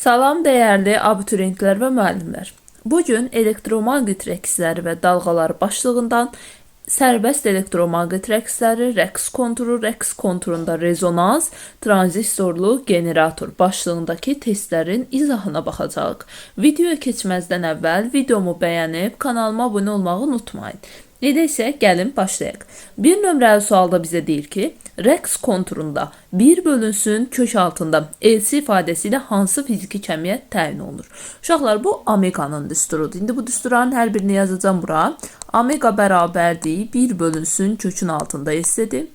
Salam dəyərli abituriyentlər və müəllimlər. Bu gün elektromaqnit rəqsləri və dalğalar başlığından sərbəst elektromaqnit rəqsləri, rəqs konturu, rəqs konturunda rezonans, tranzistorlu generator başlığındakı testlərin izahına baxacağıq. Videoya keçməzdən əvvəl videomu bəyənib kanalıma abunə olmağı unutmayın. İndi isə gəlin başlayaq. Bir nömrəli sualda bizə deyir ki, rəqs konturunda 1 bölünsün kök altında LC ifadəsi ilə hansı fiziki kəmiyyət təyin olunur? Uşaqlar, bu omeqanın düsturudur. İndi bu düsturların hər birini yazacağam bura. Omega bərabərdir 1 bölünsün kökün altında LC-dir.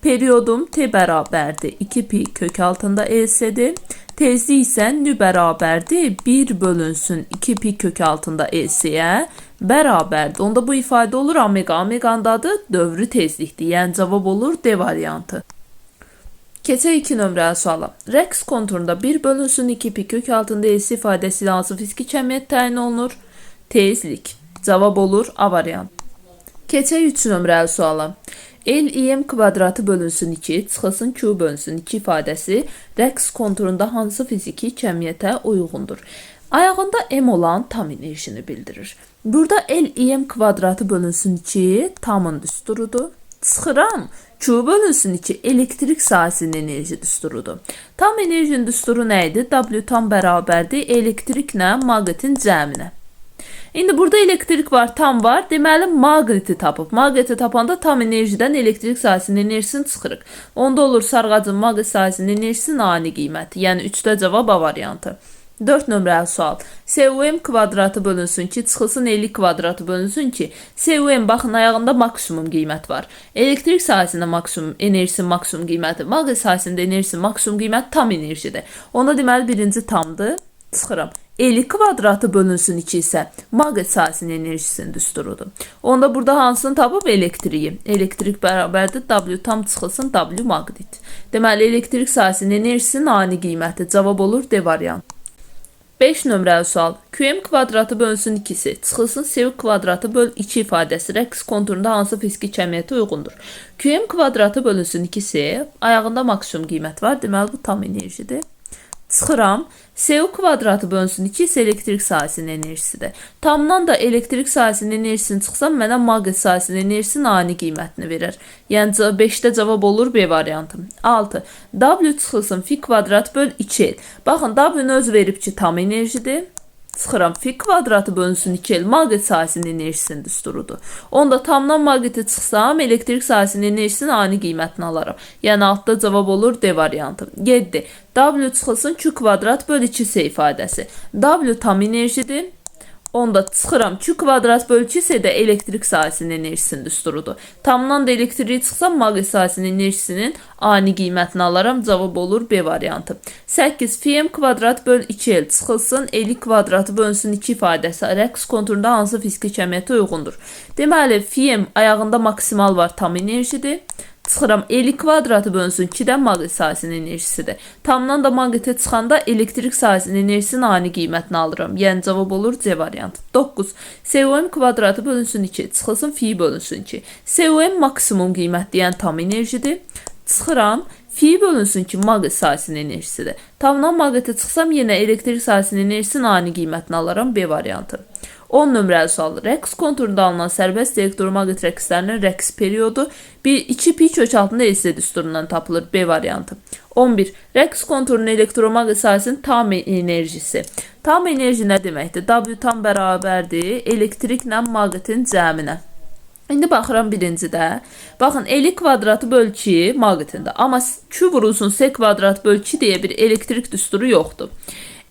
Periodum T bərabərdir 2 pi kök altında LC-dir. Tezlik isə nü bərabərdir 1 bölünsün 2 pi kök altında LC-yə bərabərdir. Onda bu ifadə olur omega. Omeqanın da adı dövrü tezlikdir. Yəni cavab olur D variantı. Keçək 2 nömrəli suala. Rəqs konturunda 1 bölünsün 2 pi kök altında LC ifadəsi ilə hansı fiziki kəmiyyət təyin olunur? Tezlik. Cavab olur A variantı. Keçək 3 nömrəli suala. L IM kvadratı bölünsün 2, çıxılsın Q bölünsün 2 ifadəsi rəqs konturunda hansı fiziki kəmiyyətə uyğundur? Ayağında M olan tam enerjini bildirir. Burada L IM kvadratı bölünsün 2 tamın düsturudur. Çıxıram. Q bölünsün 2 elektrik sahəsinin enerji düsturudur. Tam enerjinin düsturu nə idi? W tam bərabərdir elektriklə maqnitin cəminə. İndi burada elektrik var, tam var. Deməli maqniti tapıb. Maqniti tapanda tam enerjidən elektrik sahəsinin enerjisini çıxırıq. Onda olur sarğacın maqnit sahəsinin enerjisinin ani qiyməti. Yəni 3-də cavab A variantı. 4 nömrəli sual. SUM kvadratı bölünsün ki, çıxılsın L kvadratı bölünsün ki, SUM baxın ayağında maksimum qiymət var. Elektrik sahəsində maksimum enerjisinin maksimum qiyməti, maqnit sahəsində enerjisinin maksimum qiyməti tam enerjidir. Onda deməli birinci tamdır. Çıxıram. L kvadratı bölünsün 2 isə maqnit sahəsinin enerjisinin düsturudur. Onda burada hansını tapıb? Elektriyi. Elektrik bərabərdir W tam çıxılsın W maqnit. Deməli elektrik sahəsinin enerjisinin ani qiyməti. Cavab olur D variantı. 5 nömrəli sual. QM kvadratı bölünsün 2-si, çıxılsın SV kvadratı böl 2 ifadəsi rəqs konturunda hansı fiziki kəmiyyətə uyğundur? QM kvadratı bölünsün 2-si, ayağında maksimum qiymət var. Deməli bu tam enerjidir. Çıxıram. SV kvadratı bölünsün 2 isə elektrik sahəsinin enerjisidir. Tamdan da elektrik sahəsinin enerjisini çıxsam mənə maqnit sahəsinin enerjisinin ani qiymətini verər. Yəni 5-də cavab olur B variantı. 6. W çıxılsın fi kvadrat böl 2L. Baxın W-nı özü verib ki tam enerjidir. Çıxıram fi kvadratı bölünsün 2L maqnit sahəsinin enerjisinin düsturudur. Onda tamdan maqniti çıxsam elektrik sahəsinin enerjisinin ani qiymətini alaram. Yəni altda cavab olur D variantı. 7. W çıxılsın Q kvadrat böl 2C ifadəsi. W tam enerjidir. Onda çıxıram Q kvadrat böl 2C də elektrik sahəsinin enerjisinin düsturudur. Tamdan da elektriği çıxsam maqnit sahəsinin enerjisinin ani qiymətini alaram. Cavab olur B variantı. 8. Fm kvadrat böl 2L çıxılsın L kvadratı bölünsün 2 ifadəsi rəqs konturunda hansı fiziki kəmiyyətə uyğundur? Deməli Fm ayağında maksimal var, tam enerjidir. Çıxıram L kvadratı bölünsün 2-dən maqnit sahəsinin enerjisidir. Tamdan da maqnitə çıxanda elektrik sahəsinin enerjisinin ani qiymətini alıram. Yəni cavab olur C variantı. 9. SUM kvadratı bölünsün 2, çıxılsın fi bölünsün 2. SUM maksimum qiymət deyən tam enerjidir. Çıxıram. Fi bölünsün ki maqnit sahəsinin enerjisidir. Tamdan maqnitə çıxsam yenə elektrik sahəsinin enerjisinin ani qiymətini alaram B variantı. 10 nömrəli sual. Rəqs konturunda alınan sərbəst elektromaqnit rəqslərinin rəqs periodu 1 2 pi kök altında LC düsturundan tapılır. B variantı. 11. Rəqs konturunun elektromaqnit sahəsinin tam enerjisi. Tam enerji nə deməkdir? W tam bərabərdir elektriklə maqnitin cəminə. İndi baxıram birincidə. Baxın, L kvadratı böl 2 maqnitində. Amma Q vurulsun S kvadrat böl 2 deyə bir elektrik düsturu yoxdur.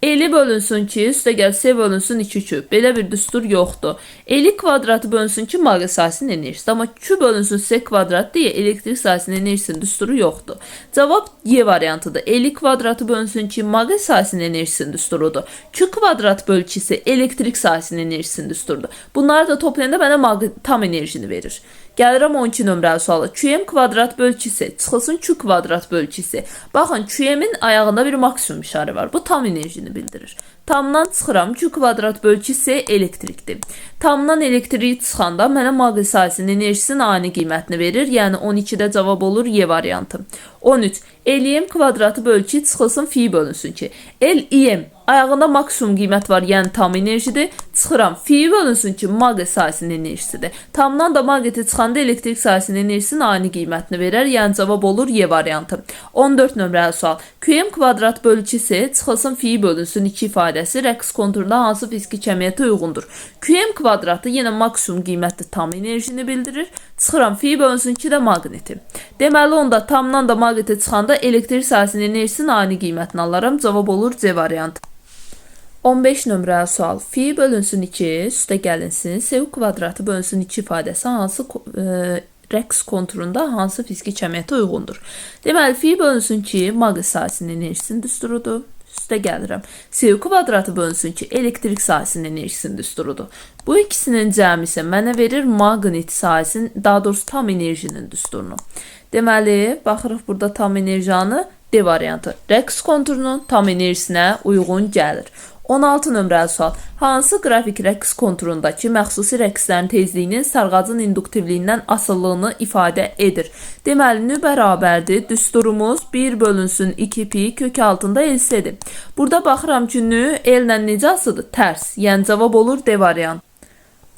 L bölünsün 2, üstə gəl S bölünsün 2Q. Belə bir düstur yoxdur. L kvadratı bölünsün 2 maqnit sahəsinin enerjisi. Amma Q bölünsün S kvadrat deyə elektrik sahəsinin enerjisinin düsturu yoxdur. Cavab Y variantıdır. L kvadratı bölünsün 2 maqnit sahəsinin enerjisinin düsturudur. Q kvadrat böl 2 isə elektrik sahəsinin enerjisinin düsturudur. Bunları da toplayanda mənə maqnit tam enerjini verir. Gəlirəm 12 nömrəli suala. QM kvadrat böl 2C çıxılsın Q kvadrat böl 2C. Baxın QM-in ayağında bir maksimum işarə var. Bu tam enerjini bildirir. Tamdan çıxıram. Q kvadrat böl 2C elektrikdir. Tamdan elektriği çıxanda mənə maqnit sahəsinin enerjisinin ani qiymətini verir. Yəni 12-də cavab olur Y variantı. 13. LM kvadratı böl 2 çıxılsın fi bölünsün 2. LM Ayağında maksimum qiymət var, yəni tam enerjidir. Çıxıram. Fi bölünsün ki, maqnit sahəsinin enerjisidir. Tamdan da maqniti çıxanda elektrik sahəsinin enerjisinin ani qiymətini verər. Yəni cavab olur Y variantı. 14 nömrəli sual. Qm kvadrat bölü 2S çıxılsın fi bölünsün 2 ifadəsi rəqs konturunda hansı fiziki kəmiyyətə uyğundur? Qm kvadratı yenə maksimum qiymətli tam enerjini bildirir. Çıxıram fi bölünsün 2 də maqniti. Deməli onda tamdan da maqniti çıxanda elektrik sahəsinin enerjisinin ani qiymətini alaram. Cavab olur C variantı. 15 nömrəli sual. Fi bölünsün 2 üstə gəlinsin. S kvadratı bölünsün 2 ifadəsi hansı rəqs konturunda hansı fiziki kəmiyyətə uyğundur? Deməli, fi bölünsün 2 maqnit sahəsinin enerjisinin düsturudur. Üstə gəlirəm. S kvadratı bölünsün 2 elektrik sahəsinin enerjisinin düsturudur. Bu ikisinin cəmi isə mənə verir maqnit sahəsinin, daha doğrusu tam enerjinin düsturunu. Deməli, baxırıq burada tam enerjiyanı D variantı. Rəqs konturunun tam enerjisinə uyğun gəlir. 16 nömrəli sual. Hansı qrafik rəqs konturundakı məxsusi rəqslərin tezliyinin sarğacın induktivliyindən asılılığını ifadə edir? Deməli, nü bərabərdir. Düsturumuz 1 bölünsün 2 pi kök altında LS-dir. Burada baxıram ki, nü L ilə necə asılıdır? Tərs. Yəni cavab olur D variantı.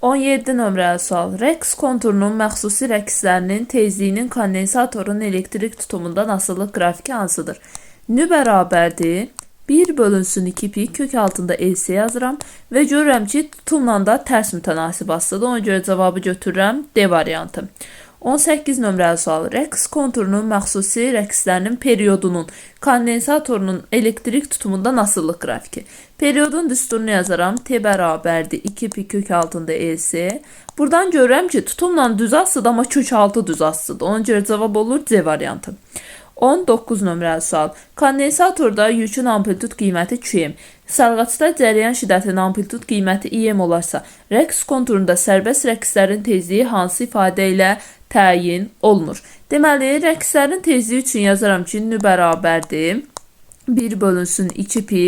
17 nömrəli sual. Rəqs konturunun məxsusi rəqslərinin tezliyinin kondensatorun elektrik tutumundan asılılıq qrafiki hansıdır? Nü bərabərdir. 1 bölünsün 2 pi kök altında LS yazıram və görürəm ki, tutumla da tərs mütənasib asılıdır. Ona görə cavabı götürürəm D variantı. 18 nömrəli sual. Rəqs konturunun məxsusi rəqslərinin periodunun kondensatorunun elektrik tutumundan asılılıq qrafiki. Periodun düsturunu yazaram. T bərabərdir 2 pi kök altında LS. Buradan görürəm ki, tutumla düz asılıdır, amma kök altı düz asılıdır. Ona görə cavab olur C variantı. 19 nömrəli sual. Kondensatorda yükün amplitud qiyməti Qm, sarğaçda cərəyan şiddətinin amplitud qiyməti IM olarsa, rəqs konturunda sərbəst rəqslərin tezliyi hansı ifadə ilə təyin olunur? Deməli, rəqslərin tezliyi üçün yazaram ki, nü bərabərdir 1 bölünsün 2 pi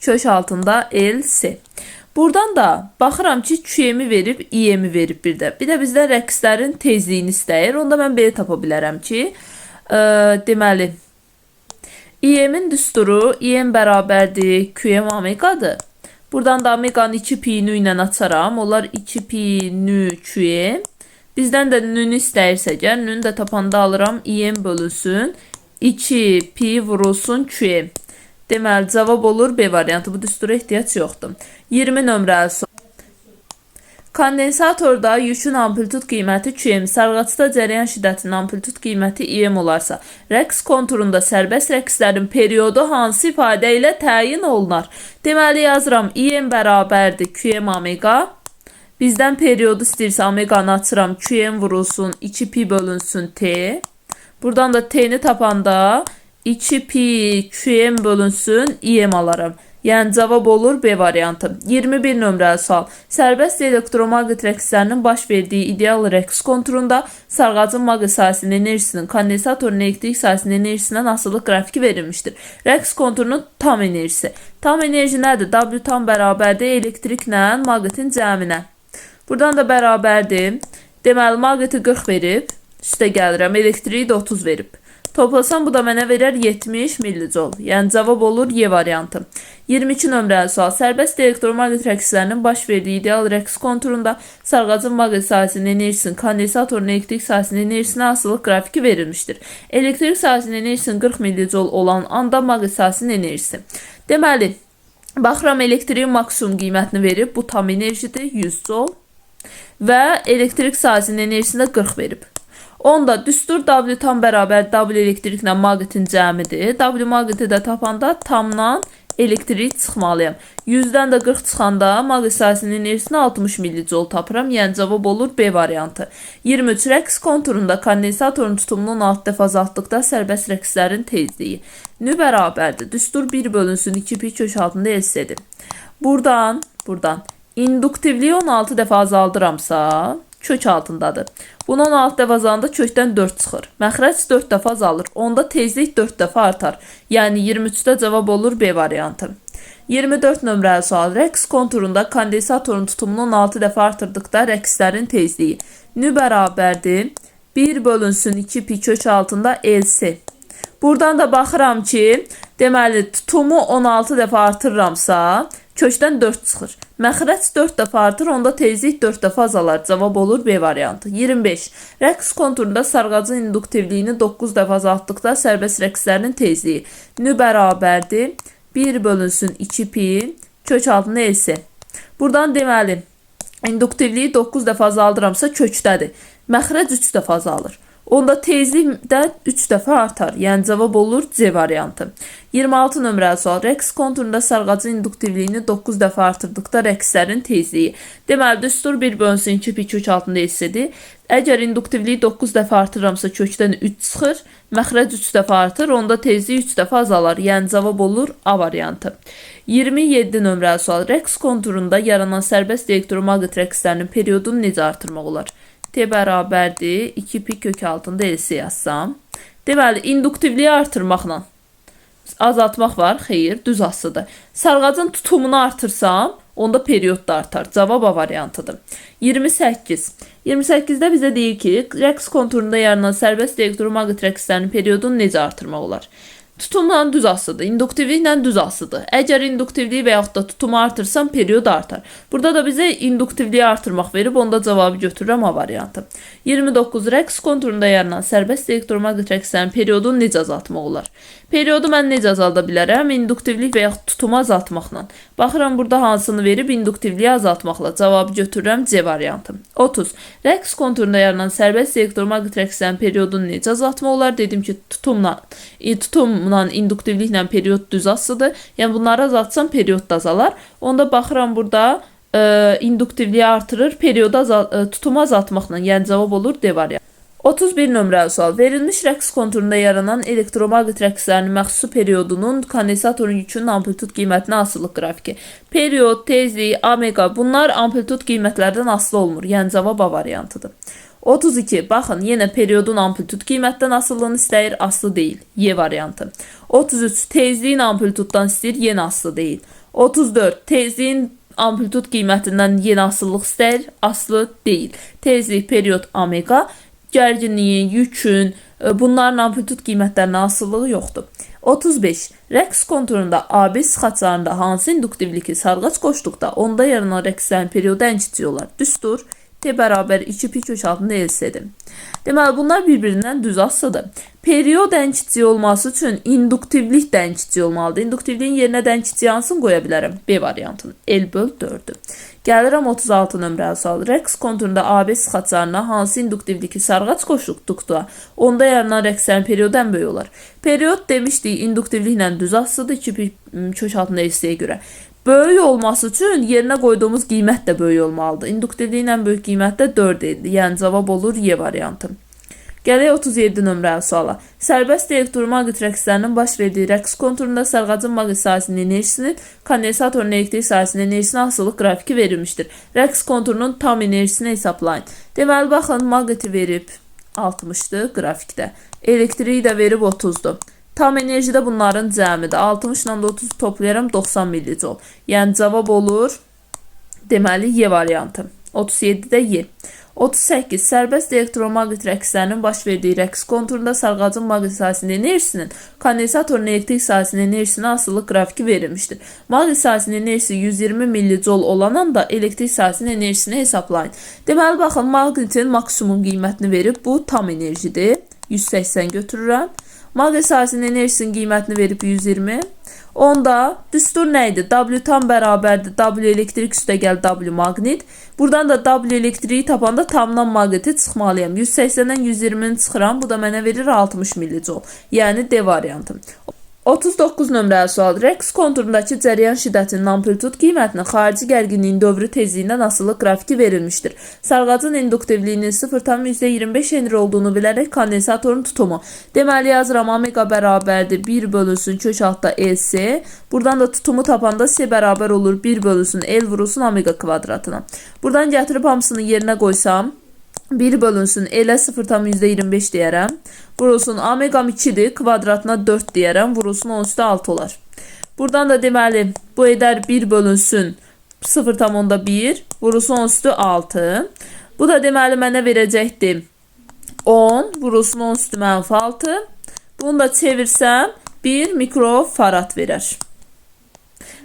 kök altında LC. Buradan da baxıram ki, Qm-i verib, IM-i verib bir də. Bir də bizdən rəqslərin tezliyini istəyir. Onda mən belə tapa bilərəm ki, deməli, IM-in düsturu IM bərabərdir Qm omeqadır. Buradan da omeqanı 2 pi nü ilə açaram. Onlar 2 pi nü Qm. Bizdən də nünü istəyirsə əgər, nünü də tapanda alıram IM bölünsün 2 pi vurulsun Qm. Deməli, cavab olur B variantı. Bu düstura ehtiyac yoxdur. 20 nömrəli sual. Kondensatorda yükün amplitud qiyməti Qm, sarğaçda cərəyan şiddətinin amplitud qiyməti IM olarsa, rəqs konturunda sərbəst rəqslərin periodu hansı ifadə ilə təyin olunar? Deməli, yazıram IM bərabərdir Qm omega. Bizdən periodu istəyirsə omeqanı açıram. Qm vurulsun 2 pi bölünsün T. Buradan da T-ni tapanda 2 pi Qm bölünsün IM alaram. Yəni cavab olur B variantı. 21 nömrəli sual. Sərbəst elektromaqnit rəqslərinin baş verdiyi ideal rəqs konturunda sarğacın maqnit sahəsinin enerjisinin kondensatorun elektrik sahəsinin enerjisindən asılılıq qrafiki verilmişdir. Rəqs konturunun tam enerjisi. Tam enerji nədir? W tam bərabərdir elektriklə maqnitin cəminə. Buradan da bərabərdir. Deməli, maqniti 40 verib, üstə gəlirəm, elektriyi də 30 verib. Toplasam bu da mənə verər 70 millicol. Yəni cavab olur Y variantı. 22 nömrəli sual. Sərbəst elektromaqnit rəqslərinin baş verdiyi ideal rəqs konturunda sarğacın maqnit sahəsinin enerjisinin kondensatorun elektrik sahəsinin enerjisinə asılılıq qrafiki verilmişdir. Elektrik sahəsinin enerjisinin 40 millicol olan anda maqnit sahəsinin enerjisi. Deməli, baxıram elektriyin maksimum qiymətini verib. Bu tam enerjidir, 100 col. Və elektrik sahəsinin enerjisini də 40 verib. Onda düstur W tam bərabər W elektriklə maqnitin cəmidir. W maqniti də tapanda tamdan elektrik çıxmalıyam. 100-dən də 40 çıxanda maqnit sahəsinin enerjisini 60 millicol tapıram. Yəni cavab olur B variantı. 23 rəqs konturunda kondensatorun tutumunu 16 dəfə azaltdıqda sərbəst rəqslərin tezliyi. Nü bərabərdir. Düstur 1 bölünsün 2 pi kök altında LC-dir. Buradan induktivliyi 16 dəfə azaldıramsa, kök altındadır. Bunu 16 dəfə azalanda kökdən 4 çıxır. Məxrəc 4 dəfə azalır. Onda tezlik 4 dəfə artar. Yəni 23-də cavab olur B variantı. 24 nömrəli sual. Rəqs konturunda kondensatorun tutumunu 16 dəfə artırdıqda rəqslərin tezliyi. Nü bərabərdir 1 bölünsün 2 pi kök altında LC. Buradan da baxıram ki, deməli tutumu 16 dəfə artırıramsa, kökdən 4 çıxır. Məxrəc 4 dəfə artır, onda tezlik 4 dəfə azalar. Cavab olur B variantı. 25. Rəqs konturunda sarğacın induktivliyini 9 dəfə azaltdıqda sərbəst rəqslərinin tezliyi nü bərabərdir 1 bölünsün 2 pi kök altında LC. Buradan deməli, induktivliyi 9 dəfə azaldıramsa kökdədir. Məxrəc 3 dəfə azalır. Onda tezlik də 3 dəfə artar. Yəni cavab olur C variantı. 26 nömrəli sual. Rəqs konturunda sarğacın induktivliyini 9 dəfə artırdıqda rəqslərin tezliyi. Deməli, düstur 1 bölünsün 2 pi kök altında S-dir. Əgər induktivliyi 9 dəfə artırıramsa kökdən 3 çıxır. Məxrəc 3 dəfə artır, onda tezlik 3 dəfə azalar. Yəni cavab olur A variantı. 27 nömrəli sual. Rəqs konturunda yaranan sərbəst elektromaqnit rəqslərinin periodunu necə artırmaq olar? T bərabərdir 2 pi kök altında LC yazsam. Deməli, induktivliyi artırmaqla azaltmaq var, xeyir, düz asıdır. Sarğacın tutumunu artırsam, onda period da artar. Cavab A variantıdır. 28. 28-də bizə deyir ki, rəqs konturunda yaranan sərbəst elektromaqnit rəqslərinin periodunu necə artırmaq olar? Tutumla düz asılıdır, induktivliklə düz asılıdır. Əgər induktivliyi və yaxud da tutumu artırsam, period artar. Burada da bizə induktivliyi artırmaq verib, onda cavabı götürürəm A variantı. 29. Rəqs konturunda yaranan sərbəst elektromaqnit rəqslərin periodunu necə azaltmaq olar? Periodu mən necə azalda bilərəm? İnduktivlik və yaxud tutumu azaltmaqla. Baxıram burada hansını verib induktivliyi azaltmaqla. Cavabı götürürəm C variantı. 30. Rəqs konturunda yaranan sərbəst elektromaqnit rəqslərin periodunu necə azaltmaq olar? Dedim ki, tutumla induktivliklə period düz asılıdır. Yəni bunları azaltsam period da azalar. Onda baxıram burada induktivliyi artırır, periodu tutumu azaltmaqla. Yəni cavab olur D variantı. 31 nömrəli sual. Verilmiş rəqs konturunda yaranan elektromaqnit rəqslərinin məxsusi periodunun kondensatorun yükünün amplitud qiymətinə asılılıq qrafiki. Period, tezlik, omega bunlar amplitud qiymətlərdən asılı olmur. Yəni cavab A variantıdır. 32. Baxın, yenə periodun amplitud qiymətdən asılılığını istəyir, asılı deyil. Y variantı. 33. Tezliyin amplituddan istəyir, yenə asılı deyil. 34. Tezliyin amplitud qiymətindən yenə asılılıq istəyir, asılı deyil. Tezlik, period, omega, gərginliyin, yükün, bunların amplitud qiymətlərinə asılılığı yoxdur. 35. Rəqs konturunda AB sıxaclarında hansı induktivliki sarğac qoşduqda onda yaranan rəqslərin periodu ən kiçik olar? Düstur T bərabər 2 pi kök altında LC-dir. Deməli, bunlar bir-birindən düz asılıdır. Period ən kiçik olması üçün induktivlik də ən kiçik olmalıdır. İnduktivliyin yerinə də ən kiçik hansını qoya bilərəm? B variantını. L böl 4-ü. Gəlirəm 36 nömrəli sual. Rəqs konturunda AB sıxaclarına hansı induktivliki sarğac qoşduqda onda yaranan rəqslərin periodu ən böyük olar? Period demişdik induktivliklə düz asılıdır 2 pi kök altında LC-yə görə. Böyük olması üçün yerinə qoyduğumuz qiymət də böyük olmalıdır. İnduktivliyin ən böyük qiyməti də 4 idi. Yəni cavab olur Y variantı. Gələk 37 nömrəli suala. Sərbəst elektromaqnit rəqslərinin baş verdiyi rəqs konturunda sarğacın maqnit sahəsinin enerjisinin kondensatorun elektrik sahəsinin enerjisinə asılılıq qrafiki verilmişdir. Rəqs konturunun tam enerjisini hesablayın. Deməli, baxın, maqniti verib 60-dır qrafikdə. Elektriyi də verib 30-dur. Tam enerji də bunların cəmidir. 60 ilə 30 toplayaram 90 millicol. Yəni cavab olur deməli Y variantı. 37-də Y. 38. Sərbəst elektromaqnit rəqslərinin baş verdiyi rəqs konturunda sarğacın maqnit sahəsinin enerjisinin kondensatorun elektrik sahəsinin enerjisinə asılılıq qrafiki verilmişdir. Maqnit sahəsinin enerjisi 120 millicol olan anda elektrik sahəsinin enerjisini hesablayın. Deməli, baxın, maqnitin maksimum qiymətini verib. Bu tam enerjidir. 180 götürürəm. Maqnit sahəsinin enerjisinin qiymətini verib 120. Onda düstur nə idi? W tam bərabərdir. W elektrik üstəgəl W maqnit. Buradan da W elektriyi tapanda tamdan maqniti çıxmalıyam. 180-dən 120-ni çıxıram. Bu da mənə verir 60 millicol. Yəni D variantı. 39 nömrəli sual. Rəqs konturundakı cəryan şiddətinin amplitud qiymətinin xarici gərginliyin dövrü tezliyindən asılı qrafiki verilmişdir. Sarğacın induktivliyinin 0,25 Henry olduğunu bilərək kondensatorun tutumu. Deməli, yazıram omega bərabərdir 1 bölünsün kök altda LC. Buradan da tutumu tapanda C bərabər olur 1 bölünsün L vurulsun omega kvadratına. Buradan gətirib hamısını yerinə qoysam 1 bölünsün L-ə 0,25 deyərəm. Vurulsun omegam 2-dir, kvadratına 4 deyərəm. Vurulsun 10 üstə 6 olar. Buradan da deməli bu edər 1 bölünsün 0,1 vurulsun 10 üstü 6. Bu da deməli mənə verəcəkdir 10 vurulsun 10 üstü mənfi 6. Bunu da çevirsəm 1 mikrofarad verər.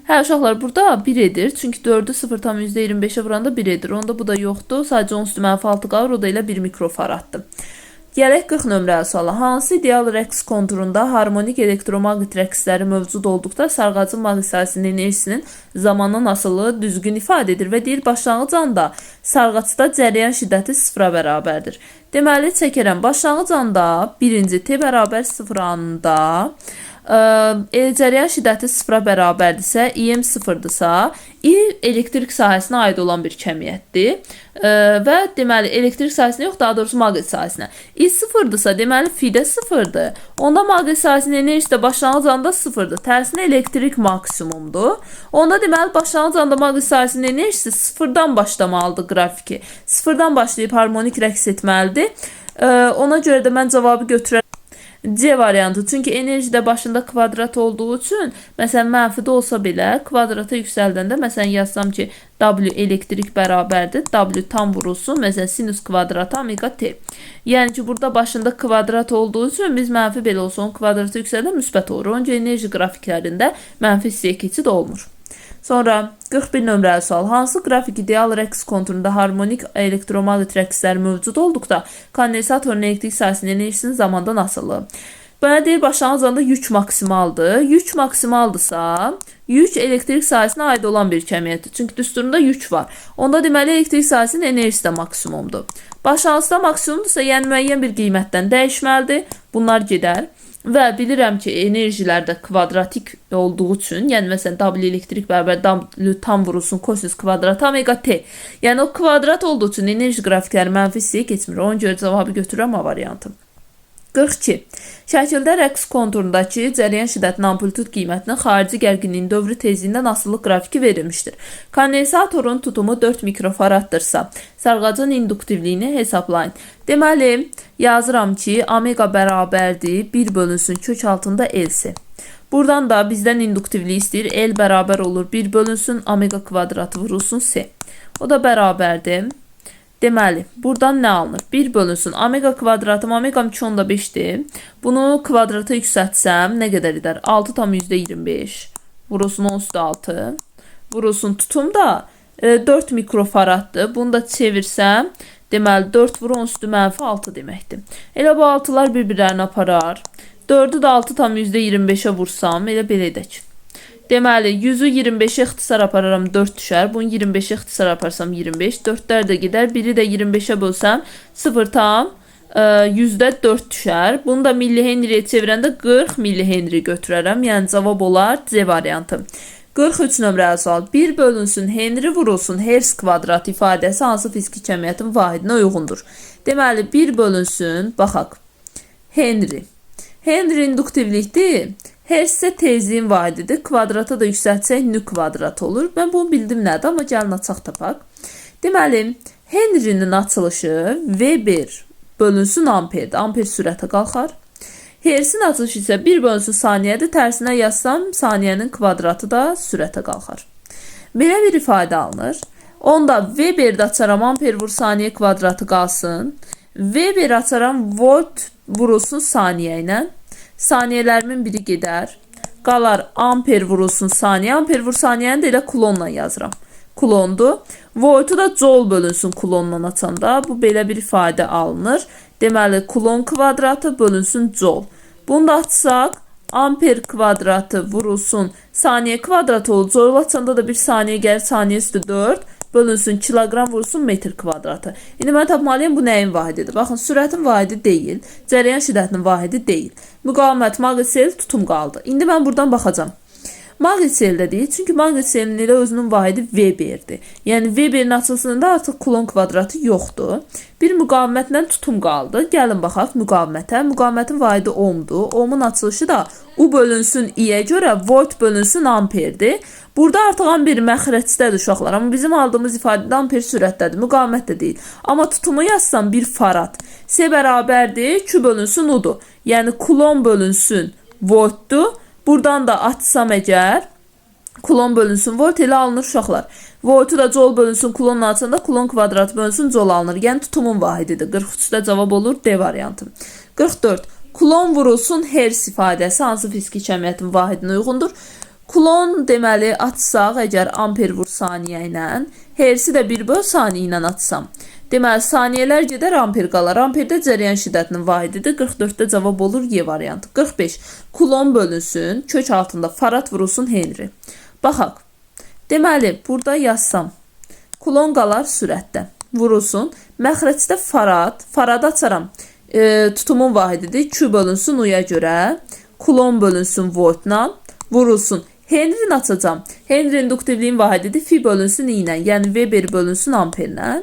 Hə, uşaqlar, burada 1 edir. Çünki 4-ü 0,25-ə vuranda 1 edir. Onda bu da yoxdur. Sadəcə 10 üstü mənfi 6 qalır. O da elə 1 mikrofaraddır. Gələk 40 nömrəli suala. Hansı ideal rəqs konturunda harmonik elektromaqnit rəqsləri mövcud olduqda sarğacın maqnit sahəsinin enerjisinin zamandan asılı düzgün ifadə edir və deyir başlanğıc anda sarğacda cərəyan şiddəti sıfıra bərabərdir. Deməli, çəkərəm. Başlanğıc anda birinci T bərabər 0 anında cərəyan şiddəti sıfıra bərabərdirsə, IM sıfırdırsa, I elektrik sahəsinə aid olan bir kəmiyyətdir. Və deməli, elektrik sahəsinə yox, daha doğrusu maqnit sahəsinə. I sıfırdırsa, deməli, fi də sıfırdır. Onda maqnit sahəsinin enerjisi də başlanğıc anda sıfırdır. Tərsinə elektrik maksimumdur. Onda deməli, başlanğıc anda maqnit sahəsinin enerjisi sıfırdan başlamalıdır qrafiki. Sıfırdan başlayıb harmonik rəqs etməlidir. Ona görə də mən cavabı götürərəm. C variantı. Çünki enerji də başında kvadrat olduğu üçün, məsələn, mənfi də olsa belə kvadrata yüksəldəndə, məsələn, yazsam ki, W elektrik bərabərdir. W tam vurulsun, məsələn, sinus kvadratı omega T. Yəni ki, burada başında kvadrat olduğu üçün biz mənfi belə olsa, onun kvadratı yüksəldə müsbət olur. Ona görə enerji qrafiklərində mənfi hissəyə keçid olmur. Sonra 41 nömrəli sual. Hansı qrafik ideal rəqs konturunda harmonik elektromaqnit rəqsləri mövcud olduqda kondensatorun elektrik sahəsinin enerjisinin zamandan asılı? Mənə deyir, başlanğıc anda yük maksimaldır. Yük maksimaldırsa, yük elektrik sahəsinə aid olan bir kəmiyyətdir. Çünki düsturunda yük var. Onda deməli, elektrik sahəsinin enerjisi də maksimumdur. Başlanğıcda maksimumdursa, yəni müəyyən bir qiymətdən dəyişməlidir. Bunlar gedər. Və bilirəm ki, enerjilər də kvadratik olduğu üçün, yəni məsələn W elektrik bərabər W tam vurulsun kosinus kvadratı omega T. Yəni o kvadrat olduğu üçün enerji qrafikləri mənfi hissəyə keçmir. Ona görə cavabı götürürəm A variantı. 42. Şəkildə rəqs konturundakı cərəyan şiddətinin amplitud qiymətinin xarici gərginliyin dövrü tezliyindən asılılıq qrafiki verilmişdir. Kondensatorun tutumu 4 mikrofaraddırsa, sarğacın induktivliyini hesablayın. Deməli, yazıram ki, omega bərabərdir 1 bölünsün kök altında LC. Buradan da bizdən induktivliyi istəyir. L bərabər olur 1 bölünsün omega kvadratı vurulsun C. O da bərabərdir. Deməli, buradan nə alınır? 1 bölünsün omega kvadratım, omegam 2,5-dir. Bunu kvadrata yüksəltsəm nə qədər edər? 6,25 vurulsun 10 üstü 6 vurulsun tutum da 4 mikrofaraddır. Bunu da çevirsəm, deməli 4 vur 10 üstü mənfi 6 deməkdir. Elə bu 6-lar bir-birlərini aparar. 4-ü də 6,25-ə vursam, elə belə edək. Deməli, 100-ü 25-ə ixtisar apararam 4 düşər. Bunu 25-ə ixtisar aparsam 25. 4-lər də gedər. Biri də 25-ə bölsəm 0,4 düşər. Bunu da millihenriyə çevirəndə 40 millihenri götürərəm. Yəni cavab olar C variantı. 43 nömrəli sual. 1 bölünsün Henri vurulsun Hertz kvadrat ifadəsi hansı fiziki kəmiyyətin vahidinə uyğundur? Deməli, 1 bölünsün, baxaq. Henri. Henri induktivlikdir. Hertz isə tezliyin vahididir. Kvadrata da yüksəltsək nü kvadrat olur. Mən bunu bildim nədir, amma gəlin açaq tapaq. Deməli, Henrinin açılışı V1 bölünsün amperdir. Amper sürətə qalxar. Hertzin açılışı isə 1 bölünsün saniyədir. Tərsinə yazsam, saniyənin kvadratı da sürətə qalxar. Belə bir ifadə alınır. Onda V1-də açaram, amper vur saniyə kvadratı qalsın. V1 açaram, volt vurulsun saniyə ilə. Saniyələrimin biri gedər. Qalar amper vurulsun saniyə. Amper vur saniyəni də elə kulonla yazıram. Kulondur. Voltu da joule bölünsün kulonla açanda. Bu belə bir ifadə alınır. Deməli, kulon kvadratı bölünsün joule. Bunu da açsaq, amper kvadratı vurulsun saniyə kvadratı olur. Joule açanda da bir saniyə gəlir, saniyə üstü 4 bölünsün kiloqram vurulsun metr kvadratı. İndi mən tapmalıyam bu nəyin vahididir? Baxın, sürətin vahidi deyil, cərəyan şiddətinin vahidi deyil. Müqavimət, maqnit tutum qaldı. İndi mən buradan baxacağam. Maqnit seldə deyil, çünki maqnit selinin elə özünün vahidi Weberdir. Yəni Weberin açılısında artıq kulon kvadratı yoxdur. Bir müqavimətlə tutum qaldı. Gəlin baxaq müqavimətə. Müqavimətin vahidi ohmdur. Ohmun açılışı da U bölünsün I-yə görə volt bölünsün amperdir. Burada artıq amper məxrəcdədir uşaqlar. Amma bizim aldığımız ifadədə amper sürətdədir, müqavimət də deyil. Amma tutumu yazsam 1 farad. S bərabərdir, Q bölünsün U-dur. Yəni kulon bölünsün voltdur. Buradan da açsam əgər kulon bölünsün volt elə alınır uşaqlar. Voltu da joule bölünsün kulonla açanda kulon kvadratı bölünsün joule alınır. Yəni tutumun vahididir. 43-də cavab olur D variantı. 44. Kulon vurulsun hertz ifadəsi hansı fiziki kəmiyyətin vahidinə uyğundur? Kulon deməli açsaq əgər amper vur saniyə ilə, hertzi də 1 böl saniyə ilə açsam. Deməli saniyələr gedər, amper qalar. Amperdə cərəyan şiddətinin vahididir. 44-də cavab olur Y variantı. 45. Kulon bölünsün, kök altında farad vurulsun Henry. Baxaq. Deməli burada yazsam, kulon qalar sürətdə. Vurulsun. Məxrəcdə farad, faradı açaram. Tutumun vahididir. Q bölünsün U-ya görə. Kulon bölünsün voltla. Vurulsun. Henry-ni açacağam. Henry induktivliyin vahididir. Fi bölünsün I ilə. Yəni Weber bölünsün amperlə.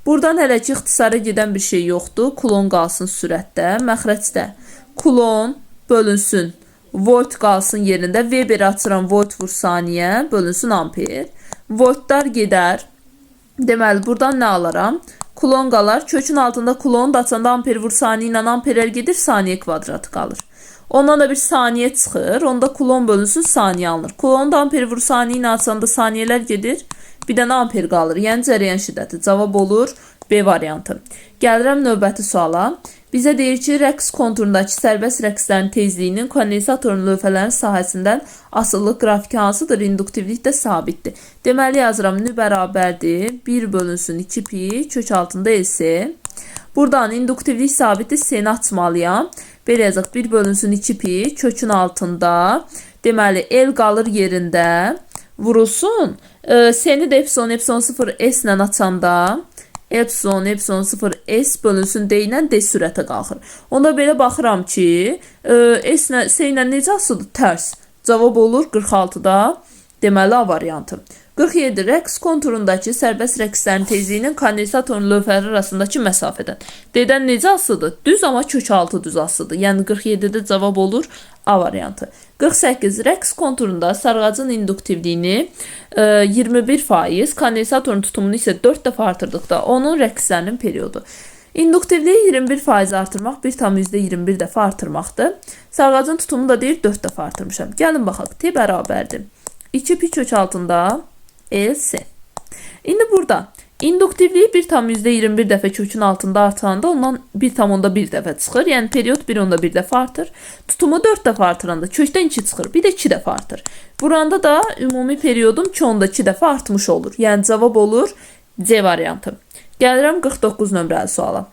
Buradan hələ ki ixtisara gedən bir şey yoxdur. Kulon qalsın sürətdə. Məxrəcdə kulon bölünsün. Volt qalsın yerində. Weber açıram. Volt vur saniyə bölünsün amper. Voltlar gedər. Deməli buradan nə alaram? Kulon qalar. Kökün altında kulonu da açanda amper vur saniyə ilə amperlər gedir, saniyə kvadratı qalır. Ondan da bir saniyə çıxır. Onda kulon bölünsün saniyə alınır. Kulonu da amper vur saniyə ilə açanda saniyələr gedir. Bir dənə amper qalır. Yəni cərəyan şiddəti. Cavab olur B variantı. Gəlirəm növbəti suala. Bizə deyir ki, rəqs konturundakı sərbəst rəqslərin tezliyinin kondensatorun lövhələrinin sahəsindən asılılıq qrafiki hansıdır? İnduktivlik də sabitdir. Deməli yazıram, nü bərabərdir 1 bölünsün 2 pi kök altında LC. Buradan induktivlik sabitdir, S-ni açmalıyam. Belə yazaq, 1 bölünsün 2 pi kökün altında. Deməli, L qalır yerində. Vurulsun. S-ni də epsilon, epsilon 0 S ilə açanda epsilon, epsilon 0 S bölünsün D ilə D sürətə qalxır. Onda belə baxıram ki, S ilə, S ilə necə asılıdır? Tərs. Cavab olur 46-da. Deməli A variantı. 47. Rəqs konturundakı sərbəst rəqslərin tezliyinin kondensatorun lövhələri arasındakı məsafədən. D-dən necə asılıdır? Düz, amma kök altı düz asılıdır. Yəni 47-də cavab olur A variantı. 48. Rəqs konturunda sarğacın induktivliyini 21%, kondensatorun tutumunu isə 4 dəfə artırdıqda onun rəqslərinin periodu. İnduktivliyi 21% artırmaq 1,21 dəfə artırmaqdır. Sarğacın tutumunu da deyir 4 dəfə artırmışam. Gəlin baxaq. T bərabərdir 2 pi kök altında LC. İndi burada induktivliyi 1,21 dəfə kökün altında artıranda ondan 1,1 dəfə çıxır. Yəni period 1,1 dəfə artır. Tutumu 4 dəfə artıranda kökdən 2 çıxır. Bir də 2 dəfə artır. Vuranda da ümumi periodum 2,2 dəfə artmış olur. Yəni cavab olur C variantı. Gəlirəm 49 nömrəli suala.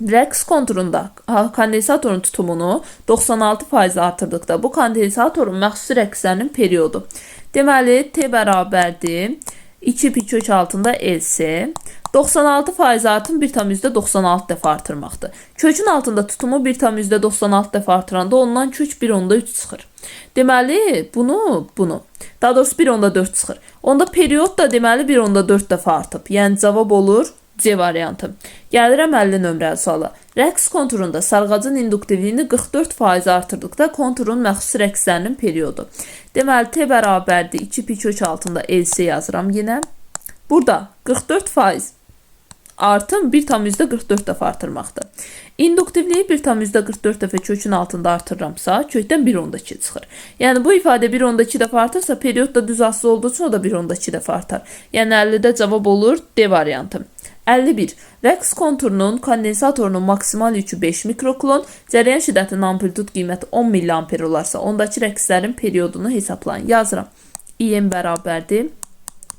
Rəqs konturunda kondensatorun tutumunu 96% artırdıqda bu kondensatorun məxsusi rəqslərinin periodu. Deməli T bərabərdir 2 pi kök altında LC. 96% artım 1,96 dəfə artırmaqdır. Kökün altında tutumu 1,96 dəfə artıranda ondan kök 1,3 çıxır. Deməli bunu. Daha doğrusu 1,4 çıxır. Onda period da deməli 1,4 dəfə artıb. Yəni cavab olur C variantı. Gəlirəm 50 nömrəli suala. Rəqs konturunda sarğacın induktivliyini 44% artırdıqda konturun məxsusi rəqslərinin periodu. Deməli T bərabərdir 2 pi kök altında LC yazıram yenə. Burada 44% artım 1,44 dəfə artırmaqdır. İnduktivliyi 1,44 dəfə kökün altında artırıramsa, kökdən 1,2 çıxır. Yəni bu ifadə 1,2 dəfə artırsa, period da düz asılı olduğu üçün o da 1,2 dəfə artar. Yəni 50-də cavab olur D variantı. 51. Rəqs konturunun kondensatorunun maksimal yükü 5 mikrokulon, cərəyan şiddətinin amplitud qiyməti 10 milliamper olarsa, ondakı rəqslərin periodunu hesablayın. Yazıram. IM bərabərdir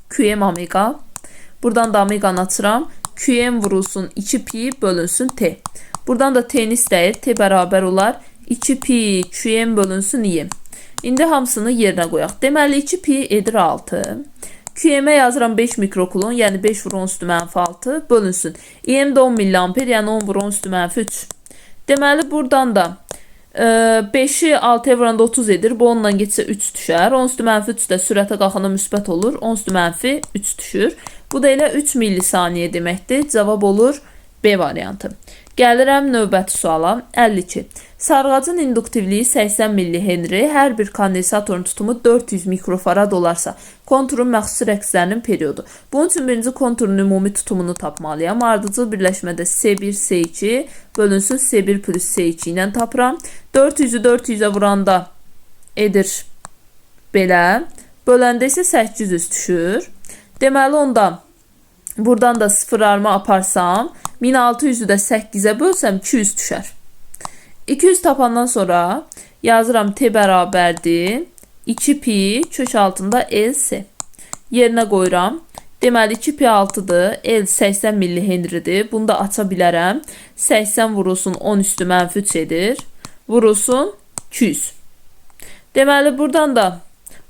QM omega. Buradan da omeganı açıram. QM vurulsun 2 pi bölünsün T. Buradan da T-ni istəyir. T bərabər olar 2 pi QM bölünsün IM. İndi hamısını yerinə qoyaq. Deməli 2 pi edir 6. QM-ə yazıram 5 mikrokulon, yəni 5 vur 10 üstü mənfi 6 bölünsün. IM də 10 milliamper, yəni 10 vur 10 üstü mənfi 3. Deməli buradan da 5-i 6-ya vuranda 30 edir. Bu 10-dan getsə 3 düşər. 10 üstü mənfi 3 də sürətə qalxanda müsbət olur. 10 üstü mənfi 3 düşür. Bu da elə 3 millisaniyə deməkdir. Cavab olur B variantı. Gəlirəm növbəti suala. 52. Sarğacın induktivliyi 80 millihenri, hər bir kondensatorun tutumu 400 mikrofarad olarsa, konturun məxsusi rəqslərinin periodu. Bunun üçün birinci konturun ümumi tutumunu tapmalıyam. Ardıcıl birləşmədə S1, S2 bölünsün S1 plus S2 ilə tapıram. 400-ü 400-ə vuranda edir belə. Böləndə isə 800 düşür. Deməli onda buradan da sıfırlarımı aparsam 1600-ü də 8-ə bölsəm 200 düşər. 200 tapandan sonra yazıram T bərabərdir 2 pi kök altında LC. Yerinə qoyuram. Deməli 2 pi 6-dır, L 80 millihenridir. Bunu da aça bilərəm. 80 vurulsun 10 üstü mənfi 3 edir. Vurulsun 200. Deməli buradan da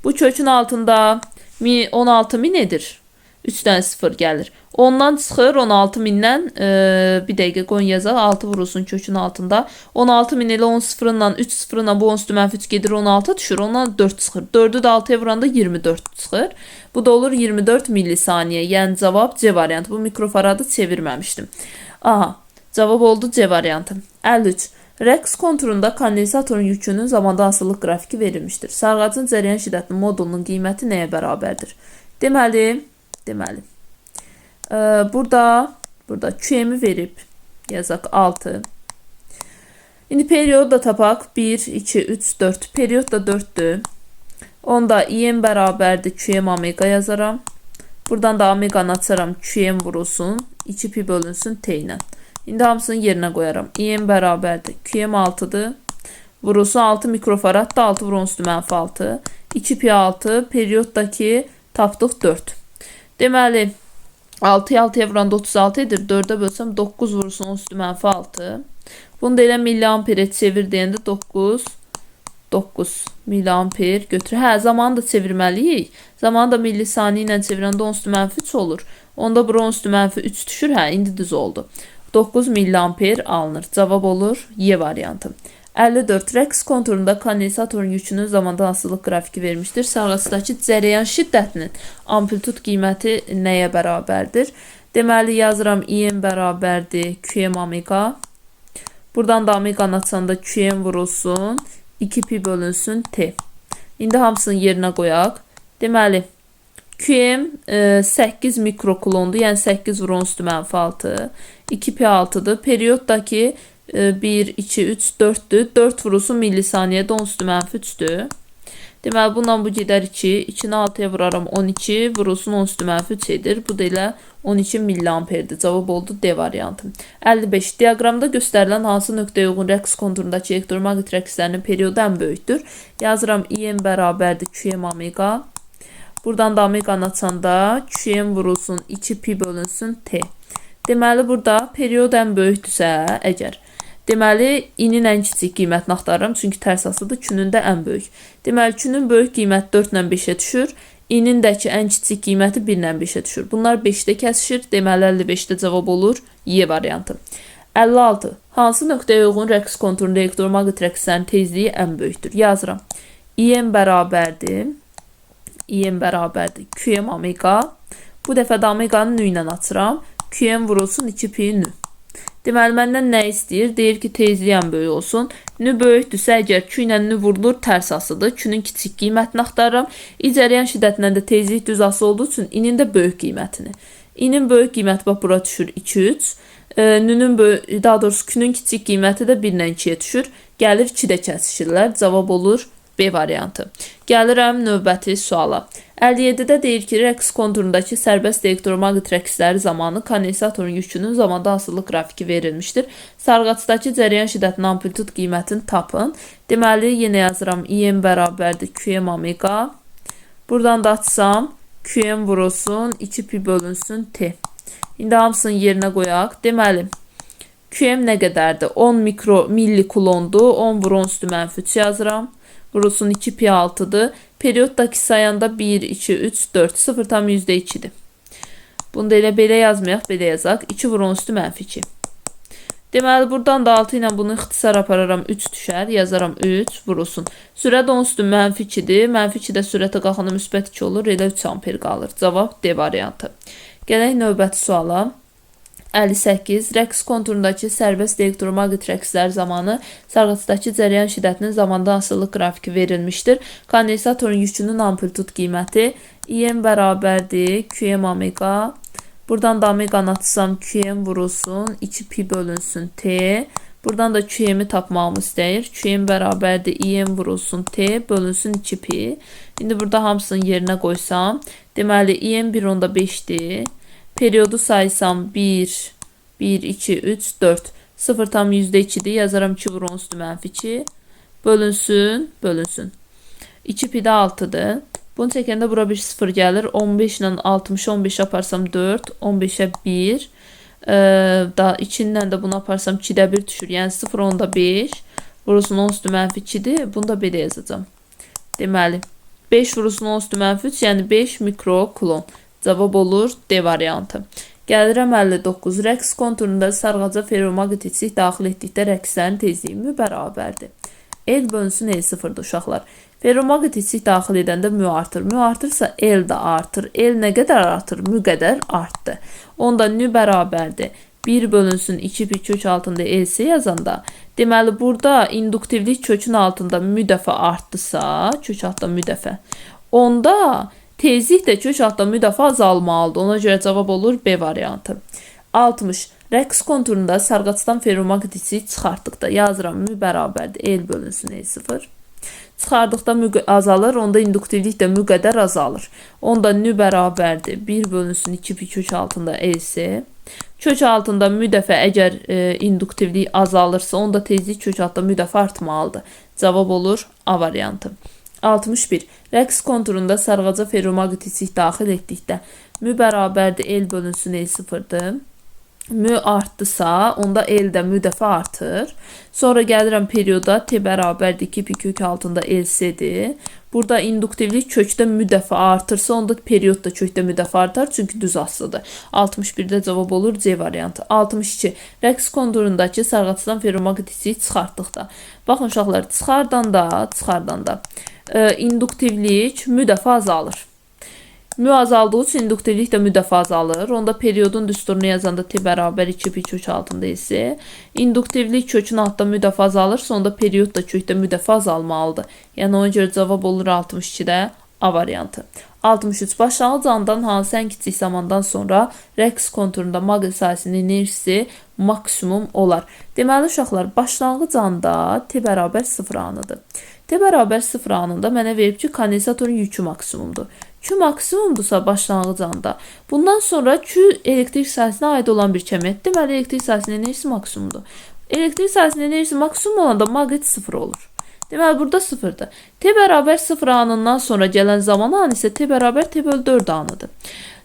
bu kökün altında 16.000 edir. 3-dən 0 gəlir. Ondan çıxır 16.000-dən bir dəqiqə qoyun yazaq. 6 vurulsun kökün altında. 16.000 elə 10 sıfırından 3 sıfırından bu 10 üstü mənfi 3 gedir 16 düşür. Ondan 4 çıxır. 4-ü də 6-ya vuranda 24 çıxır. Bu da olur 24 millisaniyə. Yəni cavab C variantı. Bu mikrofaradı çevirməmişdim. Aha, cavab oldu C variantı. 53. Rəqs konturunda kondensatorun yükünün zamanda asılılıq qrafiki verilmişdir. Sarğacın cərəyan şiddətinin modulunun qiyməti nəyə bərabərdir? Deməli, burada QM-i verib, yazaq 6. İndi periodu da tapaq. 1, 2, 3, 4. Period da 4-dür. Onda IM bərabərdir QM omega yazaram. Buradan da omeganı açaram. QM vurulsun. 2 pi bölünsün T ilə. İndi hamısını yerinə qoyaram. IM bərabərdir QM 6-dır. Vurulsun 6 mikrofarad da 6 vur 10 üstü mənfi 6. 2 pi 6 perioddakı tapdıq 4. Deməli 6-ya 6-ya vuranda 36 edir. 4-ə bölsəm 9 vurulsun 10 üstü mənfi 6. Bunu da elə milliamperə çevir deyəndə 9 milliamper götürür. Hə, zamanı da çevirməliyik. Zamanı da millisaniyə ilə çevirəndə 10 üstü mənfi 3 olur. Onda bura 10 üstü mənfi 3 düşür. Hə, indi düz oldu. 9 milliamper alınır. Cavab olur Y variantı. 54. Rəqs konturunda kondensatorun yükünün zamandan asılılıq qrafiki vermişdir. Sarğacdakı cərəyan şiddətinin amplitud qiyməti nəyə bərabərdir? Deməli, yazıram IM bərabərdir QM omega. Buradan da omeganı açanda QM vurulsun, 2 pi bölünsün T. İndi hamısını yerinə qoyaq. Deməli, QM 8 mikrokulondur. Yəni 8 vur 10 üstü mənfi 6. 2 pi 6-dır. Perioddakı 1, 2, 3, 4-dür. 4 vurulsun millisaniyədə 10 üstü mənfi 3-dür. Deməli, bununla bu gedər 2. 2-ni 6-ya vuraram 12. Vurulsun 10 üstü mənfi 3 edir. Bu da elə 12 milliamperdir. Cavab oldu D variantı. 55. Diaqramda göstərilən hansı nöqtəyə uyğun rəqs konturundakı elektromaqnit rəqslərinin periodu ən böyükdür? Yazıram IM bərabərdir QM omega. Buradan da omeganı açanda QM vurulsun 2 pi bölünsün T. Deməli, burada period ən böyükdürsə əgər, deməli, i-nin ən kiçik qiymətini axtarıram. Çünki tərs asılıdır, Q-nün də ən böyük. Deməli, Q-nün böyük qiyməti 4 ilə 5-ə düşür. İ-nin də ki ən kiçik qiyməti 1 ilə 5-ə düşür. Bunlar 5-də kəsişir. Deməli, 55-də cavab olur Y variantı. 56. Hansı nöqtəyə uyğun rəqs konturunda elektromaqnit rəqslərinin tezliyi ən böyükdür? Yazıram. IM bərabərdir. IM bərabərdir QM omega. Bu dəfə də omeganı nü ilə açıram. QM vurulsun 2 pi nü. Deməli, məndən nə istəyir? Deyir ki, tezliyi ən böyük olsun. Nü böyükdürsə, əgər Q ilə nü vurulur, tərs asılıdır. Q-nün kiçik qiymətini axtarıram. İ cərəyan şiddətindən də tezlik düz asılı olduğu üçün İ-nin də böyük qiymətini. İ-nin böyük qiyməti bax bura düşür 2, 3. Nünün böyük, daha doğrusu Q-nün kiçik qiyməti də 1 ilə 2-yə düşür. Gəlir 2-də kəsişirlər. Cavab olur B variantı. Gəlirəm növbəti suala. 57-də deyir ki, rəqs konturundakı sərbəst elektromaqnit rəqsləri zamanı kondensatorun yükünün zamanda asılılıq qrafiki verilmişdir. Sarğacdakı cərəyan şiddətinin amplitud qiymətini tapın. Deməli, yenə yazıram IM bərabərdir QM omega. Buradan da açsam QM vurulsun 2 pi bölünsün T. İndi hamısını yerinə qoyaq. Deməli, QM nə qədərdir? 10 mikro millikulondur. 10 vur 10 üstü mənfi 3 yazıram. Vurulsun 2 pi 6-dır. Perioddakı sayanda 1, 2, 3, 4. 0,2-dir. Bunu da elə belə yazmayaq, belə yazaq. 2 vur 10 üstü mənfi 2. Deməli, buradan da 6 ilə bunu ixtisar apararam. 3 düşər. Yazaram 3 vurulsun. Sürət 10 üstü mənfi 2-dir. Mənfi 2-də sürətə qalxanda müsbət 2 olur. Elə 3 amper qalır. Cavab D variantı. Gələk növbəti suala. 58. Rəqs konturundakı sərbəst elektromaqnit rəqsləri zamanı sarğacdakı cərəyan şiddətinin zamandan asılılıq qrafiki verilmişdir. Kondensatorun yükünün amplitud qiyməti IM bərabərdir QM omega. Buradan da omeganı açsam QM vurulsun 2 pi bölünsün T. Buradan da QM-i tapmağımı istəyir. QM bərabərdir IM vurulsun T bölünsün 2 pi. İndi burada hamısını yerinə qoysam, deməli IM 1,5-dir. Periodu saysam 1, 1, 2, 3, 4. 0,2-dir. Yazaram 2 vur 10 üstü mənfi 2. Bölünsün, bölünsün. 2 pi də 6-dır. Bunu çəkəndə bura bir 0 gəlir. 15 ilə 60, 15 aparsam 4, 15-ə 1. Daha 2 ilə də bunu aparsam 2-də 1 düşür. Yəni 0,5 vurulsun 10 üstü mənfi 2-dir. Bunu da belə yazacağam. Deməli, 5 vurulsun 10 üstü mənfi 3, yəni 5 mikrokulon. Cavab olur D variantı. Gəlirəm 59. Rəqs konturunda sarğaca ferromaqnetitlik daxil etdikdə rəqslərin tezliyi mü bərabərdir. L bölünsün L sıfırdır uşaqlar. Ferromaqnetitlik daxil edəndə mü artır. Mü artırsa L də artır. L nə qədər artır? Mü qədər artdı. Onda nü bərabərdir. 1 bölünsün 2 pi kök altında LC yazanda, deməli burada induktivlik kökün altında mü dəfə artdısa, kök altında mü dəfə, onda tezlik də kök altında mü dəfə azalmalıdır. Ona görə cavab olur B variantı. 60. Rəqs konturunda sarğaçdan ferromaqnetitlik çıxartdıqda yazıram mü bərabərdir L bölünsün L0. Çıxardıqda mü azalır, onda induktivlik də mü qədər azalır. Onda nü bərabərdir 1 bölünsün 2 pi kök altında LC. Kök altında mü dəfə əgər induktivlik azalırsa, onda tezlik kök altında mü dəfə artmalıdır. Cavab olur A variantı. 61. Rəqs konturunda sarğaca ferromaqnetitlik daxil etdikdə mü bərabərdir L bölünsün L0-dır. Mü artdısa, onda L də mü dəfə artır. Sonra gəlirəm perioda T bərabərdir 2 pi kök altında LC-dir. Burada induktivlik kökdə mü dəfə artırsa, onda period da kökdə mü dəfə artar, çünki düz asılıdır. 61-də cavab olur C variantı. 62. Rəqs konturundakı sarğaçdan ferromaqnetitlik çıxartdıqda. Baxın uşaqlar, çıxardanda induktivlik mü dəfə azalır. Mü azaldığı üçün induktivlik də mü dəfə azalır. Onda periodun düsturunu yazanda T bərabər 2 pi kök altında isə induktivlik kökün altında mü dəfə azalırsa, onda period da kökdə mü dəfə azalmalıdır. Yəni ona görə cavab olur 62-də A variantı. 63. Başlanğıc andan hansı ən kiçik zamandan sonra rəqs konturunda maqnit sahəsinin enerjisi maksimum olar? Deməli uşaqlar, başlanğıc anda T bərabər 0 anıdır. T bərabər 0 anında mənə verib ki, kondensatorun yükü maksimumdur. Q maksimumdursa başlanğıc anda. Bundan sonra Q elektrik sahəsinə aid olan bir kəmiyyət. Deməli, elektrik sahəsinin enerjisi maksimumdur. Elektrik sahəsinin enerjisi maksimum olanda maqnit 0 olur. Deməli, burada 0-dır. T bərabər 0 anından sonra gələn zaman anı isə T bərabər T bölü 4 anıdır.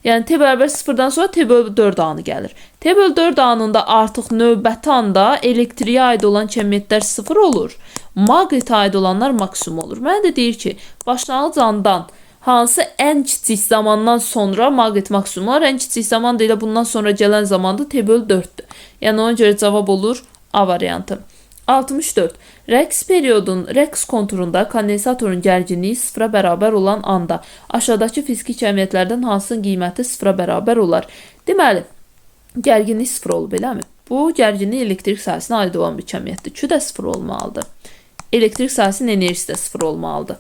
Yəni T bərabər 0-dan sonra T bölü 4 anı gəlir. T bölü 4 anında artıq növbəti anda elektriyə aid olan kəmiyyətlər 0 olur. Maqnitə aid olanlar maksimum olur. Mənə də deyir ki, başlanğıc andan hansı ən kiçik zamandan sonra maqnit maksimum olar? Ən kiçik zaman da elə bundan sonra gələn zamanda T bölü 4-dür. Yəni ona görə cavab olur A variantı. 64. Rəqs periodun rəqs konturunda kondensatorun gərginliyi sıfıra bərabər olan anda aşağıdakı fiziki kəmiyyətlərdən hansının qiyməti sıfıra bərabər olar? Deməli, gərginlik sıfır olub, eləmi? Bu, gərginlik elektrik sahəsinə aid olan bir kəmiyyətdir. Q də sıfır olmalıdır. Elektrik sahəsinin enerjisi də sıfır olmalıdır.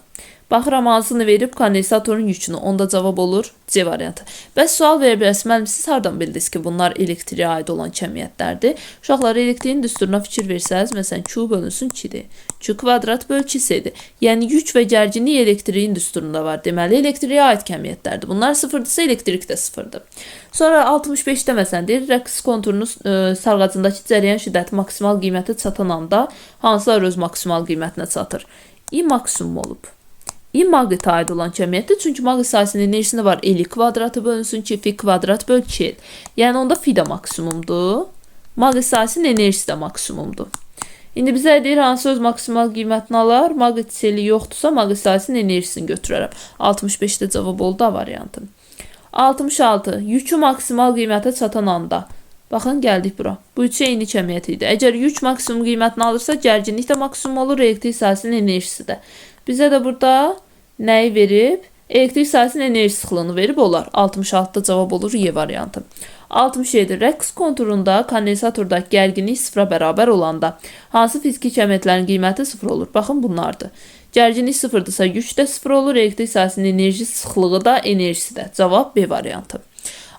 Baxıram hansını verib kondensatorun yükünü. Onda cavab olur C variantı. Bəs sual verə bilərsiniz, müəllim, siz hardan bildiniz ki, bunlar elektriyə aid olan kəmiyyətlərdir? Uşaqlar, elektriyin düsturuna fikir versəniz, məsələn, Q bölünsün 2-dir. Q kvadrat böl 2C-dir. Yəni, yük və gərginlik elektriyin düsturunda var. Deməli, elektriyə aid kəmiyyətlərdir. Bunlar sıfırdırsa, elektrik də sıfırdır. Sonra 65-də məsələn deyir, rəqs konturunun sarğacındakı cərəyan şiddəti maksimal qiymətə çatan anda hansılar öz maksimal qiymətinə çatır? I maksimum olub. I maqnitə aid olan kəmiyyətdir. Çünki maqnit sahəsinin enerjisində var L kvadratı bölünsün ki, fi kvadrat böl 2L. Yəni onda fi də maksimumdur. Maqnit sahəsinin enerjisi də maksimumdur. İndi bizə deyir hansı öz maksimal qiymətini alar? Maqnit seli yoxdursa, maqnit sahəsinin enerjisini götürərəm. 65-də cavab oldu A variantı. 66. Yükü maksimal qiymətə çatan anda. Baxın, gəldik bura. Bu üçü eyni kəmiyyət idi. Əgər yük maksimum qiymətini alırsa, gərginlik də maksimum olur, elektrik sahəsinin enerjisi də. Bizə də burada nəyi verib? Elektrik sahəsinin enerji sıxlığını verib olar. 66-da cavab olur Y variantı. 67. Rəqs konturunda kondensatordakı gərginlik sıfıra bərabər olanda hansı fiziki kəmiyyətlərin qiyməti sıfır olur? Baxın, bunlardır. Gərginlik sıfırdırsa, yük də sıfır olur, elektrik sahəsinin enerji sıxlığı da, enerjisi də. Cavab B variantı.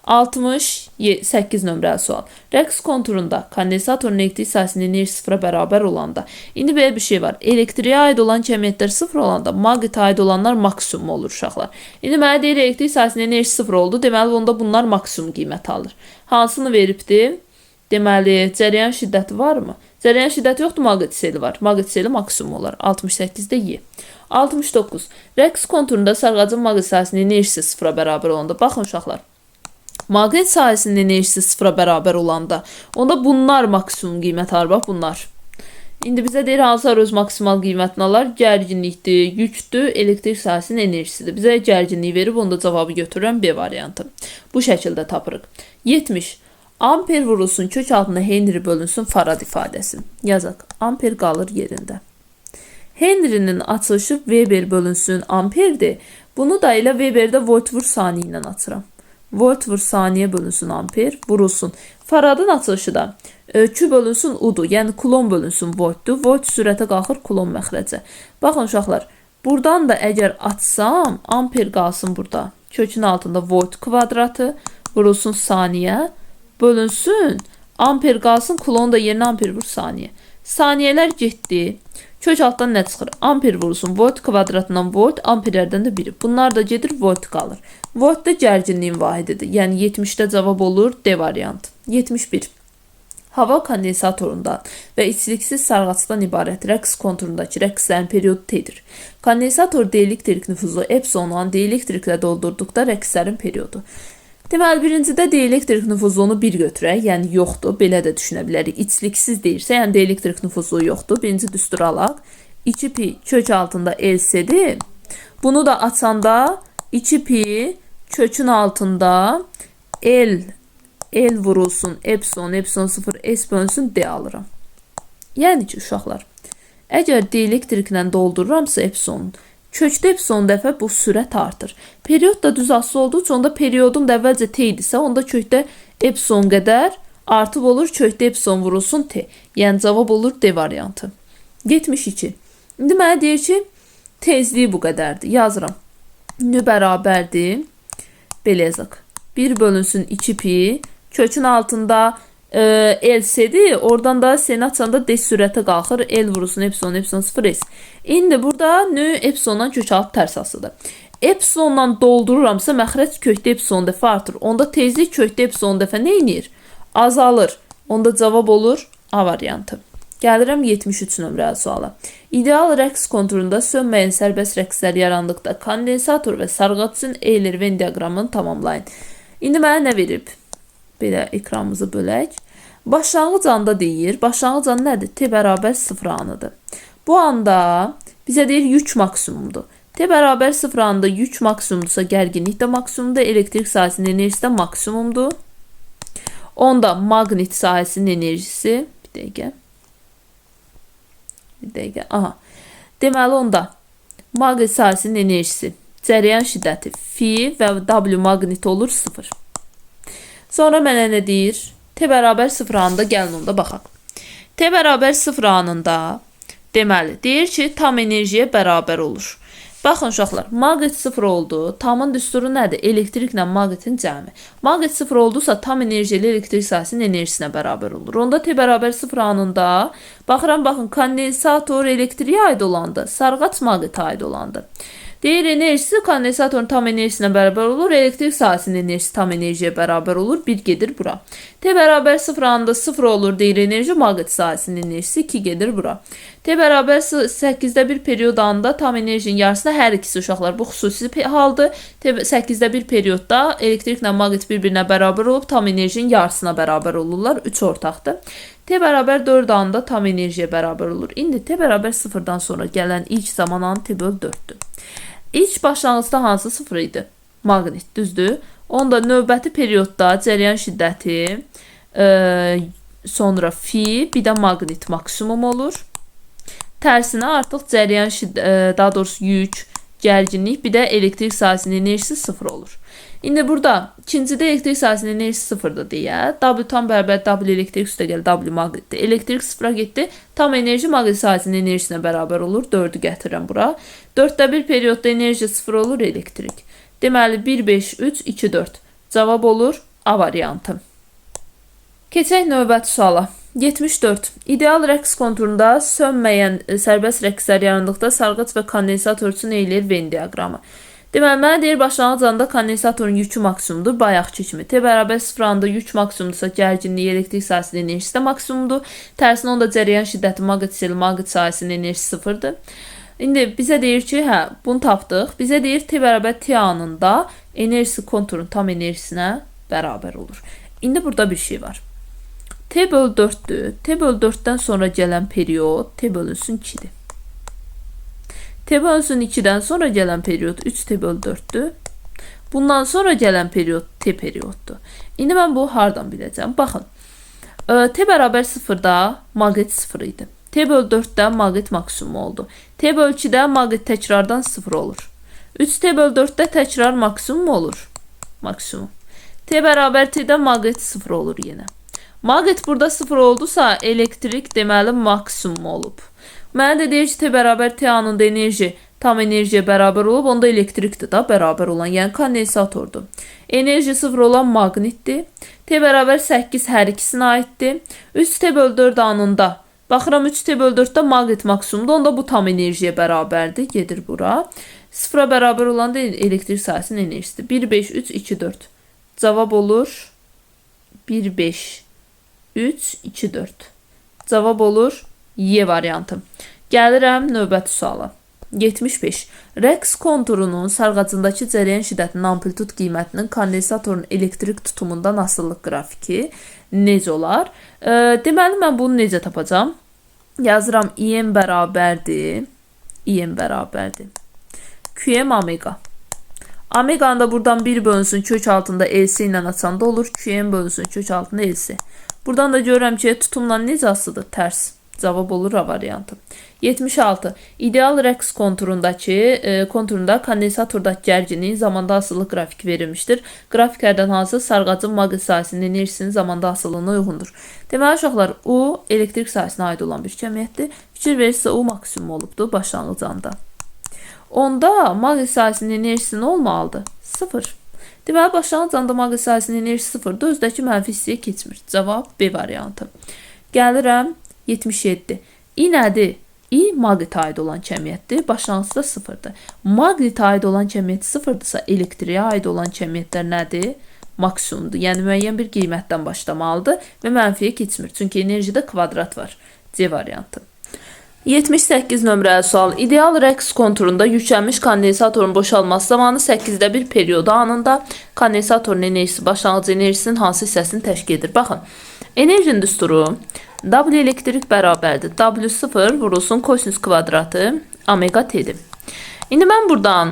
68 nömrəli sual. Rəqs konturunda kondensatorun elektrik sahəsinin enerjisi sıfıra bərabər olanda. İndi belə bir şey var. Elektriyə aid olan kəmiyyətlər sıfır olanda maqnitə aid olanlar maksimum olur uşaqlar. İndi mənə deyir elektrik sahəsinin enerjisi sıfır oldu. Deməli onda bunlar maksimum qiymət alır. Hansını veribdi? Deməli, cərəyan şiddəti varmı? Cərəyan şiddəti yoxdur, maqnit seli var. Maqnit seli maksimum olar. 68-də Y. 69. Rəqs konturunda sarğacın maqnit sahəsinin enerjisi sıfıra bərabər olanda. Baxın uşaqlar. Maqnit sahəsinin enerjisi sıfıra bərabər olanda, onda bunlar maksimum qiymət alır. Bax bunlar. İndi bizə deyir hansılar öz maksimal qiymətini alar? Gərginlikdir, yükdür, elektrik sahəsinin enerjisidir. Bizə gərginlik verib, onda cavabı götürürəm B variantı. Bu şəkildə tapırıq. 70. Amper vurulsun kök altında Henry bölünsün farad ifadəsi. Yazaq. Amper qalır yerində. Henry'nin açılışı Weber bölünsün amperdir. Bunu da elə Weberdə volt vur saniyə ilə açıram. Volt vur saniyə bölünsün amper vurulsun. Faradın açılışı da Q bölünsün U-dur. Yəni kulon bölünsün voltdur. Volt sürətə qalxır, kulon məxrəcə. Baxın uşaqlar, buradan da əgər açsam, amper qalsın burada. Kökün altında volt kvadratı vurulsun saniyə bölünsün. Amper qalsın, kulon da yerinə amper vur saniyə. Saniyələr getdi. Kök altdan nə çıxır? Amper vurulsun volt kvadratından volt, amperlərdən də biri. Bunlar da gedir, volt qalır. Volt da gərginliyin vahididir. Yəni 70-də cavab olur D variantı. 71. Hava kondensatorundan və içliksiz sarğaçdan ibarət rəqs konturundakı rəqslərin periodu T-dir. Kondensator dielektrik nüfuzlu epsilon olan dielektriklə doldurduqda rəqslərin periodu. Deməli, birincidə dielektrik nüfuzluğunu 1 götürək, yəni yoxdur, belə də düşünə bilərik. İçliksiz deyirsə, yəni dielektrik nüfuzluğu yoxdur. Birinci düstur alaq. 2 pi kök altında LC-dir. Bunu da açanda 2 pi kökün altında L vurulsun epsilon, epsilon 0, S bölünsün D alıram. Yəni ki, uşaqlar, əgər dielektriklə doldururamsa epsilonu, kökdə epsilon dəfə bu sürət artır. Period da düz asılı olduğu üçün onda periodum da əvvəlcə T idisə, onda kökdə epsilon qədər artıb olur, kökdə epsilon vurulsun T. Yəni cavab olur D variantı. 72. İndi mənə deyir ki, tezliyi bu qədərdir. Yazıram. Nü bərabərdir. Belə yazaq. 1 bölünsün 2 pi. Kökün altında LC-dir. Oradan da S-ni açanda D sürətə qalxır. L vurulsun epsilon, epsilon 0 S. İndi burada nü epsilondan kök altı tərs asılıdır. Epsilondan doldururamsa məxrəc kökdə epsilon dəfə artır. Onda tezlik kökdə epsilon dəfə nə edir? Azalır. Onda cavab olur A variantı. Gəlirəm 73 nömrəli suala. İdeal rəqs konturunda sönməyən sərbəst rəqslər yarandıqda kondensator və sarğac üçün Euler-Venn diaqramını tamamlayın. İndi mənə nə verib? Belə ekranımızı bölək. Başlanğıc anda deyir. Başlanğıc an nədir? T bərabər 0 anıdır. Bu anda bizə deyir yük maksimumdur. T bərabər 0 anında yük maksimumdursa gərginlik də maksimumdur, elektrik sahəsinin enerjisi də maksimumdur. Onda maqnit sahəsinin enerjisi, bir dəqiqə. Bir dəqiqə. Aha. Deməli onda maqnit sahəsinin enerjisi, cərəyan şiddəti fi və W maqnit olur 0. Sonra mənə nə deyir? T bərabər 0 anında gəlin onda baxaq. T bərabər 0 anında deməli deyir ki, tam enerjiyə bərabər olur. Baxın uşaqlar, maqnit 0 oldu. Tamın düsturu nədir? Elektriklə maqnitin cəmi. Maqnit 0 oldusa tam enerji ilə elektrik sahəsinin enerjisinə bərabər olur. Onda T bərabər 0 anında baxıram, baxın, kondensator elektriyə aid olandı, sarğac maqnitə aid olandı. Deyir enerjisi kondensatorun tam enerjisinə bərabər olur, elektrik sahəsinin enerjisi tam enerjiyə bərabər olur. 1 gedir bura. T bərabər 0 anında 0 olur deyir enerji, maqnit sahəsinin enerjisi 2 gedir bura. T bərabər 8-də 1 period anında tam enerjinin yarısına hər ikisi uşaqlar. Bu xüsusi haldır. T 8-də 1 periodda elektriklə maqnit bir-birinə bərabər olub tam enerjinin yarısına bərabər olurlar. 3 ortaqdır. T bərabər 4 anında tam enerjiyə bərabər olur. İndi T bərabər 0-dan sonra gələn ilk zaman anı T böl 4-dür. İlk başlanğıcda hansı sıfır idi? Maqnit, düzdür? Onda növbəti periodda cərəyan şiddəti, sonra fi, bir də maqnit maksimum olur. Tərsinə artıq cərəyan şiddəti, daha doğrusu yük, gərginlik, bir də elektrik sahəsinin enerjisi sıfır olur. İndi burada ikincidə elektrik sahəsinin enerjisi sıfırdır deyə W tam bərabər W elektrik üstəgəl W maqnitdir. Elektrik sıfıra getdi. Tam enerji maqnit sahəsinin enerjisinə bərabər olur. 4-ü gətirirəm bura. 4-də 1 periodda enerji sıfır olur elektrik. Deməli 1, 5, 3, 2, 4. Cavab olur A variantı. Keçək növbəti suala. 74. İdeal rəqs konturunda sönməyən sərbəst rəqslər yarandıqda sarğac və kondensator üçün Euler-Venn diaqramı. Deməli, mənə deyir, başlanğıc anda kondensatorun yükü maksimumdur. Bayaqki kimi. T bərabər 0 anda yük maksimumdursa, gərginliyi elektrik sahəsinin enerjisi də maksimumdur. Tərsinə onda cərəyan şiddəti maqnit seli maqnit sahəsinin enerjisi sıfırdır. İndi bizə deyir ki, hə, bunu tapdıq. Bizə deyir, T bərabər T anında enerjisi konturun tam enerjisinə bərabər olur. İndi burada bir şey var. T böl 4-dür. T böl 4-dən sonra gələn period T bölünsün 2-dir. T bölünsün 2-dən sonra gələn period 3T böl 4-dür. Bundan sonra gələn period T perioddur. İndi mən bu hardan biləcəm? Baxın. T bərabər 0-da maqnit 0 idi. T böl 4-də maqnit maksimum oldu. T böl 2-də maqnit təkrardan 0 olur. 3T böl 4-də təkrar maksimum olur. Maksimum. T bərabər T-də maqnit 0 olur yenə. Maqnit burada 0 oldusa, elektrik deməli maksimum olub. Mənə də deyir ki, T bərabər T anında enerji tam enerjiyə bərabər olub, onda elektrikdir da bərabər olan, yəni kondensatordur. Enerji 0 olan maqnitdir. T bərabər 8 hər ikisinə aiddir. 3T böl 4 anında, baxıram 3T böl 4-də maqnit maksimumdur, onda bu tam enerjiyə bərabərdir, gedir bura. 0-a bərabər olan da elektrik sahəsinin enerjisidir. 1, 5, 3, 2, 4. Cavab olur 1, 5, 3, 2, 4. Cavab olur Y variantı. Gəlirəm növbəti suala. 75. Rəqs konturunun sarğacındakı cərəyan şiddətinin amplitud qiymətinin kondensatorun elektrik tutumundan asılılıq qrafiki necə olar? Deməli, mən bunu necə tapacam? Yazıram IM bərabərdir. IM bərabərdir. QM omega. Omeganı da buradan 1 bölünsün kök altında LC ilə açanda olur. QM bölünsün kök altında LC. Buradan da görürəm ki, tutumla necə asılıdır? Tərs. Cavab olur A variantı. 76. İdeal rəqs konturunda kondensatordakı gərginliyin zamanda asılılıq qrafiki verilmişdir. Qrafiklərdən hansı sarğacın maqnit sahəsinin enerjisinin zamanda asılılığına uyğundur? Deməli, uşaqlar, U elektrik sahəsinə aid olan bir kəmiyyətdir. Fikir verirsə, U maksimum olubdur başlanğıc anda. Onda maqnit sahəsinin enerjisi nə olmalıdır? 0. Deməli, başlanğıc anda maqnit sahəsinin enerjisi 0-dır. Özdəki mənfi hissəyə keçmir. Cavab B variantı. Gəlirəm 77. I nədir? I maqnitə aid olan kəmiyyətdir. Başlanğıcda 0-dır. Maqnitə aid olan kəmiyyət 0-dırsa, elektriyə aid olan kəmiyyətlər nədir? Maksimumdur. Yəni müəyyən bir qiymətdən başlamalıdır və mənfiyə keçmir. Çünki enerjidə kvadrat var. C variantı. 78 nömrəli sual. İdeal rəqs konturunda yüklənmiş kondensatorun boşalması zamanı 8-də 1 periodu anında kondensatorun enerjisi başlanğıc enerjisinin hansı hissəsini təşkil edir? Baxın, enerjinin düsturu W elektrik bərabərdir. W0 vurulsun kosinüs kvadratı omega t-dir. İndi mən buradan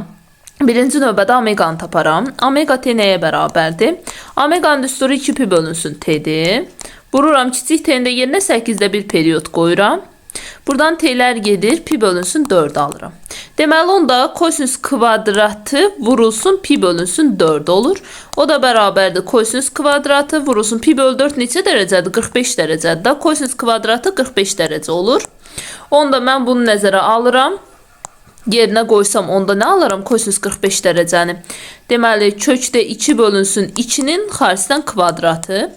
birinci növbədə omeganı taparam. Omega t nəyə bərabərdir? Omeganın düsturu 2 pi bölünsün t-dir. Vururam kiçik t-nin də yerinə 8-də 1 period qoyuram. Buradan t'lər gedir, pi bölünsün 4 alıram. Deməli, onda kosinüs kvadratı vurulsun pi bölünsün 4 olur. O da bərabərdir kosinüs kvadratı vurulsun pi bölü 4 neçə dərəcədir? 45 dərəcədir da. Kosinüs kvadratı 45 dərəcə olur. Onda mən bunu nəzərə alıram. Yerinə qoysam onda nə alıram? Kosinüs 45 dərəcəni. Deməli, kökdə 2 bölünsün 2-nin xaricdən kvadratı.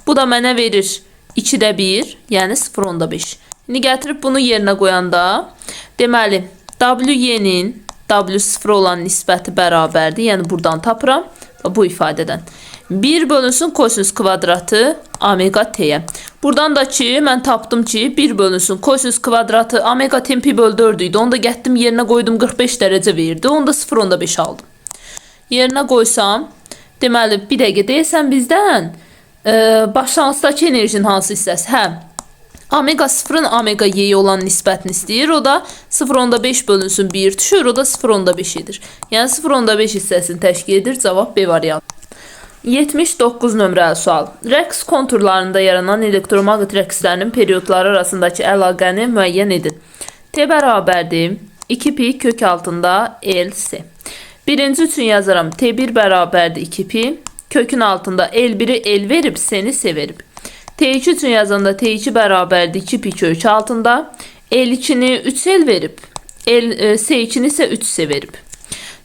Bu da mənə verir 2-də 1, yəni 0,5. İndi gətirib bunu yerinə qoyanda, deməli, WY-nin W0 olan nisbəti bərabərdir. Yəni buradan tapıram bu ifadədən. 1 bölünsün kosinüs kvadratı omega t-yə. Buradan da ki, mən tapdım ki, 1 bölünsün kosinüs kvadratı omega t pi bölü 4 idi. Onu da gətdim yerinə qoydum 45 dərəcə verdi. Onu da 0,5 aldım. Yerinə qoysam, deməli, bir dəqiqə deyəsən bizdən başlanğıcdakı enerjinin hansı hissəsi? Hə, omega 0-ın omega y olan nisbətini istəyir. O da 0,5 bölünsün 1 düşür. O da 0,5 edir. Yəni 0,5 hissəsini təşkil edir. Cavab B variantı. 79 nömrəli sual. Rəqs konturlarında yaranan elektromaqnit rəqslərinin periodları arasındakı əlaqəni müəyyən edin. T bərabərdir 2 pi kök altında LC. Birinci üçün yazaram. T1 bərabərdir 2 pi. Kökün altında L1-i L verib, S-ni S verib. T2 üçün yazanda T2 bərabərdir 2 pi kök altında. L2-ni 3L verib. S2-ni isə 3S verib.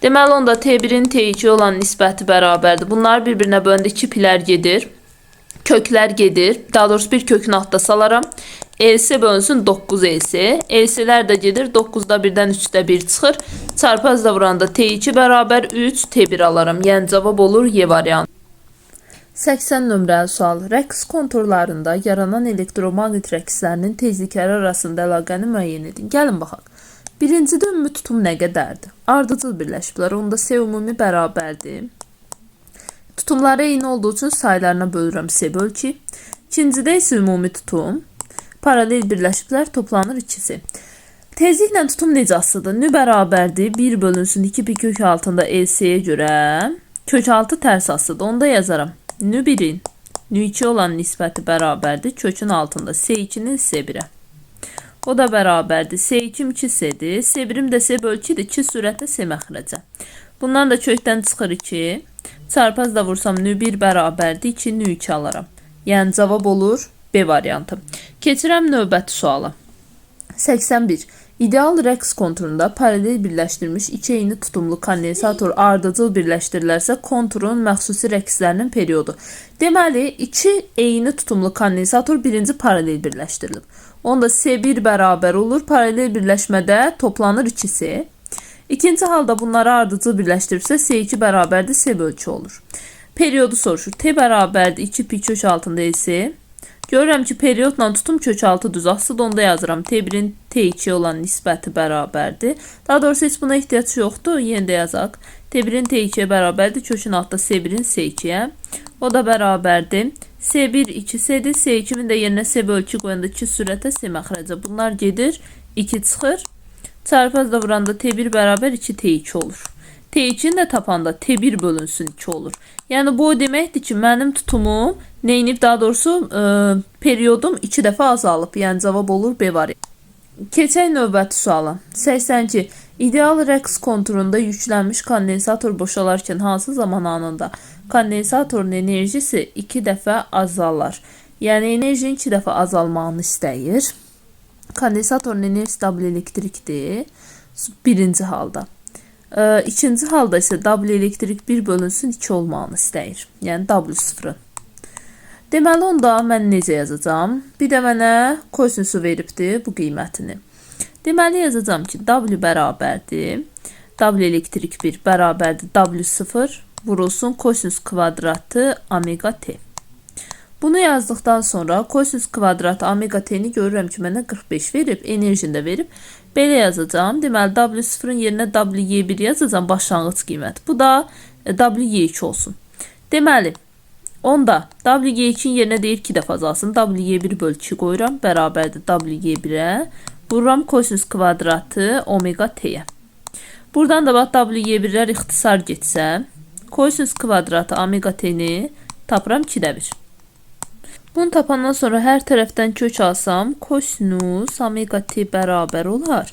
Deməli, onda T1-in T2 olan nisbəti bərabərdir. Bunlar bir-birinə böləndə 2 pilər gedir. Köklər gedir. Daha doğrusu bir kökün altda salaram. LC bölünsün 9 LC. LC-lər də gedir. 9-da 1-dən 3-də 1 çıxır. Çarpazla vuranda T2 bərabər 3 T1 alaram. Yəni cavab olur Y variantı. 80 nömrəli sual. Rəqs konturlarında yaranan elektromaqnit rəqslərinin tezlikləri arasında əlaqəni müəyyən edin. Gəlin baxaq. Birincidə ümumi tutum nə qədərdir? Ardıcıl birləşiblər. Onda S ümumi bərabərdir. Tutumları eyni olduğu üçün saylarına bölürəm S böl 2. İkincidə isə ümumi tutum. Paralel birləşiblər, toplanır 2S. Tezliklə tutum necə asılıdır? Nü bərabərdir 1 bölünsün 2 pi kök altında LC-yə görə kök 6 tərs asılıdır. Onda yazaram. Nü 1-in nü 2 olan nisbəti bərabərdir kökün altında S2-nin S1-ə. O da bərabərdir. S2-m 2S-dir. S1-im də S böl 2-dir. 2 sürətlə S məxrəcə. Bundan da kökdən çıxır 2. Çarpazla vursam nü 1 bərabərdir. 2 nü 2 alaram. Yəni cavab olur B variantı. Keçirəm növbəti suala. 81. İdeal rəqs konturunda paralel birləşdirilmiş iki eyni tutumlu kondensator ardıcıl birləşdirilərsə konturun məxsusi rəqslərinin periodu. Deməli, iki eyni tutumlu kondensator birinci paralel birləşdirilib. Onda S1 bərabər olur. Paralel birləşmədə toplanır 2S. İkinci halda bunları ardıcıl birləşdiribsə S2 bərabərdir S bölü 2 olur. Periodu soruşur. T bərabərdir 2 pi kök altında S. Görürəm ki, periodla tutum kök 6 düz asılıdır. Onda yazıram T1-in T2 olan nisbəti bərabərdir. Daha doğrusu heç buna ehtiyac yoxdur. Yenə də yazaq. T1-in T2-yə bərabərdir. Kökün altında S1-in S2-yə. O da bərabərdir. S1 2S-dir. S2-nin də yerinə S bölü 2 qoyanda 2 sürətə S məxrəcə. Bunlar gedir. 2 çıxır. Çarpazla vuranda T1 bərabər 2 T2 olur. T2-ni də tapanda T1 bölünsün 2 olur. Yəni bu o deməkdir ki, mənim tutumum neyinib, daha doğrusu periodum 2 dəfə azalıb. Yəni cavab olur B variantı. Keçək növbəti suala. 82. İdeal rəqs konturunda yüklənmiş kondensator boşalarkən hansı zaman anında kondensatorun enerjisi 2 dəfə azalar? Yəni enerjinin 2 dəfə azalmağını istəyir. Kondensatorun enerjisi W elektrikdir. Birinci halda. İkinci halda isə W elektrik 1 bölünsün 2 olmağını istəyir. Yəni W0-ın. Deməli, onda mən necə yazacağam? Bir də mənə kosinusu veribdir bu qiymətini. Deməli, yazacağam ki, W bərabərdir. W elektrik 1 bərabərdir W0 vurulsun kosinus kvadratı omega t. Bunu yazdıqdan sonra kosinus kvadratı omega t-ni görürəm ki, mənə 45 verib, enerjini də verib. Belə yazacağam. Deməli, W0-ın yerinə WY1 yazacağam, başlanğıc qiymət. Bu da WY2 olsun. Deməli, onda WY2-nin yerinə deyir 2 dəfə azalsın. WY1 bölü 2 qoyuram, bərabərdir WY1-ə. Vururam kosinus kvadratı omega t-yə. Buradan da bax WY1-lər ixtisar getsə, kosinus kvadratı omega t-ni tapıram 2-də 1. Bunu tapandan sonra hər tərəfdən kök alsam, kosinus omega t bərabər olar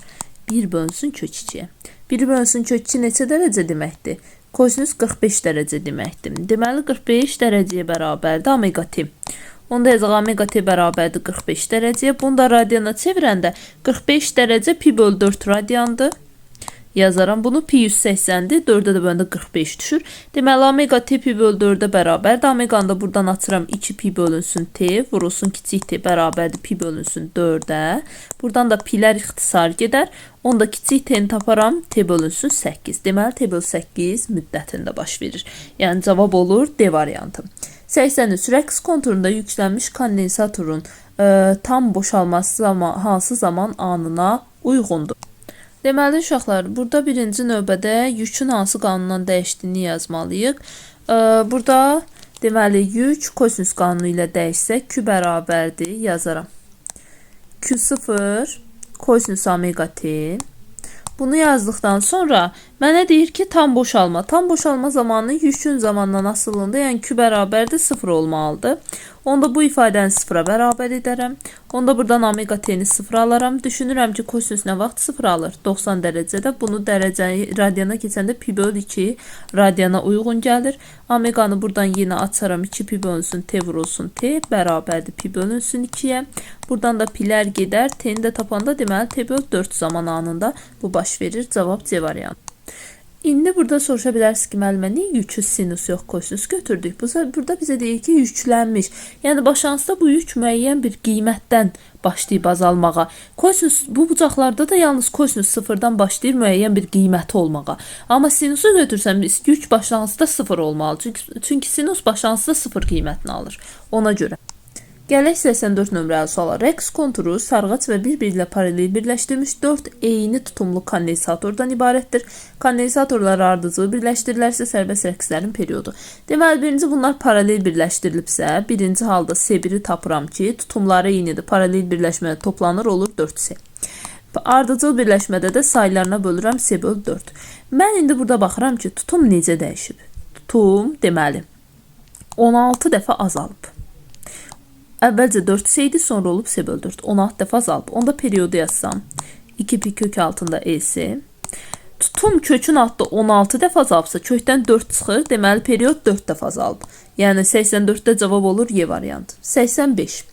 1 bölünsün kök 2-yə. 1 bölünsün kök 2 neçə dərəcə deməkdir? Kosinus 45 dərəcə deməkdir. Deməli 45 dərəcəyə bərabərdir omega t. Onda yazaq omega t bərabərdir 45 dərəcəyə. Bunu da radiana çevirəndə 45 dərəcə pi bölü 4 radiandır. Yazaram bunu pi 180-dir. 4-ə də böləndə 45 düşür. Deməli omega t pi bölü 4-ə bərabərdir. Omeqanı da buradan açıram 2 pi bölünsün t, vurulsun kiçik t bərabərdir pi bölünsün 4-ə. Buradan da pilər ixtisar gedər. Onda kiçik t-ni taparam t bölünsün 8. Deməli t bölü 8 müddətində baş verir. Yəni cavab olur D variantı. 83. Rəqs konturunda yüklənmiş kondensatorun tam boşalması zaman, hansı zaman anına uyğundur? Deməli, uşaqlar, burada birinci növbədə yükün hansı qanundan dəyişdiyini yazmalıyıq. Burada deməli, yük kosinus qanunu ilə dəyişsə, Q bərabərdir, yazaram. Q0 kosinus omega t. Bunu yazdıqdan sonra mənə deyir ki, tam boşalma. Tam boşalma zamanı yükün zamandan asılında, yəni Q bərabərdir 0 olmalıdır. Onda bu ifadəni 0-a bərabər edərəm. Onda buradan omega t-ni 0 alaram. Düşünürəm ki, kosinus nə vaxt 0 alır? 90 dərəcədə. Bunu dərəcəni radiana keçəndə pi bölü 2 radiana uyğun gəlir. Omeqanı buradan yenə açaram. 2 pi bölünsün t vurulsun t bərabərdir pi bölünsün 2-yə. Buradan da pilər gedər. T-ni də tapanda deməli t bölü 4 zaman anında bu baş verir. Cavab C variantı. İndi burada soruşa bilərsiniz ki, müəllimə, niyə yükü sinus yox, kosinus götürdük? Burada bizə deyir ki, yüklənmiş. Yəni, başlanğıcda bu yük müəyyən bir qiymətdən başlayıb azalmağa. Kosinus, bu bucaqlarda da yalnız kosinus sıfırdan başlayır müəyyən bir qiyməti olmağa. Amma sinusu götürsəm, yük başlanğıcda sıfır olmalı. Çünki sinus başlanğıcda sıfır qiymətini alır. Ona görə. Gələk 84 nömrəli suala. Rəqs konturu sarğac və bir-biri ilə paralel birləşdirilmiş 4 eyni tutumlu kondensatordan ibarətdir. Kondensatorlar ardıcıl birləşdirilərsə sərbəst rəqslərin periodu. Deməli, birinci bunlar paralel birləşdirilibsə, birinci halda S1-i tapıram ki, tutumları eynidir. Paralel birləşmədə toplanır, olur 4S. Ardıcıl birləşmədə də saylarına bölürəm S böl 4. Mən indi burada baxıram ki, tutum necə dəyişib? Tutum, deməli, 16 dəfə azalıb. Əvvəlcə 4S idi, sonra olub S böl 4. 16 dəfə azalıb. Onda periodu yazsam, 2 pi kök altında ES. Tutum kökün altında 16 dəfə azalıbsa, kökdən 4 çıxır. Deməli, period 4 dəfə azalıb. Yəni, 84-də cavab olur Y variantı. 85.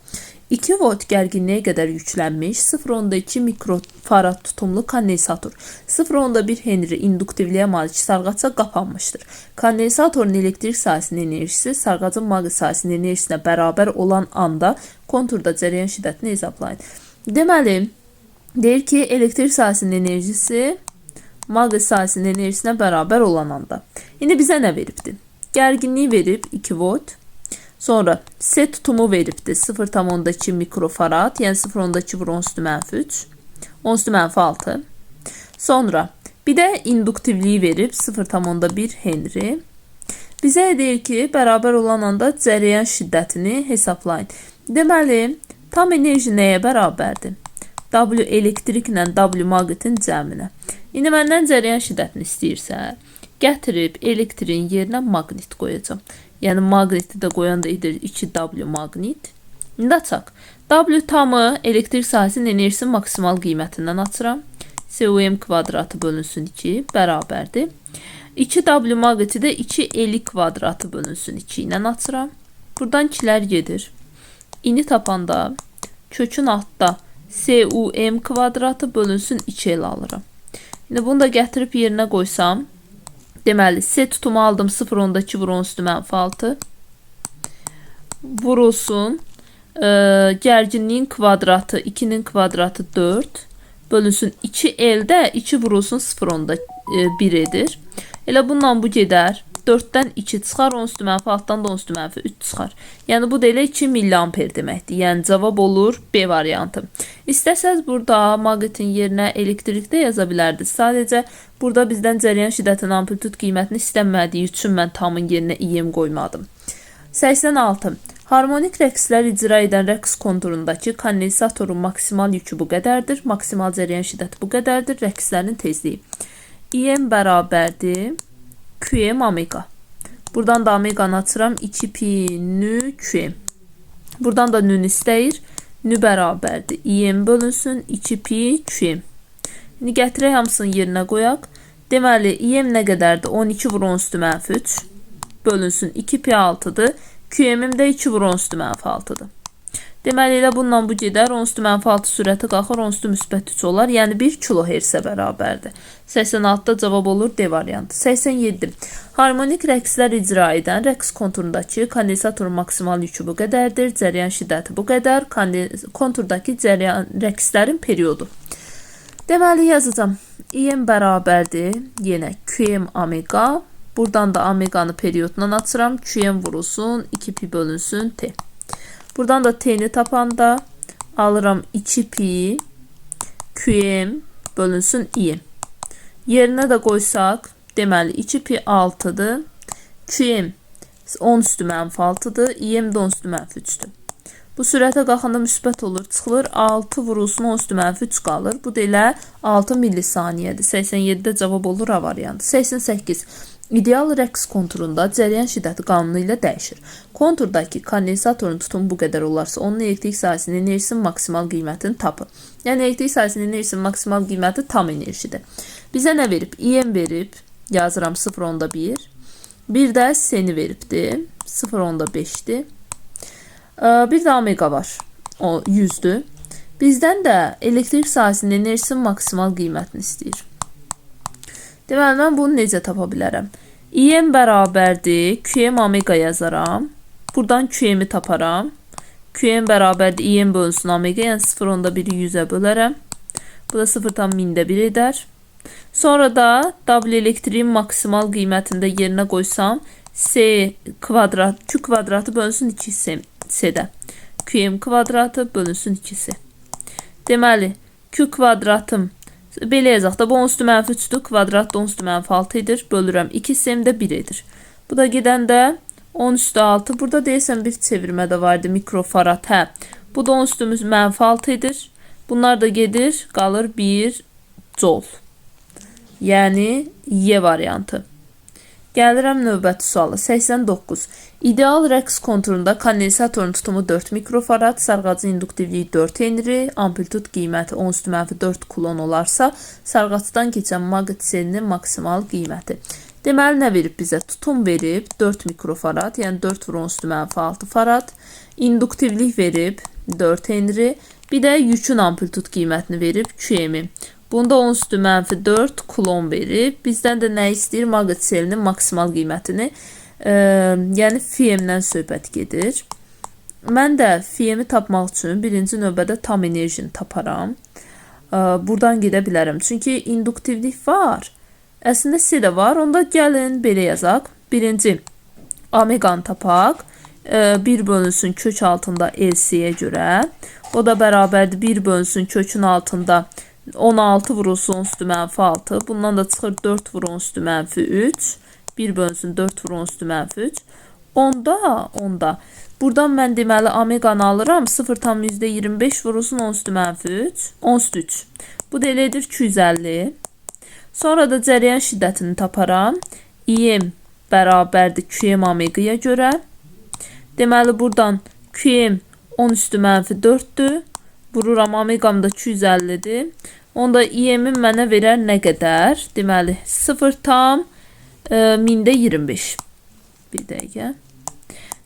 2 volt gərginliyə qədər yüklənmiş 0,2 mikrofarad tutumlu kondensator 0,1 Henry induktivliyə malik sarğaca qapanmışdır. Kondensatorun elektrik sahəsinin enerjisi sarğacın maqnit sahəsinin enerjisinə bərabər olan anda konturda cərəyan şiddətini hesablayın. Deməli, deyir ki, elektrik sahəsinin enerjisi maqnit sahəsinin enerjisinə bərabər olan anda. İndi bizə nə veribdir? Gərginliyi verib 2 volt. Sonra S tutumu veribdir 0,2 mikrofarad, yəni 0,2 vur 10 üstü mənfi 3, 10 üstü mənfi 6. Sonra bir də induktivliyi verib 0,1 Henry. Bizə deyir ki, bərabər olan anda cərəyan şiddətini hesablayın. Deməli, tam enerji nəyə bərabərdir? W elektriklə W maqnitin cəminə. İndi məndən cərəyan şiddətini istəyirsə, gətirib elektriğin yerinə maqnit qoyacağam. Yəni, maqniti də qoyanda edir 2W maqnit. İndi açaq. W tamı elektrik sahəsinin enerjisinin maksimal qiymətindən açıram. SUM kvadratı bölünsün 2 bərabərdir. 2W maqniti də 2L kvadratı bölünsün 2 ilə açıram. Buradan 2-lər gedir. İni tapanda kökün altda SUM kvadratı bölünsün 2L alıram. İndi bunu da gətirib yerinə qoysam, deməli, S tutumu aldım 0,2 vur 10 üstü mənfi 6. Vurulsun. Gərginliyin kvadratı 2-nin kvadratı 4. Bölünsün 2L-də 2 vurulsun 0,1 edir. Elə bununla bu gedər. 4-dən 2 çıxar, 10 üstü mənfi 6-dan da 10 üstü mənfi 3 çıxar. Yəni, bu da elə 2 milliamper deməkdir. Yəni, cavab olur B variantı. İstəsəz burada maqnitin yerinə elektrikdə yaza bilərdiniz. Sadəcə burada bizdən cərəyan şiddətinin amplitud qiymətini istənmədiyi üçün mən tamın yerinə İM qoymadım. 86. Harmonik rəqslər icra edən rəqs konturundakı kondensatorun maksimal yükü bu qədərdir. Maksimal cərəyan şiddəti bu qədərdir. Rəqslərin tezliyi. İM bərabərdir QM omega. Buradan da omeganı açıram. 2 pi nü QM. Buradan da nünü istəyir. Nü bərabərdir. İM bölünsün 2 pi QM. İndi gətirək hamısını yerinə qoyaq. Deməli, İM nə qədərdir? 12 vur 10 üstü mənfi 3 bölünsün 2 pi 6-dır. QM-im də 2 vur 10 üstü mənfi 6-dır. Deməli, elə bununla bu gedər. 10 üstü mənfi 6 sürəti qalxır, 10 üstü müsbət 3 olar. Yəni, 1 kilohertzə bərabərdir. 86-da cavab olur D variantı. 87. Harmonik rəqslər icra edən rəqs konturundakı kondensatorun maksimal yükü bu qədərdir. Cərəyan şiddəti bu qədər. Konturdakı cərəyan rəqslərin periodu. Deməli, yazacağam. İM bərabərdir. Yenə QM omega. Buradan da omeganı periodla açıram. QM vurulsun, 2 pi bölünsün T. Buradan da T-ni tapanda alıram 2 pi QM bölünsün İM. Yerinə də qoysaq, deməli 2 pi 6-dır. QM 10 üstü mənfi 6-dır. İM də 10 üstü mənfi 3-dür. Bu sürətə qalxanda müsbət olur, çıxılır. 6 vurulsun 10 üstü mənfi 3 qalır. Bu da elə 6 millisaniyədir. 87-də cavab olur A variantı. 88. İdeal rəqs konturunda cərəyan şiddəti qanunu ilə dəyişir. Konturdakı kondensatorun tutumu bu qədər olarsa, onun elektrik sahəsinin enerjisinin maksimal qiymətini tapın. Yəni, elektrik sahəsinin enerjisinin maksimal qiyməti tam enerjidir. Bizə nə verib? İM verib, yazıram 0,1. Bir də S-ni veribdir, 0,5-dir. Bir də omega var, o 100-dür. Bizdən də elektrik sahəsinin enerjisinin maksimal qiymətini istəyir. Deməli, mən bunu necə tapa bilərəm? IM bərabərdir QM omega yazaram. Buradan QM-i taparam. QM bərabərdir IM bölünsün omega, yəni 0,1-i 100-ə bölərəm. Bu da 0,1 edər. Sonra da W elektriğin maksimal qiymətini də yerinə qoysam, C kvadrat, Q kvadratı bölünsün 2 C-də. QM kvadratı bölünsün 2C. Deməli, Q kvadratım belə yazaq da, bu 10 üstü mənfi 3-dür, kvadrat da 10 üstü mənfi 6 edir. Bölürəm 2 C-m də 1 edir. Bu da gedəndə 10 üstü 6. Burada deyəsən bir çevirmə də var idi, mikrofarad. Hə. Bu da 10 üstümüz mənfi 6 edir. Bunlar da gedir, qalır 1 col. Yəni Y variantı. Gəlirəm növbəti suala. 89. İdeal rəqs konturunda kondensatorun tutumu 4 mikrofarad, sarğacın induktivliyi 4 Henry, amplitud qiyməti 10 üstü mənfi 4 kulon olarsa, sarğacdan keçən maqnit selinin maksimal qiyməti. Deməli, nə verib bizə? Tutum verib 4 mikrofarad, yəni 4 vur 10 üstü mənfi 6 farad. İnduktivlik verib 4 Henry. Bir də yükün amplitud qiymətini verib QM-i. Bunda 10 üstü mənfi 4 kulon verib. Bizdən də nə istəyir? Maqnit selinin maksimal qiymətini. Yəni FM-dən söhbət gedir. Mən də FM-i tapmaq üçün birinci növbədə tam enerjini taparam. Buradan gedə bilərəm. Çünki induktivlik var. Əslində C də var. Onda gəlin belə yazaq. Birinci omeqanı tapaq. 1 bölünsün kök altında LC-yə görə. O da bərabərdir 1 bölünsün kökün altında 16 vurulsun 10 üstü mənfi 6. Bundan da çıxır 4 vur 10 üstü mənfi 3. 1 bölünsün 4 vur 10 üstü mənfi 3. Onda. Buradan mən deməli omeqanı alıram. 0,25 vurulsun 10 üstü mənfi 3. 10 üstü 3. Bu da elə edir 250. Sonra da cərəyan şiddətini taparam. IM bərabərdir QM omegaya görə. Deməli buradan QM 10 üstü mənfi 4-dür. Vururam omeqam da 250-dir. Onda IM-in mənə verər nə qədər? Deməli 0,25. Bir dəqiqə.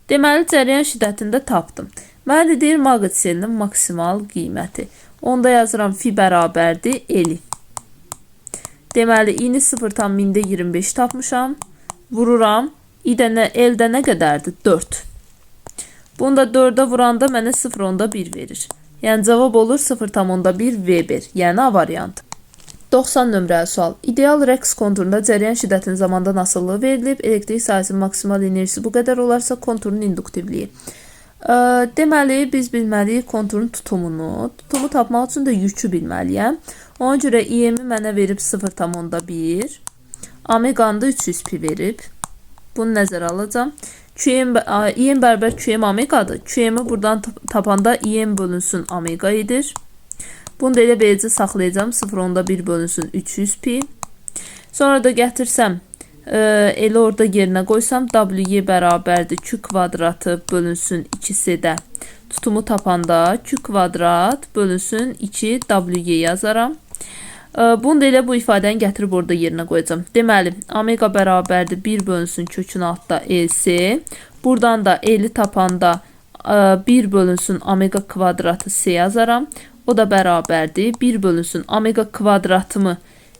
Deməli cərəyan şiddətini də tapdım. Mənə də deyir maqnit selinin maksimal qiyməti. Onda yazıram fi bərabərdir L. Deməli i-ni 0,25 tapmışam. Vururam. L-də nə qədərdir? 4. Bunu da 4-ə vuranda mənə 0,1 verir. Yəni cavab olur 0,1 V1, yəni A variantı. 90 nömrəli sual. İdeal rəqs konturunda cərəyan şiddətinin zamandan asılılığı verilib. Elektrik sahəsinin maksimal enerjisi bu qədər olarsa konturun induktivliyi. Deməli, biz bilməliyik konturun tutumunu. Tutumu tapmaq üçün də yükü bilməliyəm. Ona görə IM-i mənə verib 0,1. Omeqanı da 300 pi verib. Bunu nəzərə alacağam. QM, IM bərabər QM omeqadır. QM-i buradan tapanda IM bölünsün omega edir. Bunu da elə beləcə saxlayacağam. 0,1 bölünsün 300 pi. Sonra da gətirsəm, elə orada yerinə qoysam, WY bərabərdir Q kvadratı bölünsün 2C-də. Tutumu tapanda Q kvadrat bölünsün 2 WY yazaram. Bunu da elə bu ifadəni gətirib orada yerinə qoyacağam. Deməli, omega bərabərdir 1 bölünsün kökün altda LC. Buradan da L-i tapanda 1 bölünsün omega kvadratı C yazaram. O da bərabərdir 1 bölünsün omega kvadratımı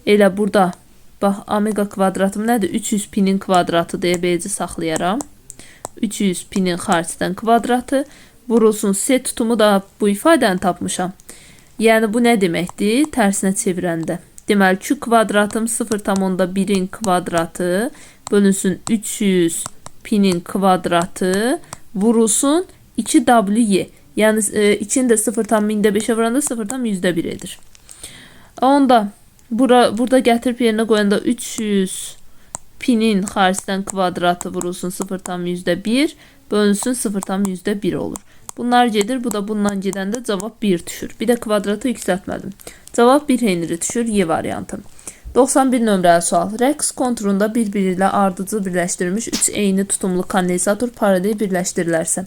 elə burada, bax, omega kvadratım nədir? 300 pinin kvadratı deyə beləcə saxlayaram. 300 pinin xaricdən kvadratı vurulsun C tutumu da bu ifadəni tapmışam. Yəni bu nə deməkdir? Tərsinə çevirəndə. Deməli Q kvadratım 0,1-in kvadratı bölünsün 300 pinin kvadratı vurulsun 2WY. Yəni 2-ni də 0,5-ə vuranda 0,1 edir. Onda burada gətirib yerinə qoyanda 300 pinin xaricdən kvadratı vurulsun 0,1 bölünsün 0,1 olur. Bunlar gedir. Bu da bundan gedəndə cavab 1 düşür. Bir də kvadratı yüksəltmədim. Cavab 1 Henry düşür. Y variantı. 91 nömrəli sual. Rəqs konturunda bir-biri ilə ardıcıl birləşdirilmiş 3 eyni tutumlu kondensator paralel birləşdirilərsə,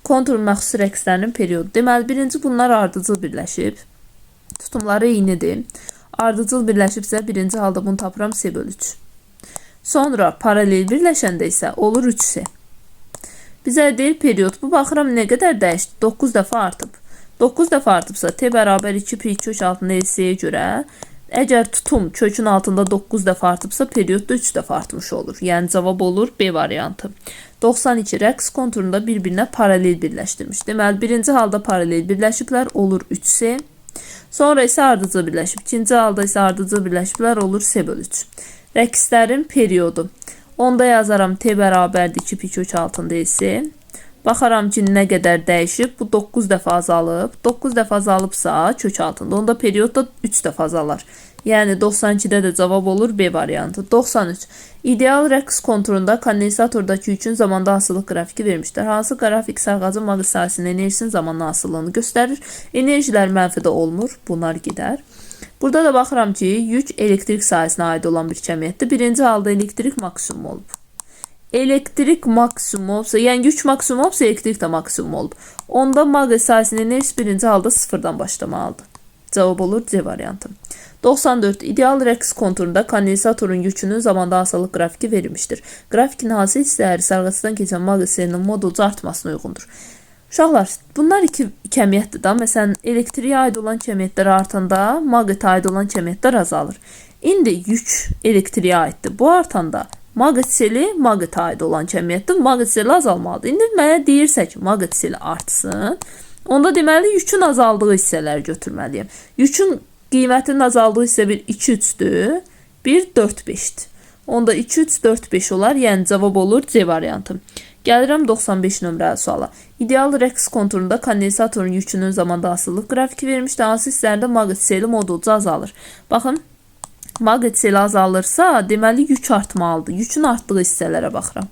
konturun məxsus rəqslərinin periodu. Deməli, birinci bunlar ardıcıl birləşib. Tutumları eynidir. Ardıcıl birləşibsə, birinci halda bunu tapıram C bölü 3. Sonra paralel birləşəndə isə olur 3C. Bizə deyir period. Bu baxıram nə qədər dəyişdi? 9 dəfə artıb. 9 dəfə artıbsa T bərabər 2 pi kök altında LC-yə görə Əgər tutum kökün altında 9 dəfə artıbsa, period da 3 dəfə artmış olur. Yəni cavab olur B variantı. 92. Rəqs konturunda bir-birinə paralel birləşdirmiş. Deməli, birinci halda paralel birləşiblər, olur 3C. Sonra isə ardıcıl birləşib. İkinci halda isə ardıcıl birləşiblər, olur C bölü 3. Rəqslərin periodu. Onda yazaram T bərabərdir 2 pi kök altında S. Baxaram ki, nə qədər dəyişib. Bu 9 dəfə azalıb. 9 dəfə azalıbsa kök altında. Onda period da 3 dəfə azalar. Yəni 92-də də cavab olur B variantı. 93. İdeal rəqs konturunda kondensatordakı yükün zamanda asılılıq qrafiki vermişdir. Hansı qrafik sarğacın maqnit sahəsinin enerjisinin zamanla asılılığını göstərir? Enerjilər mənfidə olmur. Bunlar gedər. Burada da baxıram ki, yük elektrik sahəsinə aid olan bir kəmiyyətdir. Birinci halda elektrik maksimum olub. Elektrik maksimum olsa, yəni yük maksimum olubsa, elektrik də maksimum olub. Onda maqnit sahəsinin enerjisi birinci halda sıfırdan başlamalıdır. Cavab olur C variantı. 94. İdeal rəqs konturunda kondensatorun yükünün zamanda asılılıq qrafiki verilmişdir. Qrafikin hansı hissələri sarğıcıdan keçən maqnit selinin modulca artmasına uyğundur? Uşaqlar, bunlar iki kəmiyyətdir da. Məsələn, elektriyə aid olan kəmiyyətlər artanda, maqnitə aid olan kəmiyyətlər azalır. İndi yük elektriyə aiddir. Bu artanda maqnit seli maqnitə aid olan kəmiyyətdir. Maqnit seli azalmalıdır. İndi mənə deyirsə ki, maqnit seli artsın, onda deməli yükün azaldığı hissələri götürməliyəm. Yükün qiymətinin azaldığı hissə bir 2 3-dür, bir 4 5-dir. Onda 2 3 4 5 olar. Yəni cavab olur C variantı. Gəlirəm 95 nömrəli suala. İdeal rəqs konturunda kondensatorun yükünün zamanda asılılıq qrafiki vermişdir. Hansı hissələrində maqnit seli modulca azalır? Baxın, maqnit seli azalırsa, deməli yük artmalıdır. Yükün artdığı hissələrə baxıram.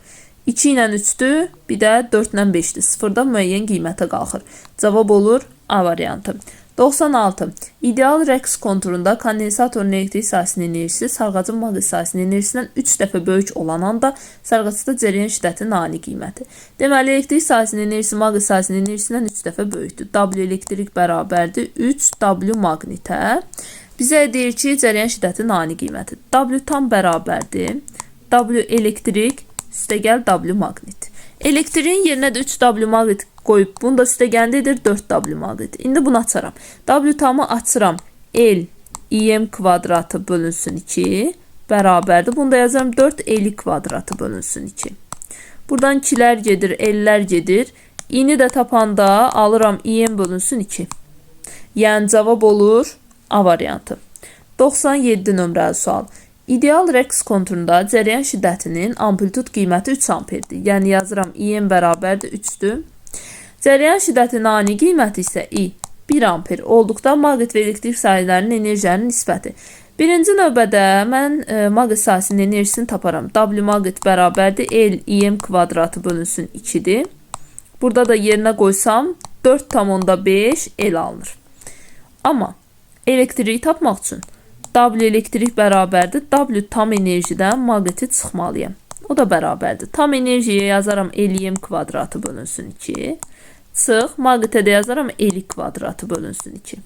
2 ilə 3-dür, bir də 4 ilə 5-dir. Sıfırdan müəyyən qiymətə qalxır. Cavab olur A variantı. 96. İdeal rəqs konturunda kondensatorun elektrik sahəsinin enerjisi sarğacın maqnit sahəsinin enerjisindən 3 dəfə böyük olan anda sarğacda cəryan şiddətinin ani qiyməti. Deməli, elektrik sahəsinin enerjisi maqnit sahəsinin enerjisindən 3 dəfə böyükdür. W elektrik bərabərdir 3 W maqnitə. Bizə deyir ki, cəryan şiddətinin ani qiyməti. W tam bərabərdir W elektrik üstəgəl W maqnit. Elektriğin yerinə də 3W maqnit qoyub, bunu da üstəgəndə edir 4W maqnit. İndi bunu açaram. W tamı açıram. L IM kvadratı bölünsün 2 bərabərdir. Bunu da yazaram 4 L kvadratı bölünsün 2. Buradan 2'lər gedir, L'lər gedir. İni də tapanda alıram IM bölünsün 2. Yəni cavab olur A variantı. 97 nömrəli sual. İdeal rəqs konturunda cəryan şiddətinin amplitud qiyməti 3 amperdir. Yəni yazıram IM bərabərdir 3-dür. Cəryan şiddətinin ani qiyməti isə I 1 amper olduqda maqnit və elektrik sahələrinin enerjilərinin nisbəti. Birinci növbədə mən maqnit sahəsinin enerjisini taparam. W maqnit bərabərdir L IM kvadratı bölünsün 2-dir. Burada da yerinə qoysam 4,5 L alınır. Amma elektriği tapmaq üçün W elektrik bərabərdir W tam enerjidən maqniti çıxmalıyam. O da bərabərdir. Tam enerjiyə yazaram LM kvadratı bölünsün 2. Çıx, maqnitə də yazaram L kvadratı bölünsün 2.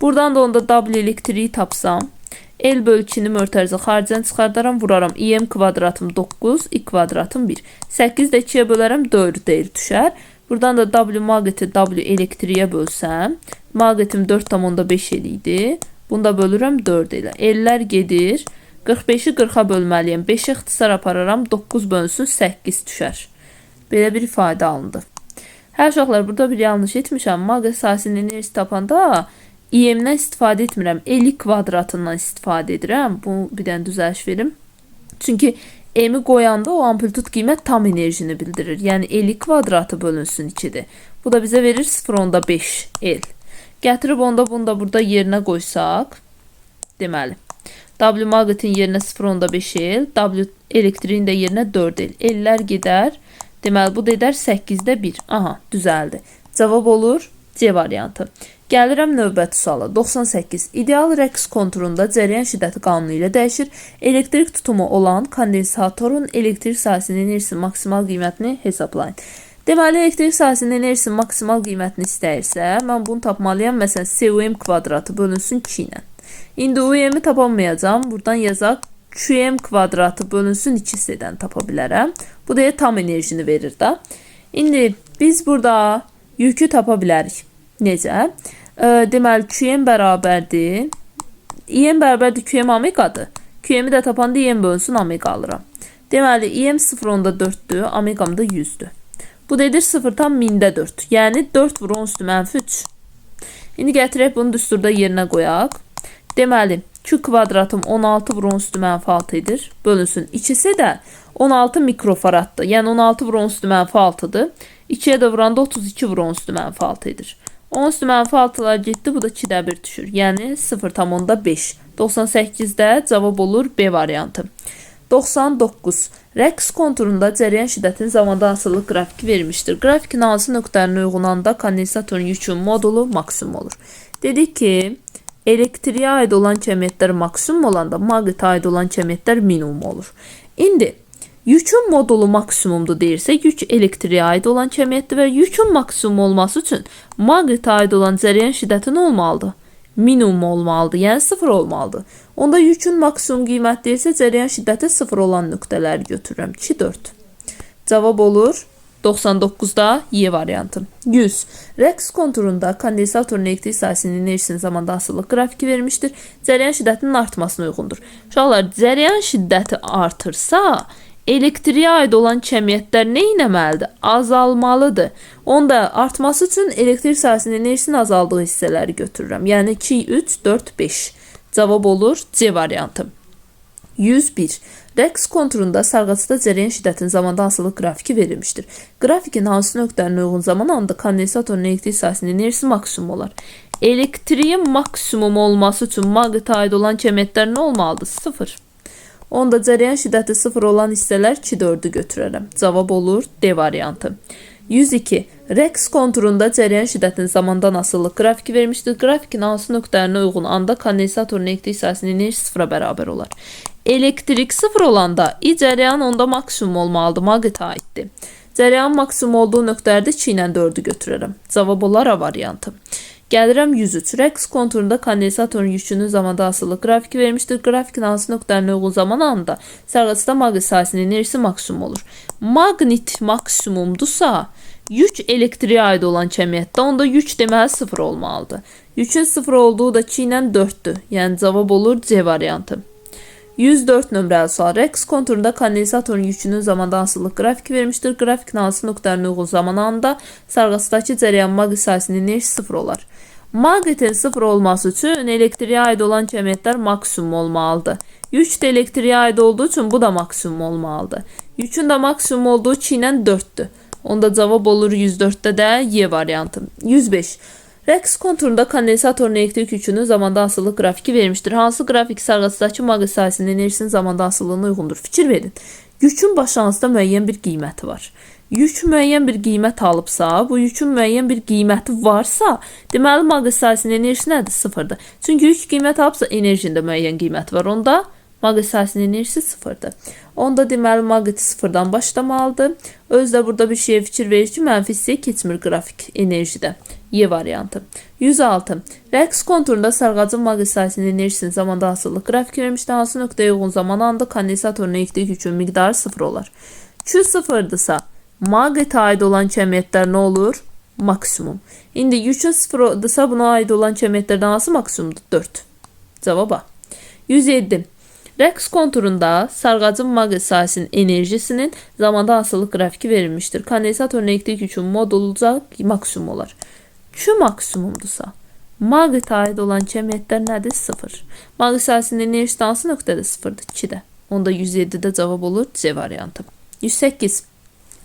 Buradan da onda W elektriği tapsam, L bölü 2-ni mötərizə xaricən çıxardaram, vuraram. IM kvadratım 9, I kvadratım 1. 8 də 2-yə bölərəm, 4 deyil düşər. Buradan da W maqniti W elektriyə bölsəm, maqnitim 4,5 el idi. Bunu da bölürəm 4 ilə. Ellər gedir. 45-i 40-a bölməliyəm. 5-i ixtisar apararam. 9 bölünsün 8 düşər. Belə bir ifadə alındı. Hə uşaqlar, burada bir yanlış etmişəm. Maqnit sahəsinin enerjisi tapanda IM-dən istifadə etmirəm. L kvadratından istifadə edirəm. Bu bir dənə düzəliş verim. Çünki M-i qoyanda o amplitud qiymət tam enerjini bildirir. Yəni L kvadratı bölünsün 2-dir. Bu da bizə verir 0,5 L. Gətirib onda bunu da burada yerinə qoysaq, deməli, W maqnitin yerinə 0,5 L, W elektriğin də yerinə 4 L. L'lər gedər. Deməli, bu da edər 8-də 1. Aha, düzəldi. Cavab olur C variantı. Gəlirəm növbəti suala. 98. İdeal rəqs konturunda cəryan şiddəti qanunu ilə dəyişir. Elektrik tutumu olan kondensatorun elektrik sahəsinin enerjisinin maksimal qiymətini hesablayın. Deməli, elektrik sahəsinin enerjisinin maksimal qiymətini istəyirsə, mən bunu tapmalıyam. Məsələn, CUM kvadratı bölünsün 2 ilə. İndi UM-i tapamayacağam. Buradan yazaq. QM kvadratı bölünsün 2C-dən tapa bilərəm. Bu da tam enerjini verir də. İndi biz burada yükü tapa bilərik. Necə? Deməli, QM bərabərdir. IM bərabərdir QM omeqadır. QM-i də tapanda IM bölünsün omega alıram. Deməli, IM 0,4-dür, omeqam da 100-dür. Bu da edir 0,4. Yəni 4 vur 10 üstü mənfi 3. İndi gətirək bunu düsturda yerinə qoyaq. Deməli, Q kvadratım 16 vur 10 üstü mənfi 6 edir. Bölünsün. İkisi də 16 mikrofaraddır. Yəni 16 vur 10 üstü mənfi 6-dır. 2-yə də vuranda 32 vur 10 üstü mənfi 6 edir. 10 üstü mənfi 6-lar getdi. Bu da 2-də 1 düşür. Yəni 0,5. 98-də cavab olur B variantı. 99. Rəqs konturunda cərəyan şiddətinin zamandan asılılıq qrafiki verilmişdir. Qrafikin hansı nöqtələrinə uyğun anda kondensatorun yükün modulu maksimum olur. Dedik ki, elektriğe aid olan kəmiyyətlər maksimum olanda maqnitə aid olan kəmiyyətlər minimum olur. İndi yükün modulu maksimumdur deyirsə, yük elektriğe aid olan kəmiyyətdir və yükün maksimum olması üçün maqnitə aid olan cərəyan şiddəti nə olmalıdır? Minimum olmalıdır, yəni 0 olmalıdır. Onda yükün maksimum qiyməti deyirsə, cərəyan şiddəti 0 olan nöqtələri götürürəm. 2, 4. Cavab olur 99-da Y variantı. 100. Rəqs konturunda kondensatorun elektrik sahəsinin enerjisinin zamanda asılılıq qrafiki verilmişdir. Cərəyan şiddətinin artmasına uyğundur. Uşaqlar, cərəyan şiddəti artırsa, elektriğe aid olan kəmiyyətlər nə etməlidir? Azalmalıdır. Onda artması üçün elektrik sahəsinin enerjisinin azaldığı hissələri götürürəm. Yəni 2, 3, 4, 5. Cavab olur C variantı. 101. Rəqs konturunda sarğaçda cərəyan şiddətinin zamanda asılılıq qrafiki verilmişdir. Qrafikin hansı nöqtələrinə uyğun zaman anda kondensatorun elektrik sahəsinin enerjisi maksimum olar. Elektriğin maksimum olması üçün maqnitə aid olan kəmiyyətlər nə olmalıdır? 0. Onda cərəyan şiddəti 0 olan hissələr 2, 4-ü götürərəm. Cavab olur D variantı. 102. Rəqs konturunda cərəyan şiddətinin zamandan asılılıq qrafiki verilmişdir. Qrafikin hansı nöqtələrinə uyğun anda kondensatorun elektrik sahəsinin enerjisi 0-a bərabər olar. Elektrik 0 olanda I cərəyan onda maksimum olmalıdır, maqnitə aiddir. Cərəyan maksimum olduğu nöqtələrdə 2 ilə 4-ü götürərəm. Cavab olar A variantı. Gəlirəm 103. Rəqs konturunda kondensatorun yükünün zamanda asılılıq qrafiki verilmişdir. Qrafikin hansı nöqtələrinə uyğun zaman anda sarğaçda maqnit sahəsinin enerjisi maksimum olur. Maqnit maksimumdursa, yük elektriğe aid olan kəmiyyətdə onda yük deməli 0 olmalıdır. Yükün 0 olduğu da 2 ilə 4-dür. Yəni cavab olur C variantı. 104 nömrəli sual. Rəqs konturunda kondensatorun yükünün zamanda asılılıq qrafiki verilmişdir. Qrafikin hansı nöqtələrinə uyğun zaman anda sarğaçdakı cərəyan maqnit sahəsinin enerjisi 0 olar. Maqnitin 0 olması üçün elektriğe aid olan kəmiyyətlər maksimum olmalıdır. Yük də elektriğe aid olduğu üçün bu da maksimum olmalıdır. Yükün də maksimum olduğu 2 ilə 4-dür. Onda cavab olur 104-də də Y variantı. 105. Rəqs konturunda kondensatorun elektrik yükünün zamanda asılılıq qrafiki verilmişdir. Hansı qrafik sarğaçdakı maqnit sahəsinin enerjisinin zamanda asılılığına uyğundur? Fikir verin. Yükün başlanğıcda müəyyən bir qiyməti var. Yük müəyyən bir qiymət alıbsa, bu yükün müəyyən bir qiyməti varsa, deməli maqnit sahəsinin enerjisi nədir? Sıfırdır. Çünki yük qiymət alıbsa, enerjinin də müəyyən qiyməti var. Onda maqnit sahəsinin enerjisi sıfırdır. Onda deməli maqnit sıfırdan başlamalıdır. Özü də burada bir şeyə fikir verir ki, mənfi hissəyə keçmir qrafik enerjidə. Y variantı. 106. Rəqs konturunda sarğacın maqnit sahəsinin enerjisinin zamanda asılılıq qrafiki verilmişdir. Hansı nöqtəyə uyğun zaman anda kondensatorun elektrik yükünün miqdarı sıfır olar. Q sıfırdırsa, maqnitə aid olan kəmiyyətlər nə olur? Maksimum. İndi yükün sıfırdırsa buna aid olan kəmiyyətlərdən hansı maksimumdur? 4. Cavab A. 107. Rəqs konturunda sarğacın maqnit sahəsinin enerjisinin zamanda asılılıq qrafiki verilmişdir. Kondensatorun elektrik yükünün moduluca maksimum olar. Q maksimumdursa, maqnitə aid olan kəmiyyətlər nədir? 0. Maqnit sahəsinin enerjisi hansı nöqtədə sıfırdır? 2-də. Onda 107-də cavab olur C variantı. 108.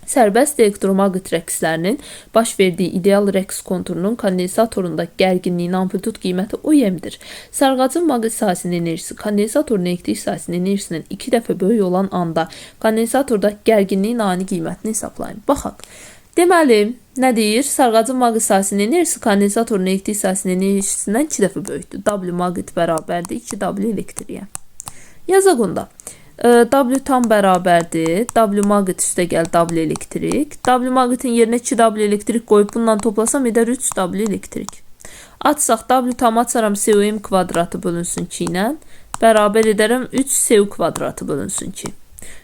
Sərbəst elektromaqnit rəqslərinin baş verdiyi ideal rəqs konturunun kondensatorunda gərginliyin amplitud qiyməti UM-dir. Sarğacın maqnit sahəsinin enerjisi kondensatorun elektrik sahəsinin enerjisindən 2 dəfə böyük olan anda kondensatorda gərginliyin ani qiymətini hesablayın. Baxaq. Deməli, nə deyir? Sarğacın maqnit sahəsinin enerjisi kondensatorun elektrik sahəsinin enerjisindən 2 dəfə böyükdür. W maqnit bərabərdir 2W elektriyə. Yazaq onda. W tam bərabərdir. W maqnit üstə gəl W elektrik. W maqnitin yerinə 2W elektrik qoyub bununla toplasam edər 3W elektrik. Açsaq W tam açaram CUM kvadratı bölünsün 2 ilə. Bərabər edərəm 3 CU kvadratı bölünsün 2.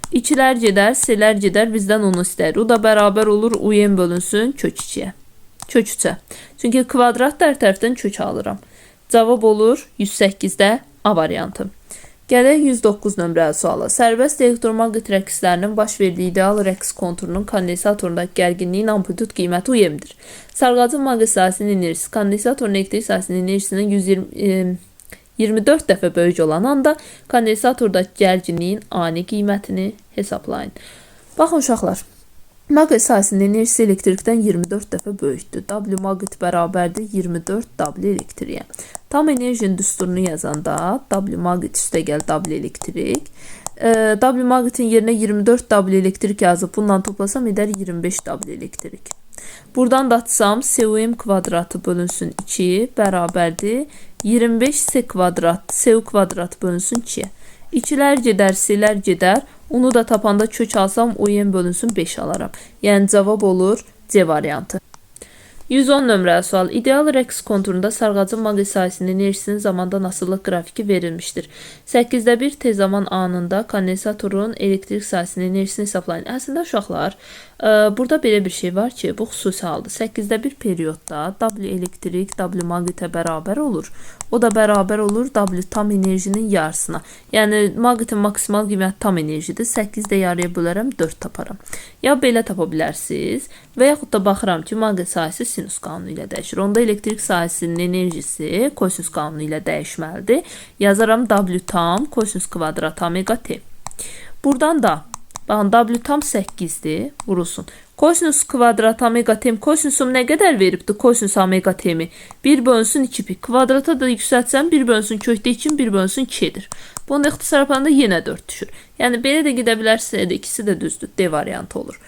2'lər gedər, C-lər gedər, bizdən onu istəyir. O da bərabər olur UM bölünsün kök 2-yə. Kök 3-ə. Çünki kvadrat hər tərəfdən kök alıram. Cavab olur 108-də A variantı. Gələk 109 nömrəli suala. Sərbəst elektromaqnit rəqslərinin baş verdiyi ideal rəqs konturunun kondensatorundakı gərginliyin amplitud qiyməti UM-dir. Sarğacın maqnit sahəsinin enerjisi kondensatorun elektrik sahəsinin enerjisindən 24 dəfə böyük olan anda kondensatordakı gərginliyin ani qiymətini hesablayın. Baxın uşaqlar, maqnit sahəsinin enerjisi elektrikdən 24 dəfə böyükdür. W maqnit bərabərdir 24 W elektriyə. Tam enerjinin düsturunu yazanda W maqnit üstəgəl W elektrik. W maqnitin yerinə 24 W elektrik yazıb bununla toplasam edər 25 W elektrik. Buradan da atsam SUM kvadratı bölünsün 2 bərabərdir 25 S kvadrat SU kvadratı bölünsün 2-yə. 2-lər gedər, S-lər gedər. Onu da tapanda kök alsam UM bölünsün 5 alaram. Yəni cavab olur C variantı. 110 nömrəli sual. İdeal rəqs konturunda sarğacın maqnit sahəsinin enerjisinin zamandan asılılıq qrafiki verilmişdir. 8-də 1 tez zaman anında kondensatorun elektrik sahəsinin enerjisini hesablayın. Əslində uşaqlar, burada belə bir şey var ki, bu xüsusi haldır. 8-də 1 periodda W elektrik W maqnitə bərabər olur. O da bərabər olur W tam enerjinin yarısına. Yəni maqnitin maksimal qiyməti tam enerjidir. 8-də yarıya bölərəm, 4 taparam. Ya belə tapa bilərsiniz və yaxud da baxıram ki, maqnit sahəsi sinus qanunu ilə dəyişir. Onda elektrik sahəsinin enerjisi kosinus qanunu ilə dəyişməlidir. Yazaram W tam kosinus kvadrat omega t. Buradan da baxın W tam 8-dir, vurulsun. Kosinus kvadrat omega t, kosinusum nə qədər veribdir kosinus omega t-mi? 1 bölünsün 2 pi. Kvadrata da yüksəltsəm 1 bölünsün kökdə 2, 1 bölünsün 2 edir. Bunu da ixtisar aparanda yenə 4 düşür. Yəni belə də gedə bilərsiniz, ikisi də düzdür. D variantı olur.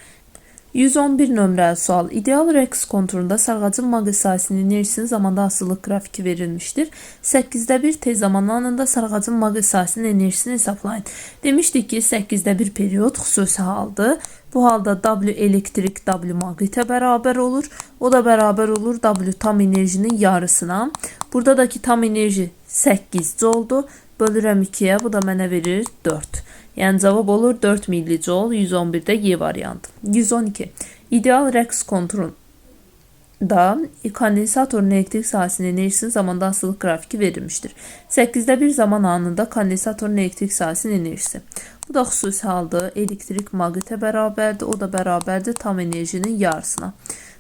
111 nömrəli sual. İdeal rəqs konturunda sarğacın maqnit sahəsinin enerjisinin zamanda asılılıq qrafiki verilmişdir. 8-də 1 tez zaman anında sarğacın maqnit sahəsinin enerjisini hesablayın. Demişdik ki, 8-də 1 period xüsusi haldır. Bu halda W elektrik W maqnitə bərabər olur. O da bərabər olur W tam enerjinin yarısına. Burada da ki tam enerji 8 jouldur. Bölürəm 2-yə, bu da mənə verir 4. Yəni cavab olur 4 millijoule, 111-də Y variantı. 112. İdeal rəqs konturunda kondensatorun elektrik sahəsinin enerjisinin zamanda asılılıq qrafiki verilmişdir. 8-də 1 zaman anında kondensatorun elektrik sahəsinin enerjisi. Bu da xüsusi haldır. Elektrik maqnitə bərabərdir. O da bərabərdir tam enerjinin yarısına.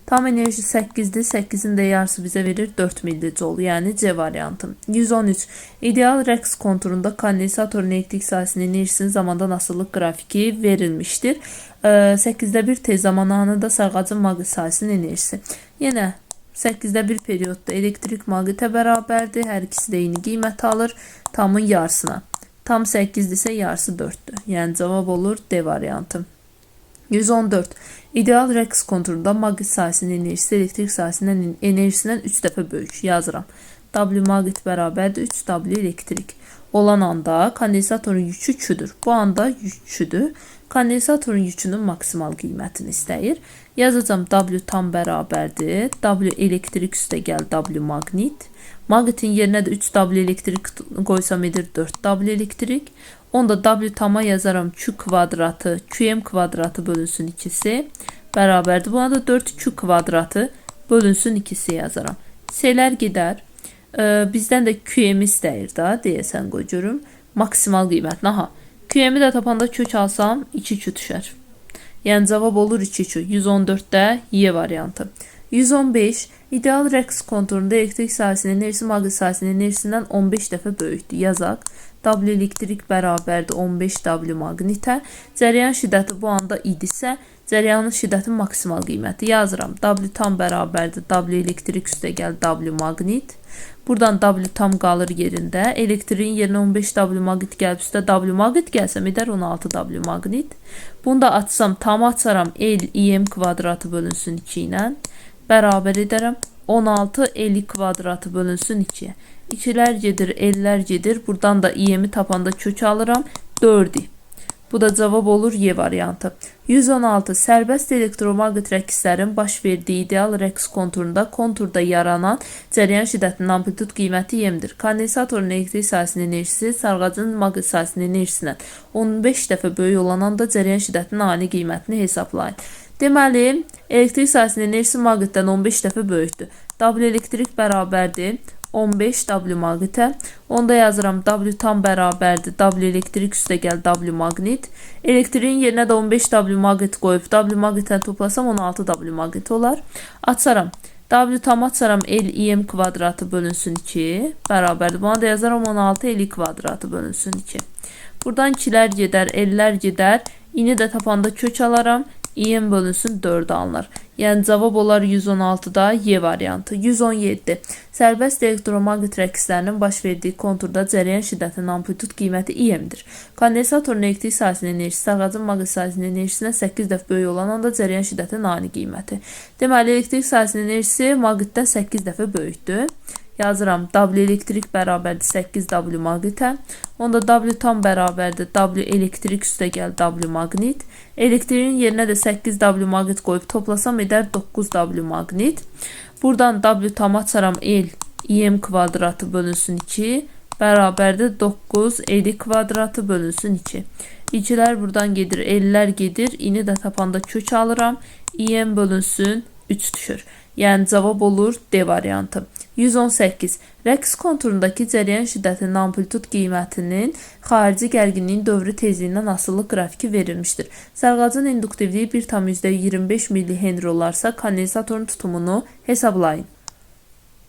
Tam enerji 8-dir. 8-in də yarısı bizə verir 4 millijoule, yəni C variantı. 113. İdeal rəqs konturunda kondensatorun elektrik sahəsinin enerjisinin zamandan asılılıq qrafiki verilmişdir. 8-də 1 tez zaman anında sarğacın maqnit sahəsinin enerjisi. Yenə 8-də 1 periodda elektrik maqnitə bərabərdir. Hər ikisi də eyni qiymət alır. Tamın yarısına. Tam 8-dirsə yarısı 4-dür. Yəni cavab olur D variantı. 114. İdeal rəqs konturunda maqnit sahəsinin enerjisi elektrik sahəsinin enerjisindən 3 dəfə böyük. Yazıram. W maqnit bərabərdir 3 W elektrik. Olan anda kondensatorun yükü Q-dür. Bu anda yük Q-dür. Kondensatorun yükünün maksimal qiymətini istəyir. Yazacağam W tam bərabərdir. W elektrik üstəgəl W maqnit. Maqnitin yerinə də 3 W elektrik qoysam edir 4 W elektrik. Onda W tama yazaram Q kvadratı, QM kvadratı bölünsün 2C bərabərdir. Buna da 4Q kvadratı bölünsün 2C yazaram. C-lər gedər. Bizdən də QM istəyir da, deyəsən qoy görüm. Maksimal qiymətini. Aha. QM-i də tapanda kök alsam 2Q düşər. Yəni cavab olur 2Q. 114-də Y variantı. 115. İdeal rəqs konturunda elektrik sahəsinin enerjisi maqnit sahəsinin enerjisindən 15 dəfə böyükdür. Yazaq. W elektrik bərabərdir 15 W maqnitə. Cərəyan şiddəti bu anda idisə, cərəyanın şiddəti maksimal qiyməti. Yazıram. W tam bərabərdir W elektrik üstəgəl W maqnit. Buradan W tam qalır yerində. Elektriğin yerinə 15 W maqnit gəlib üstə W maqnit gəlsəm edər 16 W maqnit. Bunu da açsam tam açaram. L IM kvadratı bölünsün 2 ilə. Bərabər edərəm. 16 L kvadratı bölünsün 2-yə. 2'lər gedir, L'lər gedir. Buradan da IM-i tapanda kök alıram. 4-ü. Bu da cavab olur Y variantı. 116. Sərbəst elektromaqnit rəqslərin baş verdiyi ideal rəqs konturunda konturda yaranan cərəyan şiddətinin amplitud qiyməti Y-dir. Kondensatorun elektrik sahəsinin enerjisi sarğacın maqnit sahəsinin enerjisindən 15 dəfə böyük olan anda cərəyan şiddətinin ani qiymətini hesablayın. Deməli, elektrik sahəsinin enerjisi maqnitdən 15 dəfə böyükdür. W elektrik bərabərdir 15 W maqnitə. Onda yazıram W tam bərabərdir W elektrik üstəgəl W maqnit. Elektriğin yerinə də 15 W maqnit qoyub W maqnitlə toplasam 16 W maqnit olar. Açaram. W tam açaram L IM kvadratı bölünsün 2 bərabərdir. Buna da yazaram 16 L I kvadratı bölünsün 2. Buradan 2'lər gedər, L'lər gedər. İni də tapanda kök alaram. IM bölünsün 4 alınır. Yəni cavab olar 116-da Y variantı. 117. Sərbəst elektromaqnit rəqslərinin baş verdiyi konturda cərəyan şiddətinin amplitud qiyməti IM-dir. Kondensatorun elektrik sahəsinin enerjisi ağacın maqnit sahəsinin enerjisindən 8 dəfə böyük olan anda cərəyan şiddətinin ani qiyməti. Deməli, elektrik sahəsinin enerjisi maqnitdən 8 dəfə böyükdür. Yazıram W elektrik bərabərdir 8 W maqnitə. Onda W tam bərabərdir W elektrik üstəgəl W maqnit. Elektriğin yerinə də 8 W maqnit qoyub toplasam edər 9 W maqnit. Buradan W tam açaram L IM kvadratı bölünsün 2 bərabərdir 9 L kvadratı bölünsün 2. 2'lər buradan gedir, L'lər gedir. İni də tapanda kök alıram. IM bölünsün 3 düşür. Yəni cavab olur D variantı. 118. Rəqs konturundakı cərəyan şiddətinin amplitud qiymətinin xarici gərginliyin dövrü tezliyindən asılı qrafiki verilmişdir. Sarğacın induktivliyi 1,25 millihenri olarsa kondensatorun tutumunu hesablayın.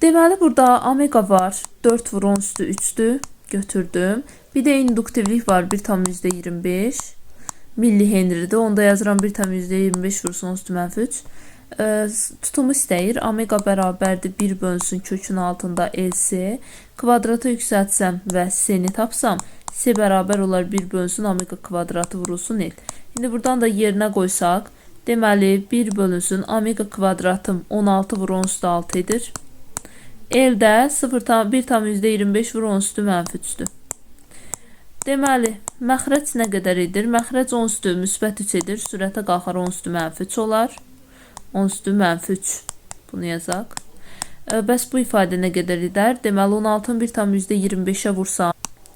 Deməli burada omega var. 4 vur 10 üstü 3-dür. Götürdüm. Bir də induktivlik var 1,25 millihenridir. Onda yazıram 1,25 vursun 10 üstü mənfi 3. Tutumu istəyir. Omega bərabərdir 1 bölünsün kökün altında LC. Kvadrata yüksəltsəm və C-ni tapsam, C bərabər olar 1 bölünsün omega kvadratı vurulsun L. İndi buradan da yerinə qoysaq, deməli 1 bölünsün omega kvadratım 16 vur 10 üstü 6 edir. L də 1,25 vur 10 üstü mənfi 3-dür. Deməli, məxrəc nə qədər edir? Məxrəc 10 üstü müsbət 3 edir. Sürətə qalxar 10 üstü mənfi 3 olar. 10 üstü mənfi 3. Bunu yazaq. Bəs bu ifadə nə qədər edər? Deməli, 16-nı 1,25-ə vursam,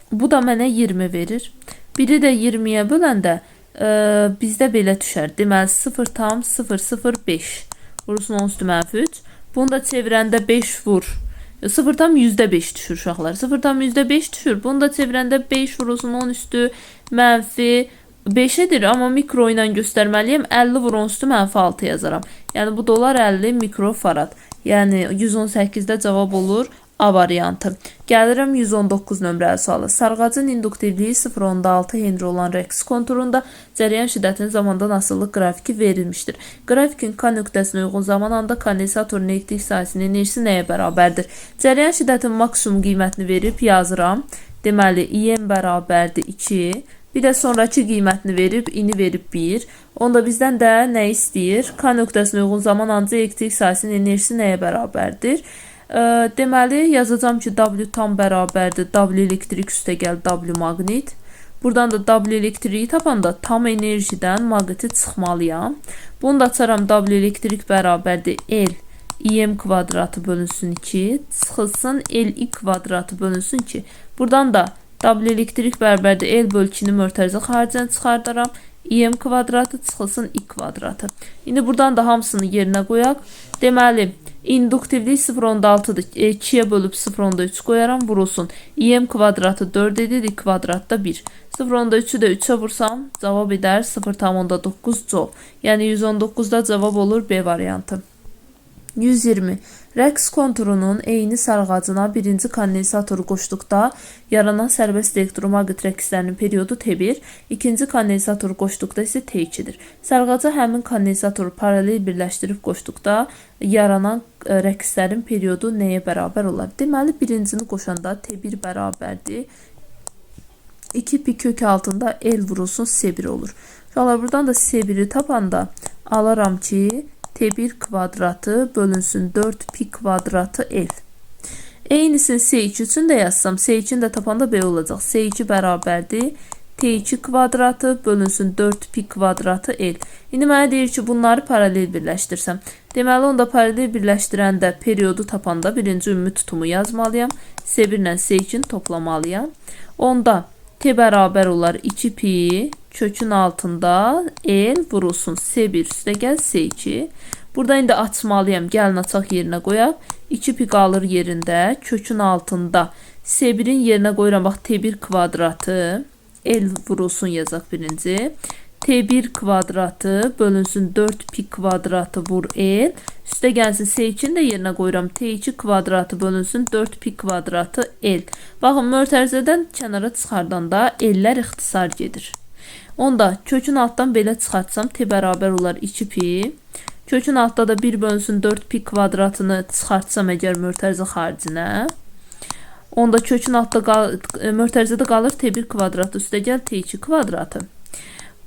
bu da mənə 20 verir. Biri də 20-yə böləndə bizdə belə düşər. Deməli, 0,005 vurulsun 10 üstü mənfi 3. Bunu da çevirəndə 5 vur. 0,5 düşür uşaqlar. 0,5 düşür. Bunu da çevirəndə 5 vurulsun 10 üstü mənfi 5 edir, amma mikro ilə göstərməliyəm. 50 vur 10 üstü mənfi 6 yazaram. Yəni bu da olar 50 mikrofarad. Yəni 118-də cavab olur A variantı. Gəlirəm 119 nömrəli suala. Sarğacın induktivliyi 0,6 Henri olan rəqs konturunda cərəyan şiddətinin zamandan asılılıq qrafiki verilmişdir. Qrafikin K nöqtəsinə uyğun zaman anda kondensatorun elektrik sahəsinin enerjisi nəyə bərabərdir? Cərəyan şiddətinin maksimum qiymətini verib yazıram. Deməli, IM bərabərdir 2. Bir də sonrakı qiymətini verib, ini verib 1. Onda bizdən də nə istəyir? K nöqtəsinə uyğun zaman ancaq elektrik sahəsinin enerjisi nəyə bərabərdir? Deməli, yazacağam ki, W tam bərabərdir W elektrik üstəgəl W maqnit. Buradan da W elektriği tapanda tam enerjidən maqniti çıxmalıyam. Bunu da açaram W elektrik bərabərdir L IM kvadratı bölünsün 2. Çıxılsın L I kvadratı bölünsün 2. Buradan da W elektrik bərabərdir L böl 2-ni mötərizə xaricən çıxardaram. IM kvadratı çıxılsın I kvadratı. İndi buradan da hamısını yerinə qoyaq. Deməli, induktivlik 0,6-dır. 2-yə bölüb 0,3 qoyaram, vurulsun. IM kvadratı 4 edir, I kvadratı da 1. 0,3-ü də 3-ə vursam, cavab edər 0,9 joule. Yəni 119-da cavab olur B variantı. 120. Rəqs konturunun eyni sarğacına birinci kondensatoru qoşduqda yaranan sərbəst elektromaqnit rəqslərinin periodu T1, ikinci kondensatoru qoşduqda isə T2-dir. Sarğaca həmin kondensatoru paralel birləşdirib qoşduqda yaranan rəqslərin periodu nəyə bərabər olar? Deməli, birincini qoşanda T1 bərabərdir 2 pi kök altında L vurulsun S1 olur. Uşaqlar, buradan da S1-i tapanda alaram ki, T1 kvadratı bölünsün 4 pi kvadratı L. Eynisini S2 üçün də yazsam, S2-ni də tapanda B olacaq. S2 bərabərdir T2 kvadratı bölünsün 4 pi kvadratı L. İndi mənə deyir ki, bunları paralel birləşdirsəm. Deməli, onda paralel birləşdirəndə periodu tapanda birinci ümumi tutumu yazmalıyam. S1 ilə S2-ni toplamalıyam. Onda T bərabər olar 2 pi kökün altında L vurulsun S1 üstəgəl S2. Burada indi açmalıyam. Gəlin açaq yerinə qoyaq. 2 pi qalır yerində. Kökün altında S1-in yerinə qoyuram. Bax T1 kvadratı. L vurulsun yazaq birinci. T1 kvadratı bölünsün 4 pi kvadratı vur L. Üstə gəlsin S2-ni də yerinə qoyuram. T2 kvadratı bölünsün 4 pi kvadratı L. Baxın, mötərizədən kənara çıxardanda L-lər ixtisar gedir. Onda kökün altdan belə çıxartsam T bərabər olar 2 pi. Kökün altda da 1 bölünsün 4 pi kvadratını çıxartsam əgər mötərizə xaricinə. Onda kökün altda mötərizədə qalır T1 kvadratı üstə gəl T2 kvadratı.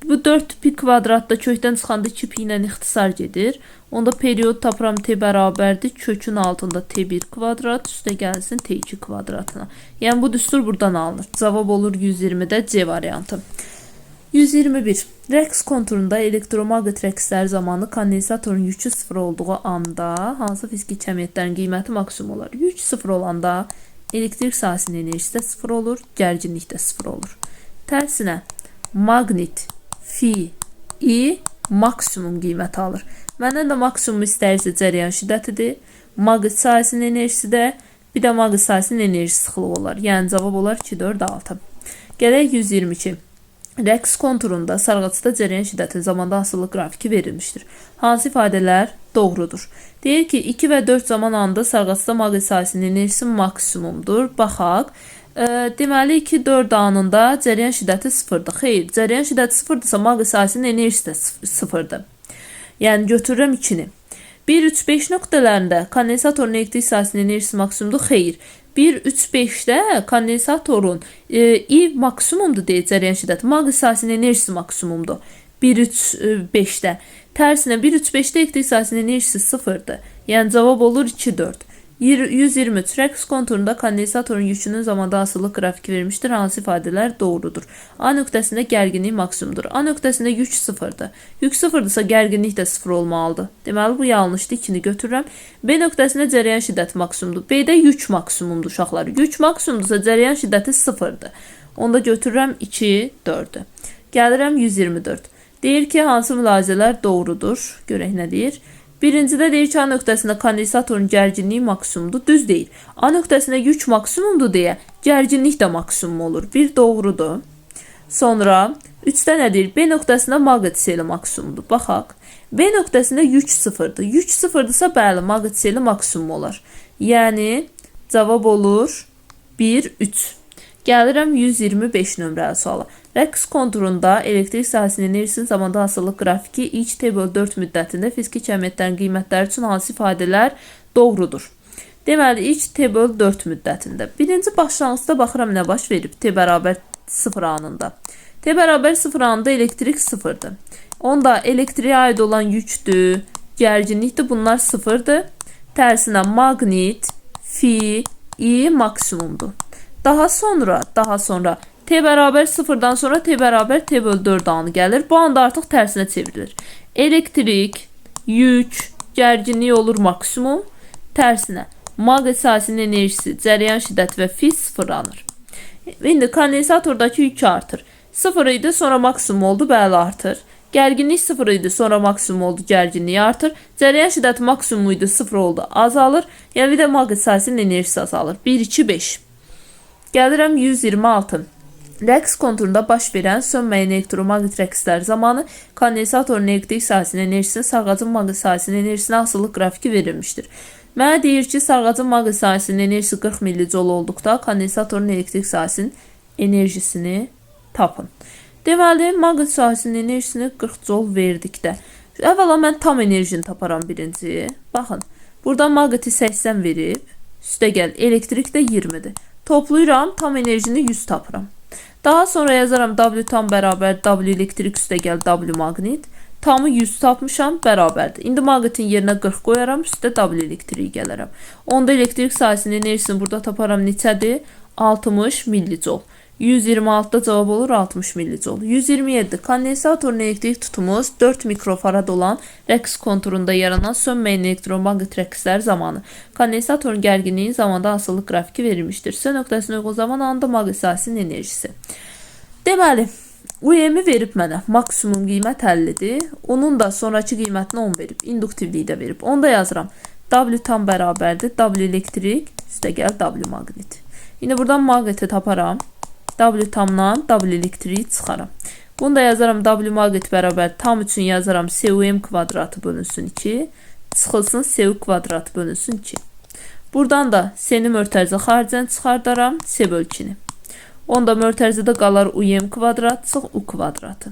Bu 4 pi kvadratda kökdən çıxanda 2 pi ilə ixtisar gedir. Onda period tapıram T bərabərdir. Kökün altında T1 kvadrat üstə gəlsin T2 kvadratına. Yəni bu düstur buradan alınır. Cavab olur 120-də C variantı. 121. Rəqs konturunda elektromaqnit rəqsləri zamanı kondensatorun yükü sıfır olduğu anda hansı fiziki kəmiyyətlərin qiyməti maksimum olar? Yük sıfır olanda elektrik sahəsinin enerjisi də sıfır olur, gərginlik də sıfır olur. Tərsinə maqnit fi i maksimum qiymət alır. Məndən də maksimum istəyirsə cəryan şiddətidir. Maqnit sahəsinin enerjisi də, bir də maqnit sahəsinin enerji sıxlığı olar. Yəni cavab olar 2, 4, 6. Gələk 122. Rəqs konturunda sarğaçda cəryan şiddətinin zamanda asılılıq qrafiki verilmişdir. Hansı ifadələr doğrudur? Deyir ki, 2 və 4 zaman anında sarğaçda maqnit sahəsinin enerjisi maksimumdur. Baxaq. Deməli, 2-4 anında cəryan şiddəti sıfırdır. Xeyr, cəryan şiddəti sıfırdırsa maqnit sahəsinin enerjisi də sıfırdır. Yəni, götürürəm 2-ni. 1, 3, 5 nöqtələrində kondensatorun elektrik sahəsinin enerjisi maksimumdur. Xeyr, 1, 3, 5-də kondensatorun I maksimumdur deyə cəryan şiddəti. Maqnit sahəsinin enerjisi maksimumdur. 1, 3, 5-də. Tərsinə 1, 3, 5-də elektrik sahəsinin enerjisi sıfırdır. Yəni, cavab olur 2, 4. 123. Rəqs konturunda kondensatorun yükünün zamanda asılılıq qrafiki verilmişdir. Hansı ifadələr doğrudur? A nöqtəsində gərginlik maksimumdur. A nöqtəsində yük sıfırdır. Yük sıfırdırsa gərginlik də sıfır olmalıdır. Deməli, bu yanlışdır. 2-ni götürürəm. B nöqtəsində cəryan şiddəti maksimumdur. B-də yük maksimumdur uşaqlar. Yük maksimumdursa cəryan şiddəti sıfırdır. Onda götürürəm 2, 4-ü. Gəlirəm 124. Deyir ki, hansı mülahizələr doğrudur? Görək nə deyir? Birincidə deyir ki, A nöqtəsində kondensatorun gərginliyi maksimumdur. Düz deyil. A nöqtəsində yük maksimumdur deyə gərginlik də maksimum olur. Bir doğrudur. Sonra 3-də nə deyir? B nöqtəsində maqnit seli maksimumdur. Baxaq. B nöqtəsində yük sıfırdır. Yük sıfırdırsa, bəli, maqnit seli maksimum olar. Yəni, cavab olur 1, 3. Gəlirəm 125 nömrəli suala. Rəqs konturunda elektrik sahəsinin enerjisinin zamanda asılılıq qrafiki ilk T bölü 4 müddətində fiziki kəmiyyətlərin qiymətləri üçün hansı ifadələr doğrudur? Deməli, ilk T bölü 4 müddətində. Birinci başlanğıcda baxıram nə baş verib T bərabər 0 anında. T bərabər 0 anında elektrik sıfırdır. Onda elektriğe aid olan yükdür, gərginlikdir, bunlar sıfırdır. Tərsinə maqnit, fi, i maksimumdur. Daha sonra T bərabər 0-dan sonra T bərabər T bölü 4 anı gəlir. Bu anda artıq tərsinə çevrilir. Elektrik, yük, gərginlik olur maksimum. Tərsinə maqnit sahəsinin enerjisi, cəryan şiddəti və fi sıfırlanır. İndi kondensatordakı yük artır. 0 idi, sonra maksimum oldu, bəli artır. Gərginlik 0 idi, sonra maksimum oldu, gərginlik artır. Cəryan şiddəti maksimum idi, 0 oldu, azalır. Yəni bir də maqnit sahəsinin enerjisi azalır. 1, 2, 5. Gəlirəm 126. Rəqs konturunda baş verən sönməyən elektromaqnit rəqsləri zamanı kondensatorun elektrik sahəsinin enerjisinin sarğacın maqnit sahəsinin enerjisinə asılılıq qrafiki verilmişdir. Mənə deyir ki, sarğacın maqnit sahəsinin enerjisi 40 millicol olduqda kondensatorun elektrik sahəsinin enerjisini tapın. Deməli, maqnit sahəsinin enerjisini 40 col verdikdə. Əvvəla mən tam enerjini taparam birinci. Baxın, burada maqniti 80 verib, üstə gəl, elektrik də 20-dir. Toplayıram, tam enerjini 100 tapıram. Daha sonra yazaram W tam bərabər W elektrik üstə gəl W maqnit. Tamı 100 tapmışam, bərabərdir. İndi maqnitin yerinə 40 qoyaram, üstə W elektriği gələrəm. Onda elektrik sahəsinin enerjisini burada taparam neçədir? 60 millicol. 126-da cavab olur 60 millicol. 127. Kondensatorun elektrik tutumu 4 mikrofarad olan rəqs konturunda yaranan sönməyən elektromaqnit rəqsləri zamanı kondensatorun gərginliyinin zamanda asılılıq qrafiki verilmişdir. S nöqtəsinə uyğun zaman anında maqnit sahəsinin enerjisi. Deməli, UM-i verib mənə. Maksimum qiymət 50-dir. Onun da sonrakı qiymətini 10 verib. İnduktivliyi də verib. Onu da yazıram. W tam bərabərdir. W elektrik üstəgəl W maqnit. İndi buradan maqniti taparam. W tamdan W elektriği çıxaram. Bunu da yazaram W maqnit bərabər tam üçün yazaram SUM kvadratı bölünsün 2. Çıxılsın SU kvadratı bölünsün 2. Buradan da S-ni mötərizə xaricən çıxardaram S böl 2-ni. Onda mötərizədə qalar UM kvadrat çıx U kvadratı.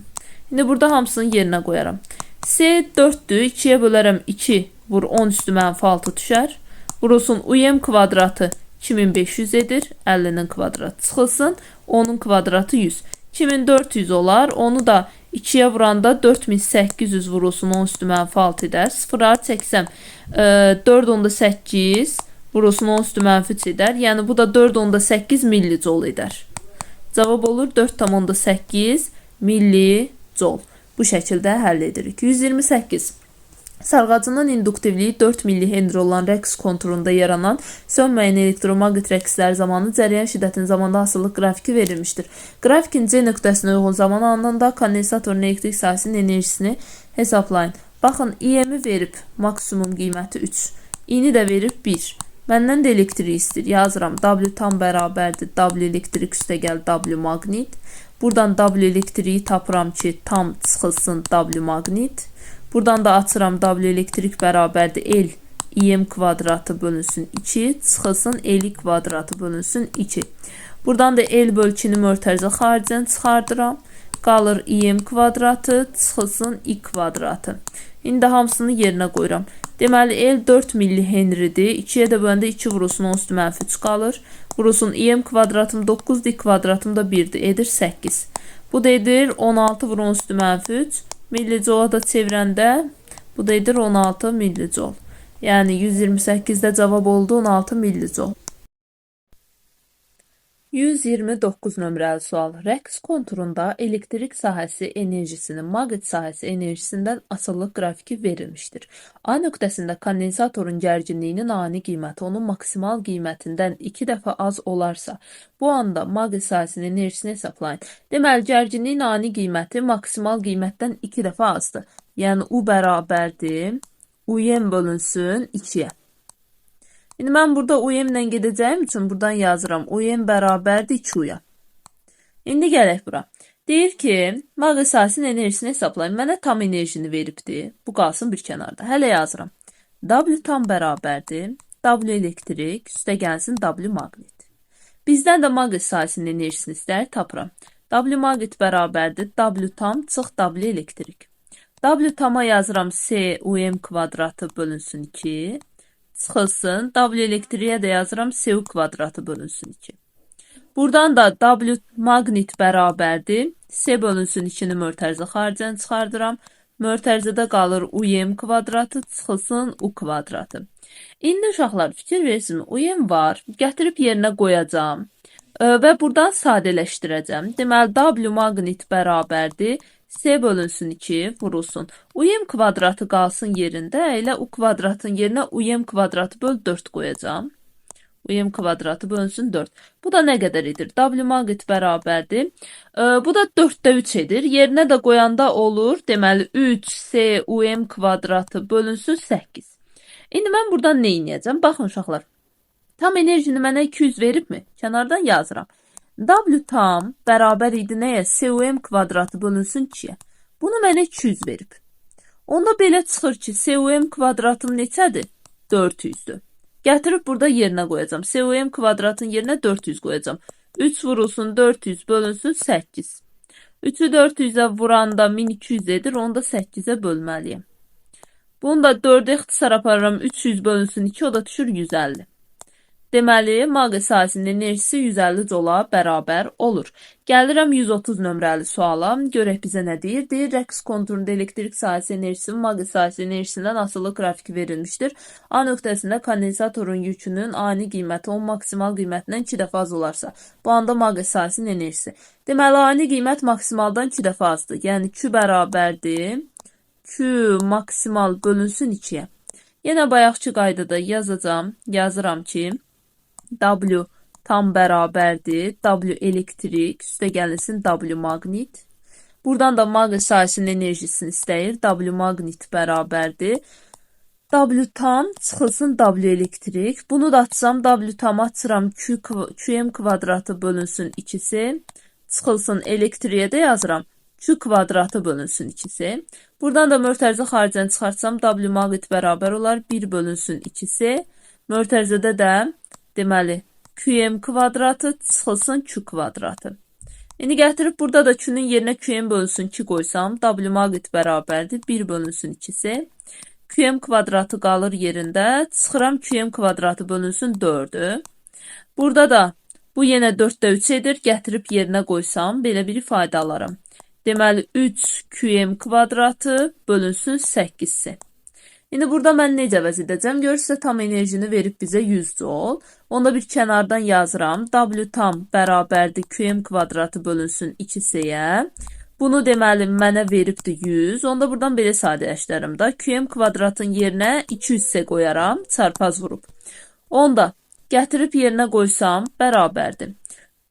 İndi burada hamısını yerinə qoyaram. S 4-dür. 2-yə bölərəm 2 vur 10 üstü mənfi 6 düşər. Vurulsun UM kvadratı 2500 edir. 50-nin kvadratı çıxılsın. 10-un kvadratı 100. 2400 olar. Onu da 2-yə vuranda 4800 vurulsun 10 üstü mənfi 6 edər. 0-ı çəksəm 4,8 vurulsun 10 üstü mənfi 3 edər. Yəni bu da 4,8 millicol edər. Cavab olur 4,8 millicol. Bu şəkildə həll edirik. 128. Sarğacının induktivliyi 4 millihenri olan rəqs konturunda yaranan sönməyən elektromaqnit rəqsləri zamanı cərəyan şiddətinin zamanda asılılıq qrafiki verilmişdir. Qrafikin C nöqtəsinə uyğun zaman anında kondensatorun elektrik sahəsinin enerjisini hesablayın. Baxın, IM-i verib maksimum qiyməti 3, I-ni də verib 1. Məndən də elektriği istəyir. Yazıram W tam bərabərdir W elektrik üstəgəl W maqnit. Buradan W elektriği tapıram ki, tam çıxılsın W maqnit. Buradan da açıram W elektrik bərabərdir L IM kvadratı bölünsün 2, çıxılsın L kvadratı bölünsün 2. Buradan da L böl 2-ni mötərizə xaricən çıxardıram. Qalır IM kvadratı, çıxılsın I kvadratı. İndi hamısını yerinə qoyuram. Deməli, L 4 millihenridir. 2-yə də böləndə 2 vurulsun 10 üstü mənfi 3 qalır. Vurulsun IM kvadratım 9-dur, I kvadratım da 1-dir. Edir 8. Bu da edir 16 vur 10 üstü mənfi 3. Millicola da çevirəndə bu da edir 16 millicol. Yəni 128-də cavab oldu 16 millicol. 129 nömrəli sual. Rəqs konturunda elektrik sahəsi enerjisinin maqnit sahəsi enerjisindən asılılıq qrafiki verilmişdir. A nöqtəsində kondensatorun gərginliyinin ani qiyməti onun maksimal qiymətindən 2 dəfə az olarsa, bu anda maqnit sahəsinin enerjisini hesablayın. Deməli, gərginliyin ani qiyməti maksimal qiymətdən 2 dəfə azdır. Yəni, U bərabərdir UM bölünsün 2-yə. İndi mən burada UM ilə gedəcəyim üçün buradan yazıram. UM bərabərdir 2U-ya. İndi gələk bura. Deyir ki, maqnit sahəsinin enerjisini hesablayın. Mənə tam enerjini veribdir. Bu qalsın bir kənarda. Hələ yazıram. W tam bərabərdir. W elektrik, üstə gəlsin W maqnit. Bizdən də maqnit sahəsinin enerjisini istəyir, tapıram. W maqnit bərabərdir. W tam çıx W elektrik. W tama yazıram S UM kvadratı bölünsün 2. Çıxılsın. W elektriyə də yazıram SU kvadratı bölünsün 2. Buradan da W maqnit bərabərdir. S bölünsün 2-ni mötərizə xaricən çıxardıram. Mötərizədə qalır UM kvadratı çıxılsın U kvadratı. İndi uşaqlar fikir versin. UM var. Gətirib yerinə qoyacağam. Və buradan sadələşdirəcəm. Deməli W maqnit bərabərdir. S bölünsün 2 vurulsun. UM kvadratı qalsın yerində. Elə U kvadratın yerinə UM kvadratı böl 4 qoyacağam. UM kvadratı bölünsün 4. Bu da nə qədər edir? W maqnit bərabərdir. Bu da 4-də 3 edir. Yerinə də qoyanda olur. Deməli 3 S UM kvadratı bölünsün 8. İndi mən buradan nə edəcəm? Baxın uşaqlar. Tam enerjini mənə 200 veribmi? Kənardan yazıram. W tam bərabər idi nəyə? SUM kvadratı bölünsün 2-yə. Bunu mənə 200 verib. Onda belə çıxır ki, SUM kvadratım neçədir? 400-dür. Gətirib burada yerinə qoyacağam. SUM kvadratın yerinə 400 qoyacağam. 3 vurulsun 400 bölünsün 8. 3-ü 400-ə vuranda 1200 edir. Onu da 8-ə bölməliyəm. Bunu da 4-ə ixtisar aparıram. 300 bölünsün 2, o da düşür 150. Deməli, maqnit sahəsinin enerjisi 150 jola bərabər olur. Gəlirəm 130 nömrəli suala. Görək bizə nə deyir? Deyir, rəqs konturunda elektrik sahəsi enerjisinin maqnit sahəsi enerjisindən asılı qrafiki verilmişdir. A nöqtəsində kondensatorun yükünün ani qiyməti onun maksimal qiymətindən 2 dəfə az olarsa, bu anda maqnit sahəsinin enerjisi. Deməli, ani qiymət maksimaldan 2 dəfə azdır. Yəni, Q bərabərdir. Q maksimal bölünsün 2-yə. Yenə bayaqki qaydada yazacağam. Yazıram ki, W tam bərabərdir. W elektrik, üstə gəlinsin W maqnit. Buradan da maqnit sahəsinin enerjisini istəyir. W maqnit bərabərdir. W tam çıxılsın W elektrik. Bunu da açsam W tam açıram Qm kvadratı bölünsün 2C. Çıxılsın elektriyə də yazıram. Q kvadratı bölünsün 2C. Buradan da mötərizə xaricən çıxartsam W maqnit bərabər olar 1 bölünsün 2C. Mötərizədə də deməli Qm kvadratı çıxılsın Q kvadratı. İndi gətirib burada da Q-nün yerinə Qm bölünsün 2 qoysam W maqnit bərabərdir 1 bölünsün 2C. Qm kvadratı qalır yerində. Çıxıram Qm kvadratı bölünsün 4-ü. Burada da bu yenə 4-də 3 edir. Gətirib yerinə qoysam belə bir ifadə alaram. Deməli 3 Qm kvadratı bölünsün 8C. İndi burada mən necə əvəz edəcəm? Görürsə tam enerjini verib bizə 100 joule. Onda bir kənardan yazıram. W tam bərabərdir Qm kvadratı bölünsün 2C-yə. Bunu deməli mənə veribdir 100. Onda buradan belə sadələşdirərəm da. Qm kvadratın yerinə 200C qoyaram, çarpaz vurub. Onda gətirib yerinə qoysam bərabərdir.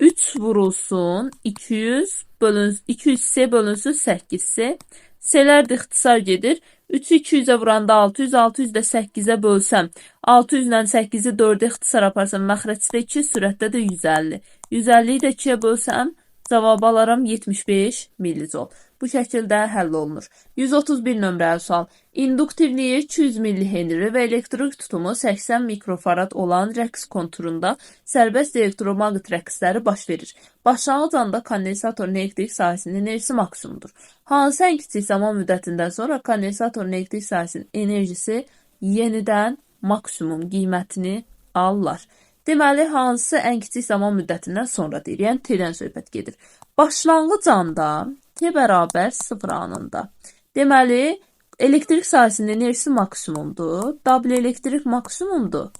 3 vurulsun 200 bölünsün 200C bölünsün 8C. C-lər də ixtisar gedir. 3-ü 200-ə vuranda 600, 600 də 8-ə bölsəm, 600 ilə 8-i 4-ə ixtisar aparsam, məxrəcdə 2, sürətdə də 150. 150-yi də 2-yə bölsəm, cavabı alaram 75 millijoule. Bu şəkildə həll olunur. 131 nömrəli sual. İnduktivliyi 200 millihenri və elektrik tutumu 80 mikrofarad olan rəqs konturunda sərbəst elektromaqnit rəqsləri baş verir. Başlanğıc anda kondensatorun elektrik sahəsinin enerjisi maksimumdur. Hansı ən kiçik zaman müddətindən sonra kondensatorun elektrik sahəsinin enerjisi yenidən maksimum qiymətini alır? Deməli, hansı ən kiçik zaman müddətindən sonra deyir. Yəni, T-dən söhbət gedir. Başlanğıc anda T bərabər 0 anında. Deməli, elektrik sahəsinin enerjisi maksimumdur. W elektrik maksimumdur.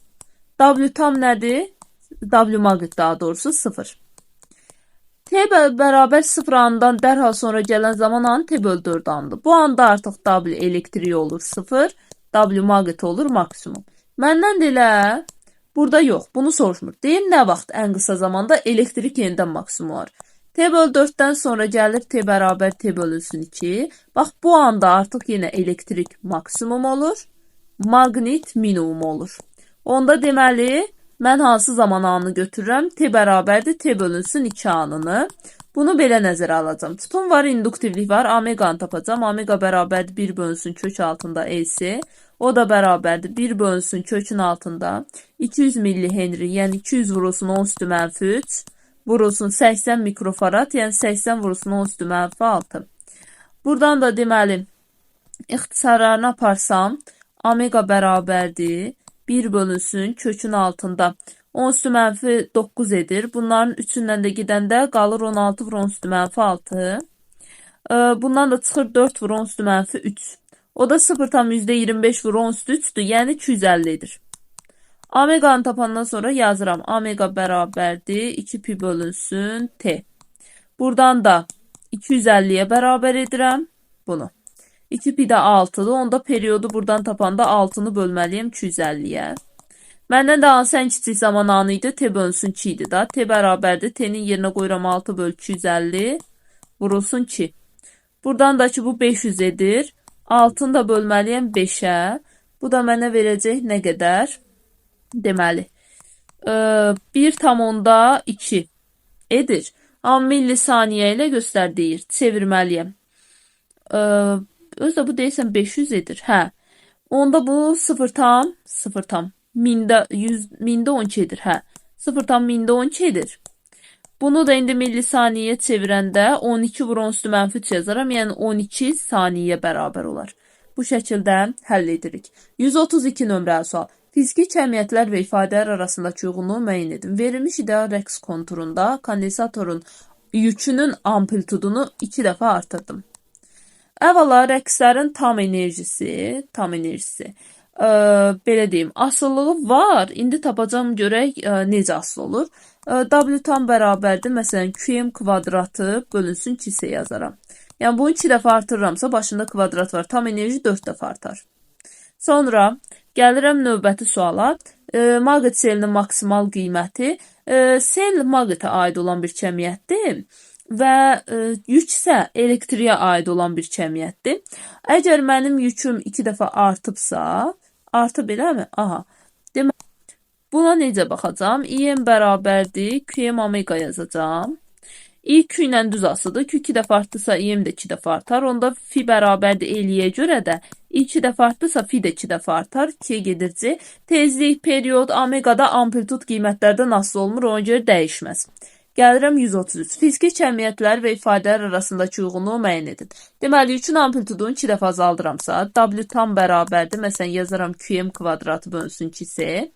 W tam nədir? W maqnit daha doğrusu 0. T bərabər 0 anından dərhal sonra gələn zaman anı T bölü 4 anıdır. Bu anda artıq W elektriği olur 0, W maqnit olur maksimum. Məndən də elə burada yox, bunu soruşmur. Deyir, nə vaxt ən qısa zamanda elektrik yenidən maksimum olar? T bölü 4-dən sonra gəlir T bərabər T bölünsün 2. Bax, bu anda artıq yenə elektrik maksimum olur, maqnit minimum olur. Onda deməli, mən hansı zaman anını götürürəm? T bərabərdir T bölünsün 2 anını. Bunu belə nəzərə alacağam. Tutum var, induktivlik var. Omeqanı tapacağam. Omega bərabərdir 1 bölünsün kök altında EC. O da bərabərdir 1 bölünsün kökün altında 200 millihenri, yəni 200 vurulsun 10 üstü mənfi 3 vurulsun 80 mikrofarad, yəni 80 vurulsun 10 üstü mənfi 6. Buradan da deməli, ixtisarlarını aparsam, omega bərabərdir 1 bölünsün kökün altında 10 üstü mənfi 9 edir. Bunların üçündən də gedəndə qalır 16 vur 10 üstü mənfi 6. Bundan da çıxır 4 vur 10 üstü mənfi 3. O da 0,25 vur 10 üstü 3-dür, yəni 250 edir. Omeqanı tapandan sonra yazıram. Omega bərabərdir 2 pi bölünsün T. Buradan da 250-yə bərabər edirəm bunu. 2 pi də 6-dır. Onda periodu buradan tapanda 6-nı bölməliyəm 250-yə. Məndən də hansı ən kiçik zaman anı idi? T bölünsün 2 idi da. T bərabərdir. T-nin yerinə qoyuram 6 böl 250 vurulsun 2. Buradan da ki bu 500 edir. 6-nı da bölməliyəm 5-ə. Bu da mənə verəcək nə qədər? Deməli, 1,2 edir. Amma millisaniyə ilə göstər deyir. Çevirməliyəm. Özü də bu deyirsən 500 edir. Hə. Onda bu 0,0 mində 12 edir. Hə. 0,12 edir. Bunu da indi millisaniyəyə çevirəndə 12 vur 10 üstü mənfi 3 yazaram. Yəni 12 saniyə bərabər olar. Bu şəkildə həll edirik. 132 nömrəli sual. Fiziki kəmiyyətlər və ifadələr arasındakı uyğunluğu müəyyən edin. Verilmiş ideal rəqs konturunda kondensatorun yükünün amplitudunu 2 dəfə artırdım. Əvvəla rəqslərin tam enerjisi, belə deyim, asılılığı var. İndi tapacağım görək necə asılı olur. W tam bərabərdir. Məsələn, Qm kvadratı bölünsün 2C yazaram. Yəni, bunu 2 dəfə artırıramsa, başında kvadrat var. Tam enerji 4 dəfə artar. Sonra gəlirəm növbəti suala. Maqnit selinin maksimal qiyməti. Sel maqnitə aid olan bir kəmiyyətdir. Və yük isə elektriyə aid olan bir kəmiyyətdir. Əgər mənim yüküm 2 dəfə artıbsa, artıb eləmi? Aha. Deməli, buna necə baxacağam? IM bərabərdir, QM omega yazacağam. I Q ilə düz asılıdır. Q 2 dəfə artdısa, IM də 2 dəfə artar. Onda fi bərabərdir L-yə görə də I 2 dəfə artdısa, fi də 2 dəfə artar. 2-yə gedir C. Tezlik, period, omega da amplitud qiymətlərdən asılı olmur. Ona görə dəyişməz. Gəlirəm 133. Fiziki kəmiyyətlər və ifadələr arasındakı uyğunluğu müəyyən edin. Deməli, yükün amplitudunu 2 dəfə azaldıramsa, W tam bərabərdir. Məsələn, yazaram QM kvadratı bölünsün 2C.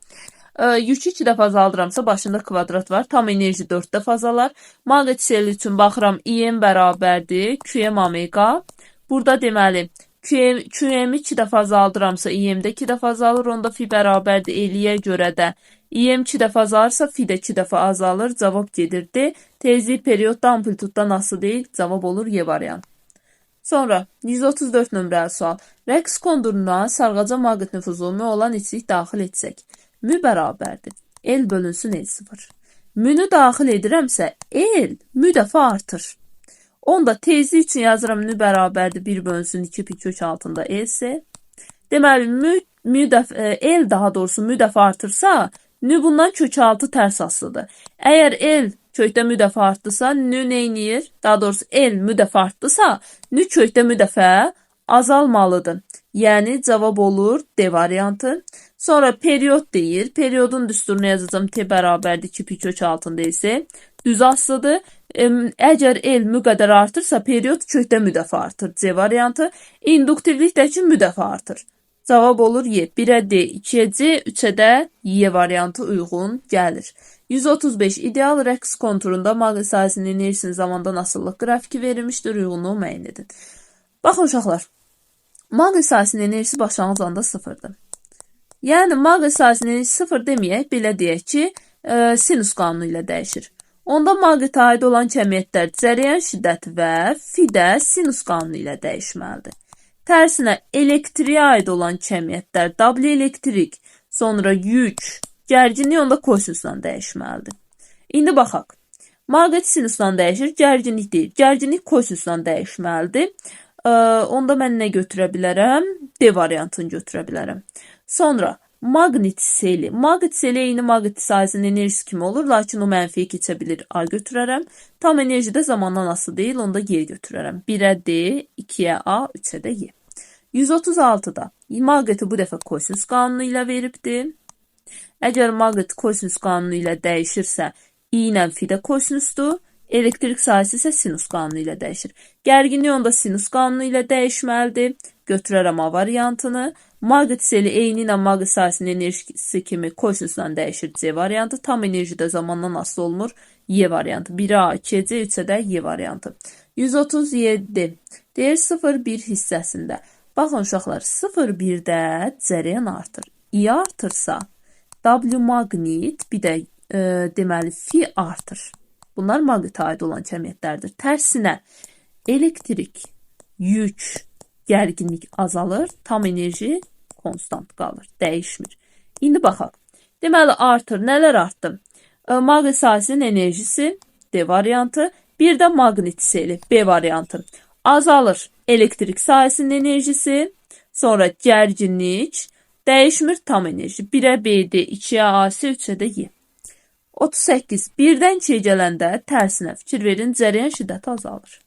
Yükü 2 dəfə azaldıramsa, başında kvadrat var. Tam enerji 4 dəfə azalar. Maqnit seli üçün baxıram, IM bərabərdir, QM omega. Burada deməli, QM-i 2 dəfə azaldıramsa, IM də 2 dəfə azalır. Onda fi bərabərdir L-yə görə də IM 2 dəfə azalırsa, fi də 2 dəfə azalır. Cavab gedir D. Tezlik periodda amplituddan asılı deyil. Cavab olur Y variantı. Sonra 134 nömrəli sual. Rəqs konturuna sarğaca maqnit nüfuzu mü olan içlik daxil etsək. Mü bərabərdir. L bölünsün L0. Münü daxil edirəmsə, L mü dəfə artır. Onda tezlik üçün yazıram nü bərabərdir 1 bölünsün 2 pi kök altında LC. Deməli, L daha doğrusu mü dəfə artırsa, nü bundan kök 6 tərs asılıdır. Əgər L kökdə mü dəfə artdısa, nü neyniyir? Daha doğrusu L mü dəfə artdısa, nü kökdə mü dəfə azalmalıdır. Yəni, cavab olur D variantı. Sonra period deyir. Periodun düsturunu yazacağım. T bərabərdir 2 pi kök altında isə. Düz asılıdır. Əgər L mü qədər artırsa, period kökdə mü dəfə artır. C variantı. İnduktivlik də ki, mü dəfə artır. Cavab olur Y. 1-ə D, 2-yə C, 3-ə də Y variantı uyğun gəlir. 135. İdeal rəqs konturunda maqnit sahəsinin enerjisinin zamandan asılılıq qrafiki verilmişdir. Uyğunluğu müəyyən edin. Baxın uşaqlar. Maqnit sahəsinin enerjisi başlanğıc anda sıfırdır. Yəni, maqnit sahəsinin enerjisi sıfır deməyək, belə deyək ki, sinus qanunu ilə dəyişir. Onda maqnitə aid olan kəmiyyətlər cərəyan şiddəti və fi də sinus qanunu ilə dəyişməlidir. Tərsinə, elektriyə aid olan kəmiyyətlər W elektrik, sonra yük, gərginlik onda kosinusla dəyişməlidir. İndi baxaq. Maqnit sinusla dəyişir, gərginlik deyil. Gərginlik kosinusla dəyişməlidir. Onda mən nə götürə bilərəm? D variantını götürə bilərəm. Sonra maqnit seli. Maqnit seli eyni maqnit sahəsinin enerjisi kimi olur, lakin o mənfiyə keçə bilir. A götürərəm. Tam enerji də zamandan asılı deyil, onda Y götürərəm. 1-ə D, 2-yə A, 3-ə də Y. 136-da maqniti bu dəfə kosinus qanunu ilə veribdir. Əgər maqnit kosinus qanunu ilə dəyişirsə, I ilə fi də kosinusdur. Elektrik sahəsi isə sinus qanunu ilə dəyişir. Gərginlik onda sinus qanunu ilə dəyişməlidir. Götürərəm A variantını. Maqnit seli eyni ilə maqnit sahəsinin enerjisi kimi kosinusla dəyişir. C variantı. Tam enerji də zamandan asılı olmur. Y variantı. 1-ə A, 2-yə C, 3-ə də Y variantı. 137. Deyir 0,1 hissəsində. Baxın uşaqlar, 0,1-də cərəyan artır. I artırsa, W maqnit, bir də deməli fi artır. Bunlar maqnitə aid olan kəmiyyətlərdir. Tərsinə, elektrik, yük, gərginlik azalır, tam enerji konstant qalır, dəyişmir. İndi baxaq. Deməli, artır. Nələr artdı? Maqnit sahəsinin enerjisi, D variantı, bir də maqnit seli, B variantı. Azalır elektrik sahəsinin enerjisi, sonra gərginlik, dəyişmir tam enerji. 1-ə B, D, 2-yə A, C, 3-ə də Y. 38. 1-dən 2-yə gələndə tərsinə fikir verin, cərəyan şiddəti azalır.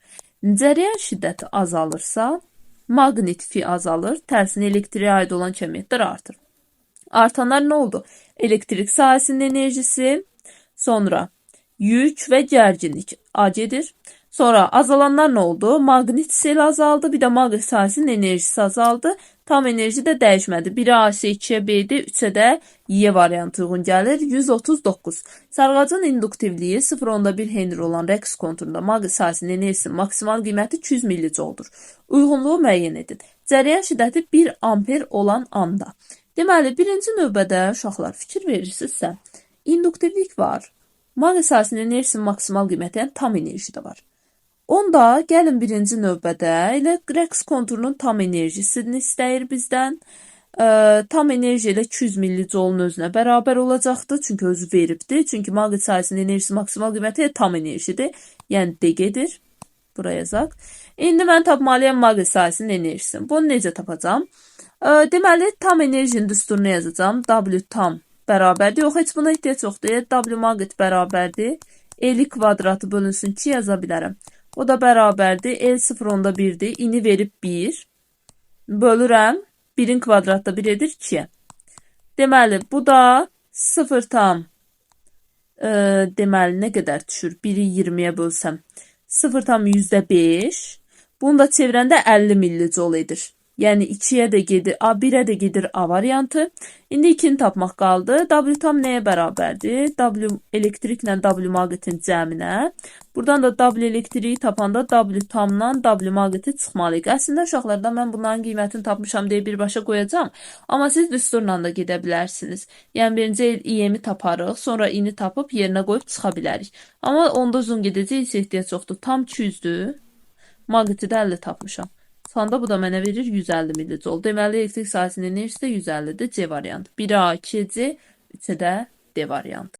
Cərəyan şiddəti azalırsa, maqnit fi azalır, tərsinə elektriyə aid olan kəmiyyətlər artır. Artanlar nə oldu? Elektrik sahəsinin enerjisi, sonra yük və gərginlik A gedir. Sonra azalanlar nə oldu? Maqnit seli azaldı, bir də maqnit sahəsinin enerjisi azaldı. Tam enerji də dəyişmədi. 1-ə AC, 2-yə B-dir, 3-ə də Y variantı uyğun gəlir. 139. Sarğacın induktivliyi 0,1 Henry olan rəqs konturunda maqnit sahəsinin enerjisinin maksimal qiyməti 200 millijouldur. Uyğunluğu müəyyən edin. Cərəyan şiddəti 1 amper olan anda. Deməli, birinci növbədə uşaqlar fikir verirsinizsə, induktivlik var. Maqnit sahəsinin enerjisinin maksimal qiyməti, yəni tam enerji də var. Onda gəlin birinci növbədə elə rəqs konturunun tam enerjisini istəyir bizdən. Tam enerji ilə 200 millijoulun özünə bərabər olacaqdır. Çünki özü veribdir. Çünki maqnit sahəsinin enerjisi maksimal qiyməti tam enerjidir. Yəni D gedir. Bura yazaq. İndi mən tapmalıyam maqnit sahəsinin enerjisini. Bunu necə tapacağam? Deməli, tam enerjinin düsturunu yazacağam. W tam bərabərdir. Yox, heç buna ehtiyac yoxdur. W maqnit bərabərdir. L kvadratı bölünsün 2 yaza bilərəm. O da bərabərdir. L 0,1-dir. İni verib 1. Bölürəm. 1-in kvadratı da 1 edir 2-yə. Deməli, bu da 0 tam deməli, nə qədər düşür? 1-i 20-yə bölsəm 0,5. Bunu da çevirəndə 50 millijoule edir. Yəni 2-yə də gedir, 1-ə də gedir A variantı. İndi 2-ni tapmaq qaldı. W tam nəyə bərabərdir? W elektriklə W maqnitin cəminə. Buradan da W elektriyi tapanda W tamdan W maqniti çıxmalıyıq. Əslində uşaqlardan mən bunların qiymətini tapmışam deyə birbaşa qoyacağam. Amma siz düsturla da gedə bilərsiniz. Yəni birinci İM-i taparıq, sonra İ-ni tapıb yerinə qoyub çıxa bilərik. Amma onda uzun gedəcək, heç ehtiyac yoxdur. Tam 200-dür. Maqniti də 50 tapmışam. Sonda bu da mənə verir 150 millijoule. Deməli, elektrik sahəsinin enerjisi də 150-dir. C variantı. 1A, 2C, 3-ə də D variantı.